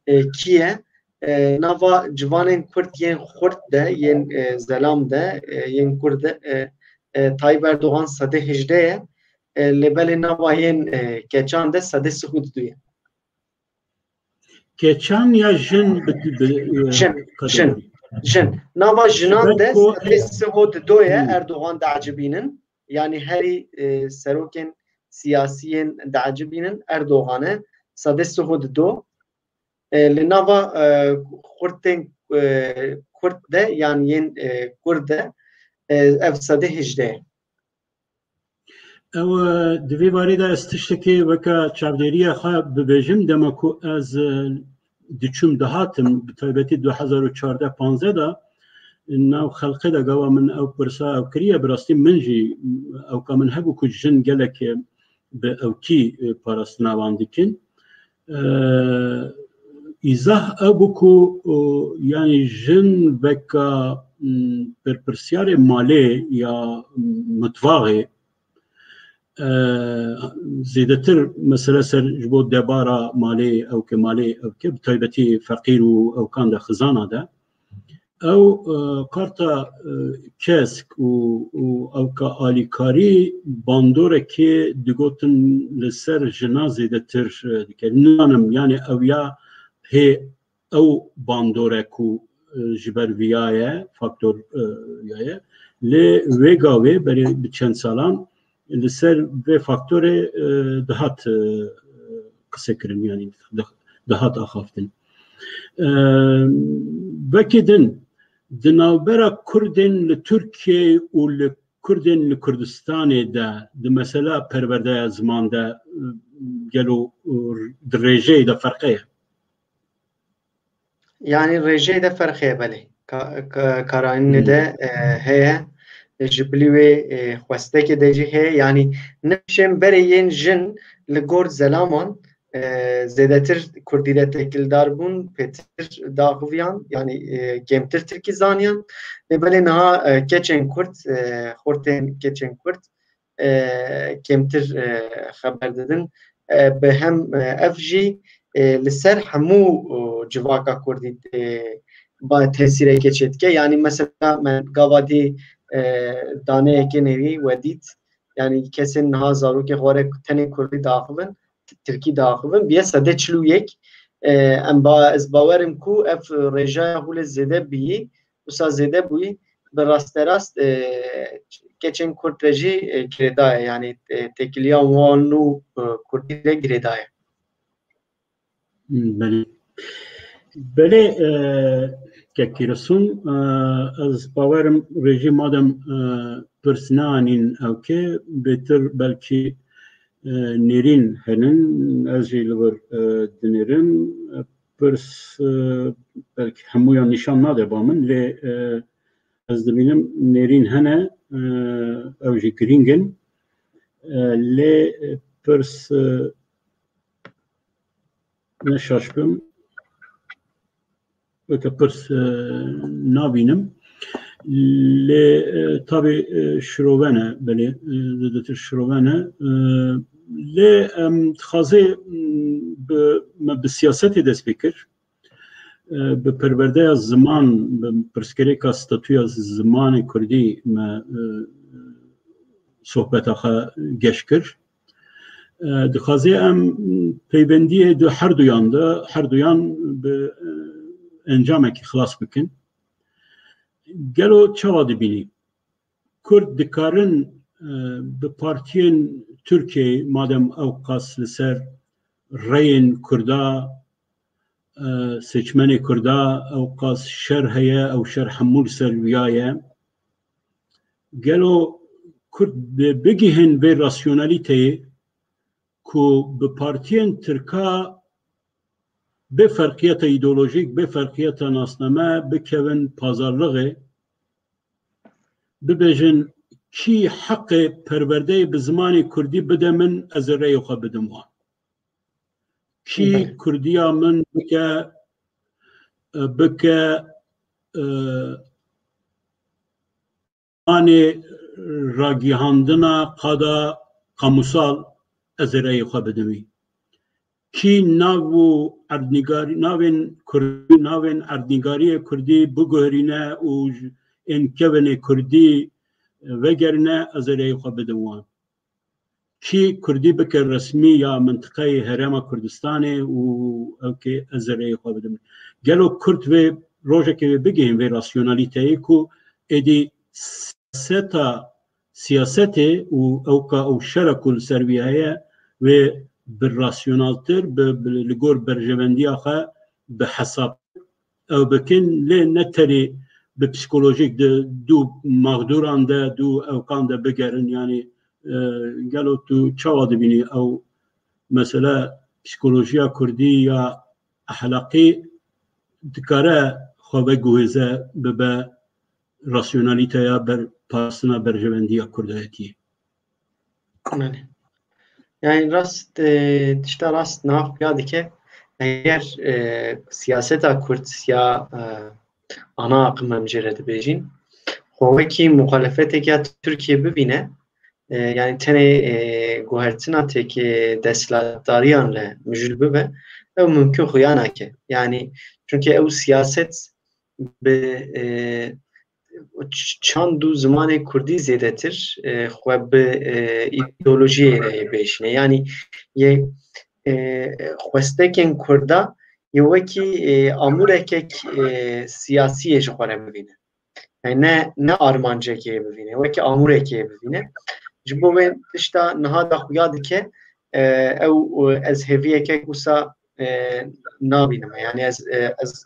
e, kî ye? E, nava ciwanên Kurd yên xurt de, yên, e, zelam de, e, yên Kurd de, e, e, Tayyip Erdogan sedê hejdeh ye. E, lê belê nava yên, e, keçan de sedê sih û du ye. Keçan ya jin bi, bi, e, Jin, kategorî? jin, jin. Nava jinan de Belko sedê sih û du ye Hmm. Erdogan diecibînin. Yani herî, e, serokên siyasiyên diecibînin Erdogan e, sedê sih û du. E, li nava, e, xurtên, e, Kurd de, yan yên, e, Kurd de, e, ev sedê hejdeh ye. Ew, e, di vê barê de ez tiştekê weke çavdêriya xwe bibêjim, dema ku ez, e, diçûm dihatim, bi taybetî du hezar û çardeh panzdeh de, nav xelqê de gava min ew pirsa ew kiriye, bi rastî min jî ewka min hebû ku jin gelekê bi ewkî, e, parastina wan dikin. E, îzah ew bû ku, o, yanî jin veka, m, berpirsiyarê malê ya mutvaxê, e, zêdetir mesele ser ji bo debara malê, ewke malê, ewke bi taybetî feqîr û ewkan de, xizana de. Ew, e, karta, e, kesk û, û ewka alîkarî bandorekê digotin li ser jina zêdetir, e, dike. Nizanim, yani ew ya hê ew bandore ku, e, ji ber viya ye, faktor, e, ya ye. Lê wê gavê berê bi çend salan li ser vê faktorê, e, dihat, e, qise kirin, yani di-, dihat axaftin. E, vekî din, di navbera Kurdên li Tirkiyeyê û li Kurdên li Kurdistanê de, di mesela perwerdeya ziman de, e, gelo, e, di rêjeyê de ferqe ye? Yani rêjeyê de ferq heye, belê. Ka-, ka-, Karahanînê Hmm. de, e, heye. Ji bilî wê, e, xwestekê de jî heye. Yani nifşên berê yên jin li gor zelaman, e, zêdetir Kurdî de têkildar bûn, pêtir daxiviyan, yani, e, kêmtir Tirkî zaniyan. Lê belê niha, e, keçên Kurd, e, xortên keçên Kurd, e, kêmtir, e, xeber didin. E, bi hem, e, ev jî, e, li ser hemû, e, civaka Kurdî, e, ba tesîrekê çêdike. Yanî mesela me gava dî, e, daneyekê nêrî we dît. Yanî kesên niha zarokê xwe re tenê Kurdî diaxivin, Tirkî diaxivin, biye sedê çil û yek. E, em ba-, ez bawer im ku ev rêjaya hûlê zêde bîyî, wisa zêde bûyî, bi rasterast, e, keçên Kurd re jî, e, girêdaye, yanî, e, têkiliya wan û, e, Kurdî re girêdaye. Hmm, belê. Belê, e, kekî Resul, e, ez bawerim rêjî madem, e, pirs neanîn ewke, bêtir belkî, e, nêrîn henin, ez jî li wir, e, dinêrim. E, pirs, e, belkî hemûyan nîşan nade ba min, lê, e, ez dibînim nêrîn hene, e, ew jî girîng in. E, lê, e, pirs, e, ne şaş bim, weke pirs, e, nabînim. Lê, e, tabî, e, şirovene, belê, e, zêdetir şirovene. E, lê em dixwazê, m, bi, me bi siyasetê dest pê kir. E, bi perwerdeya ziman, bi pirsgirêka statûya zimanê kurdî me, e, sohbeta xwe geş kir. E, dixwaze em peywendiyê di herduyan de, herduyan bi, e, encamekî xilas bikin. Gelo çawa dibînî? Kurd dikarin, e, bi partiyên Tirkiyeyê, madem ew qas li ser reyên Kurda, e, seçmenê Kurda ew qas şer heye, ew şer hemû li ser wiya ye. Gelo Kurd bi-, bigihên vê rasyonalîteyê ku bi partiyên Tirka bê ferqiyeta îdeolojîk, bê ferqiyeta nasname bikevin pazarlixê, bibêjin, kî heqê perwerdeyê bi zimanê Kurdî bide min, ez ê reyê xwe bidim wan. Kî Belê. Kurdiya min bike, bike, e, anê ragihandina qada kamusal, ez ê reyê xwe bidim wî. Kî nav û erdnîgarî, navên Kurdî, navên erdnîgariyê Kurdî biguherîne û ên kevinê Kurdî vegerîne, ez ê reyê xwe bidim wan. Kî Kurdî bike resmî ya mintiqeyê Herêma Kurdistanê û ew kê, ez ê reyê xwe bidim. Gelo Kurd vê rojekê vê bigihên vê rasyonalîteyê ku êdî seta siyasetê û ewka ew şera ku li ser wî heye, wê bi rasyonaltir, bi, bi, li gor berjevendiya xwe bi hesab ew bikin, lê ne terî bi psîkolojîk di du mexdûran de, du ewkan de bigerin. Yanî, e, gelo tu çawa dibînî ew mesele, psîkolojiya Kurdî ya ehlaqî dikare xwe veguhêze bibe rasyonalîteya ber-, parastina berjevendiya Kurdayetiyê? Belê. Yani rast, e, tişta rast niha xuya dike, eger, e, siyaseta Kurd ya, e, ana akım em jê re dibêjin, xwe wekî muxalefeteke ya Tirkiye bibîne, e, yani tenê, e, guhertina têkê desthilatdariyan re mijûl bibe, ew mimkun xuya nake. Yani çünkü ew siyaset bi, e, ç-, çand û zimanê Kurdî zêdetir, e, xwe bi, e, îdeolojiyê re yê bêşîne. Yanî yê, e, xwestekên Kurda yê wekî, e, amûrekek, e, siyasî yê ji xwe re bivîne. Yani ne, ne armancekê bivîne, wekî amûrekê bivîne. Ji bo vê tişta niha da xuya dike, e, ew, e, ez hêviyeke wisa, e, nabînime. Yani ez, e, ez,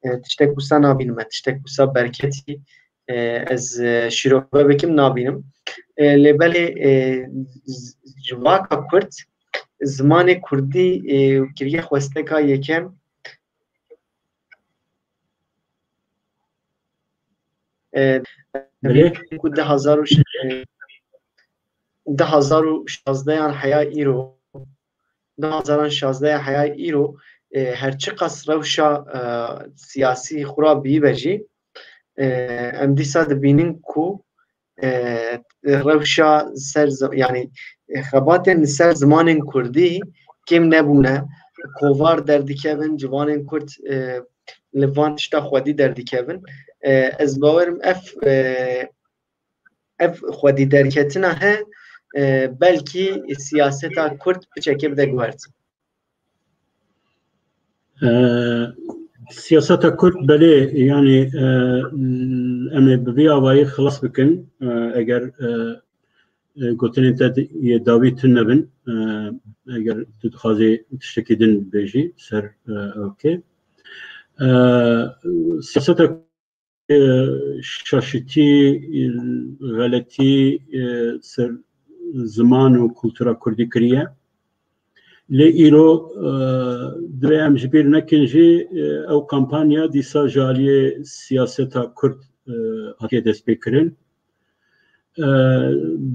e, tiştek wisa nabînime, tiştek wisa berketî, e, ez, e, şîrove bikim nabînim. E, lê belê, e, z-, ji vaka Kurd, zimanê Kurdî, e, kiriye xwesteka yekem, e, Belê. Ku du hazar û şezdeh, du hazar û şezdeh yan heya îro, du hazar û şezdeh heya îro, e, her çiqas rewşa, e, siyasî xurabî be jî, e, em dîsa dibînin ku, e, rewşa ser zi-, yani, e, xebatên li ser zimanên Kurdî kêm nebûne. Kovar derdikevin, ciwanên Kurd, e, li van tişta xwedî derdikevin. E, ez bawerim ev, e, ev xwedî derketina he, e, belkî siyaseta Kurd piçekê bide guhertin. E, siyaseta Kurd belê, yani, e, em ê bi vî avayî xilas bikin, e, eger, e, e, gotinên te di-, yê dawî tune bin, e, eger tu dixwazî tiştekî din bêjî ser, e, ew kê. E, siyaseta e, şaşitî, e, xeletî, e, ser ziman û kultura kurdî kiriye. Lê îro, e, divê em ji bîr nekin jî, e, ew kampanya dîsa ji aliyê siyaseta kurd, e, hatiye destpêkirin. E,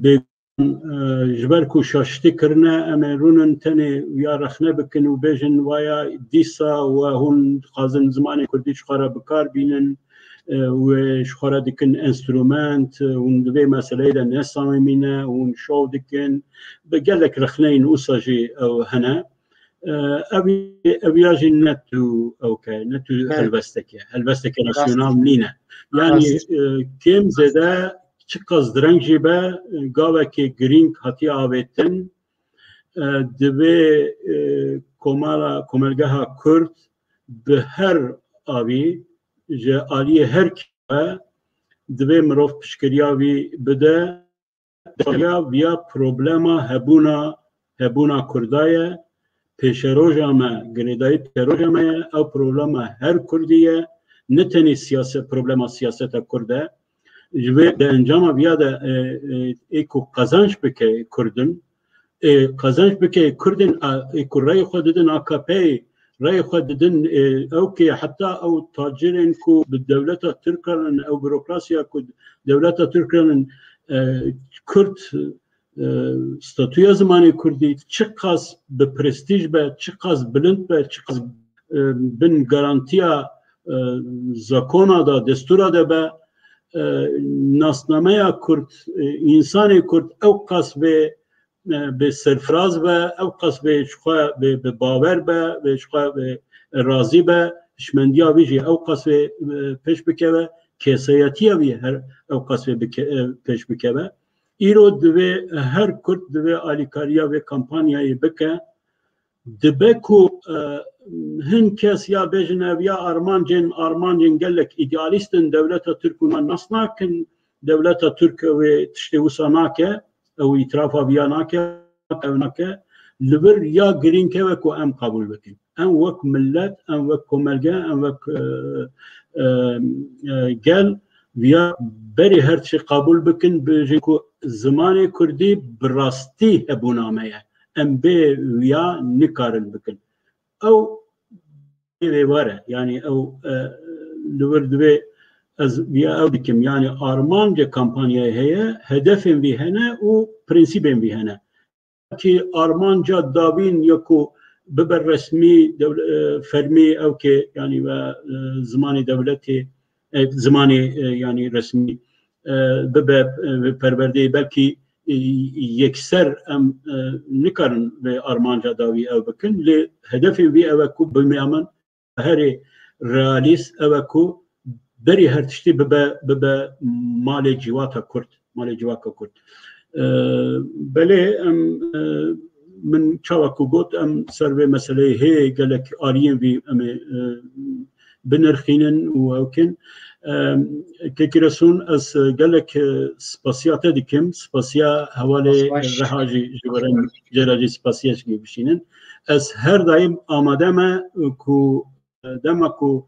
bê e, ji ber ku şaşitî kirine, em ê rûnin tenê wiya rexne bikin û bêjin, waya dîsa we hûn dixwazin zimanê kurdî ji xwe re bi kar bînin, e, wê ji xwe re dikin enstrument, e, hûn di vê meseleyê de ne samîmî ne, hûn şov dikin. Bi gelek rexneyên wisa jî ew hene. E, ev, ev ya jî ne tu ew ke, ne tu Belê. helwesteke, helwesteke Rast. rasyonal nîne. Yani, Rast. e, kêm zêde çiqas direng jî be, gavekê girîng hatiye avêtin. E, divê, e, komela, komelgeha Kurd bi her avî, ji aliyê her kê ve divê mirov piştgiriya wî bide. Ya viya problema hebûna, hebûna Kurda ye. Pêşeroja me, girêdayî pêşeroja me ye. Ew problema her Kurdî ye. Ne tenê siyaset, problema siyaseta Kurd e. Ji vê de encama viya de, e, e, ê ku qezenc bike Kurdin, e, qezenc bike Kurdin, a, ê ku reyê xwe didin A K P'yê, reyê xwe didin, e, ew kê heta ew tacirên ku bi dewleta Tirk re ne, ew burokrasiya ku dewleta Tirk re ne, e, Kurd, e, statûya zimanê Kurdî çiqas bi prestîj be, çiqas bilind be, çiqas, e, bin garantiya, e, zakona de, destûra de be, e, nasnameya Kurd, e, însanê Kurd ew qas vê, e, bê serfiraz be, ew qas vê ji xwe bê, bi bawer be, vê ji xwe bê razî be, hişmendiya wî jî ew qas vê, e, pêş bikeve, kesayetiya wî her ew qas vê bike-, e, pêş bikeve. Îro divê her Kurd divê alîkariya vê kampanyayê bike. Dibe ku, e, hin kes ya bêjin ev ya armancên, armancên gelek îdealîst in, dewleta Tirk hûn nas nakin, dewleta Tirk wê tiştê wisa nake, ew îtirafa viya nake, ew nake. Li vir ya girîng ew e ku em qebûl bikin. Em wek millet, em wek komelge, em wek, e, e, e, gel, viya berê her tiştê qebûl bikin, bêjin ku zimanê Kurdî bi rastî hebûna me ye. Em bê wiya nikarin bikin. Ew êvare, yanî ew, e, li vir divê ez viya ew dikim. Yanî armanca kampanyayê heye, hedefên vî hene û prensîbên vî hene. Ki armanca dawîn ya ku bibe resmî, dewl-, e, fermî ew kê, yanî ve, e, zimanê dewletê, e, zimanê, e, yanî resmî, e, bibe, e, perwerdeyê, belkî, e, yekser em, e, nikarin vê armanca dawî ew bikin, lê hedefê wî ew e ku bimîyamin herê realîst ew e ku berî her tiştî bibe, bibe malê civata Kurd, malê civaka Kurd. E, belê em, e, min çawa ku got, em ser vê meseleyê hê gelek aliyên vî em ê, e, binirxînin û ew kin. E, Kekî Resûn, ez gelek, e, spasiya te dikim, spasiya hevalê Reha jî ji we re, jê re jî spasiya ji bişînin. Ez her daîm amade me ku dema ku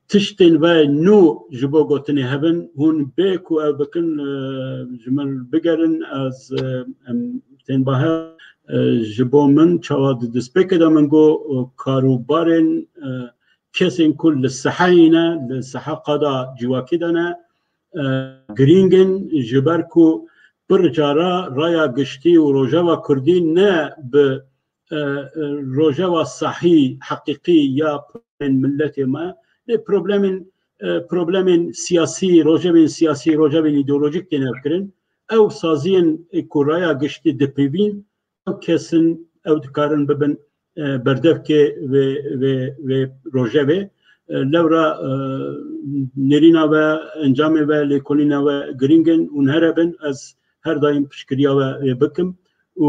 tiştên ve nû ji bo gotinê hebin, hûn bê ku ew bikin, e, ji min bigerin, ez, e, em tên bahe, e, ji bo min çawa di destpêkê de min got, e, karûbarên, e, kesên ku li seheyê ne, li seha qada civakî de ne, e, girîng in, ji ber ku pir cara raya giştî û rojeva Kurdî ne bi e, e, rojeva sahî, heqîqî ya problemên miletê me, lê problemên, e, problemên siyasî, rojevên siyasî, rojevên îdeolojîk têne kirin. Ew saziyên ku raya giştî dipêvîn, ew kesin, ew dikarin bibin, e, berdevkê vê, vê, vê rojevê. E, lewra, e, nêrîna ve, encamê ve, lêkolîna ve girîng in û here bin, ez her daîm piştgiriya we, e, bikim û,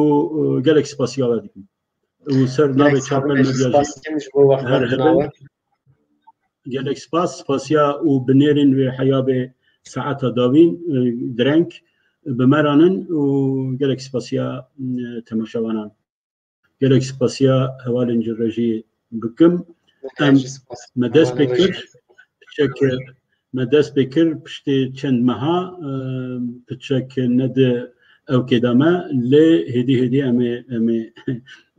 e, gelek spasiya we dikim. Û ser navê Çarpel Medya jî her hebin. Gelek spas, spasiya û binêrên wê heyabê saeta dawîn, e, direng bi me ranin û gelek spasiya, e, temaşevanan. Gelek spasiya hevalên ji rejiyê bikim. Em me dest pê kir, piçek me dest pê kir, piştê çend meha, e, piçek ne di ewkê de me, lê hêdî hêdî em ê, em ê,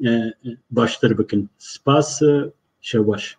e, baştir bikin. Spas, e, şev baş.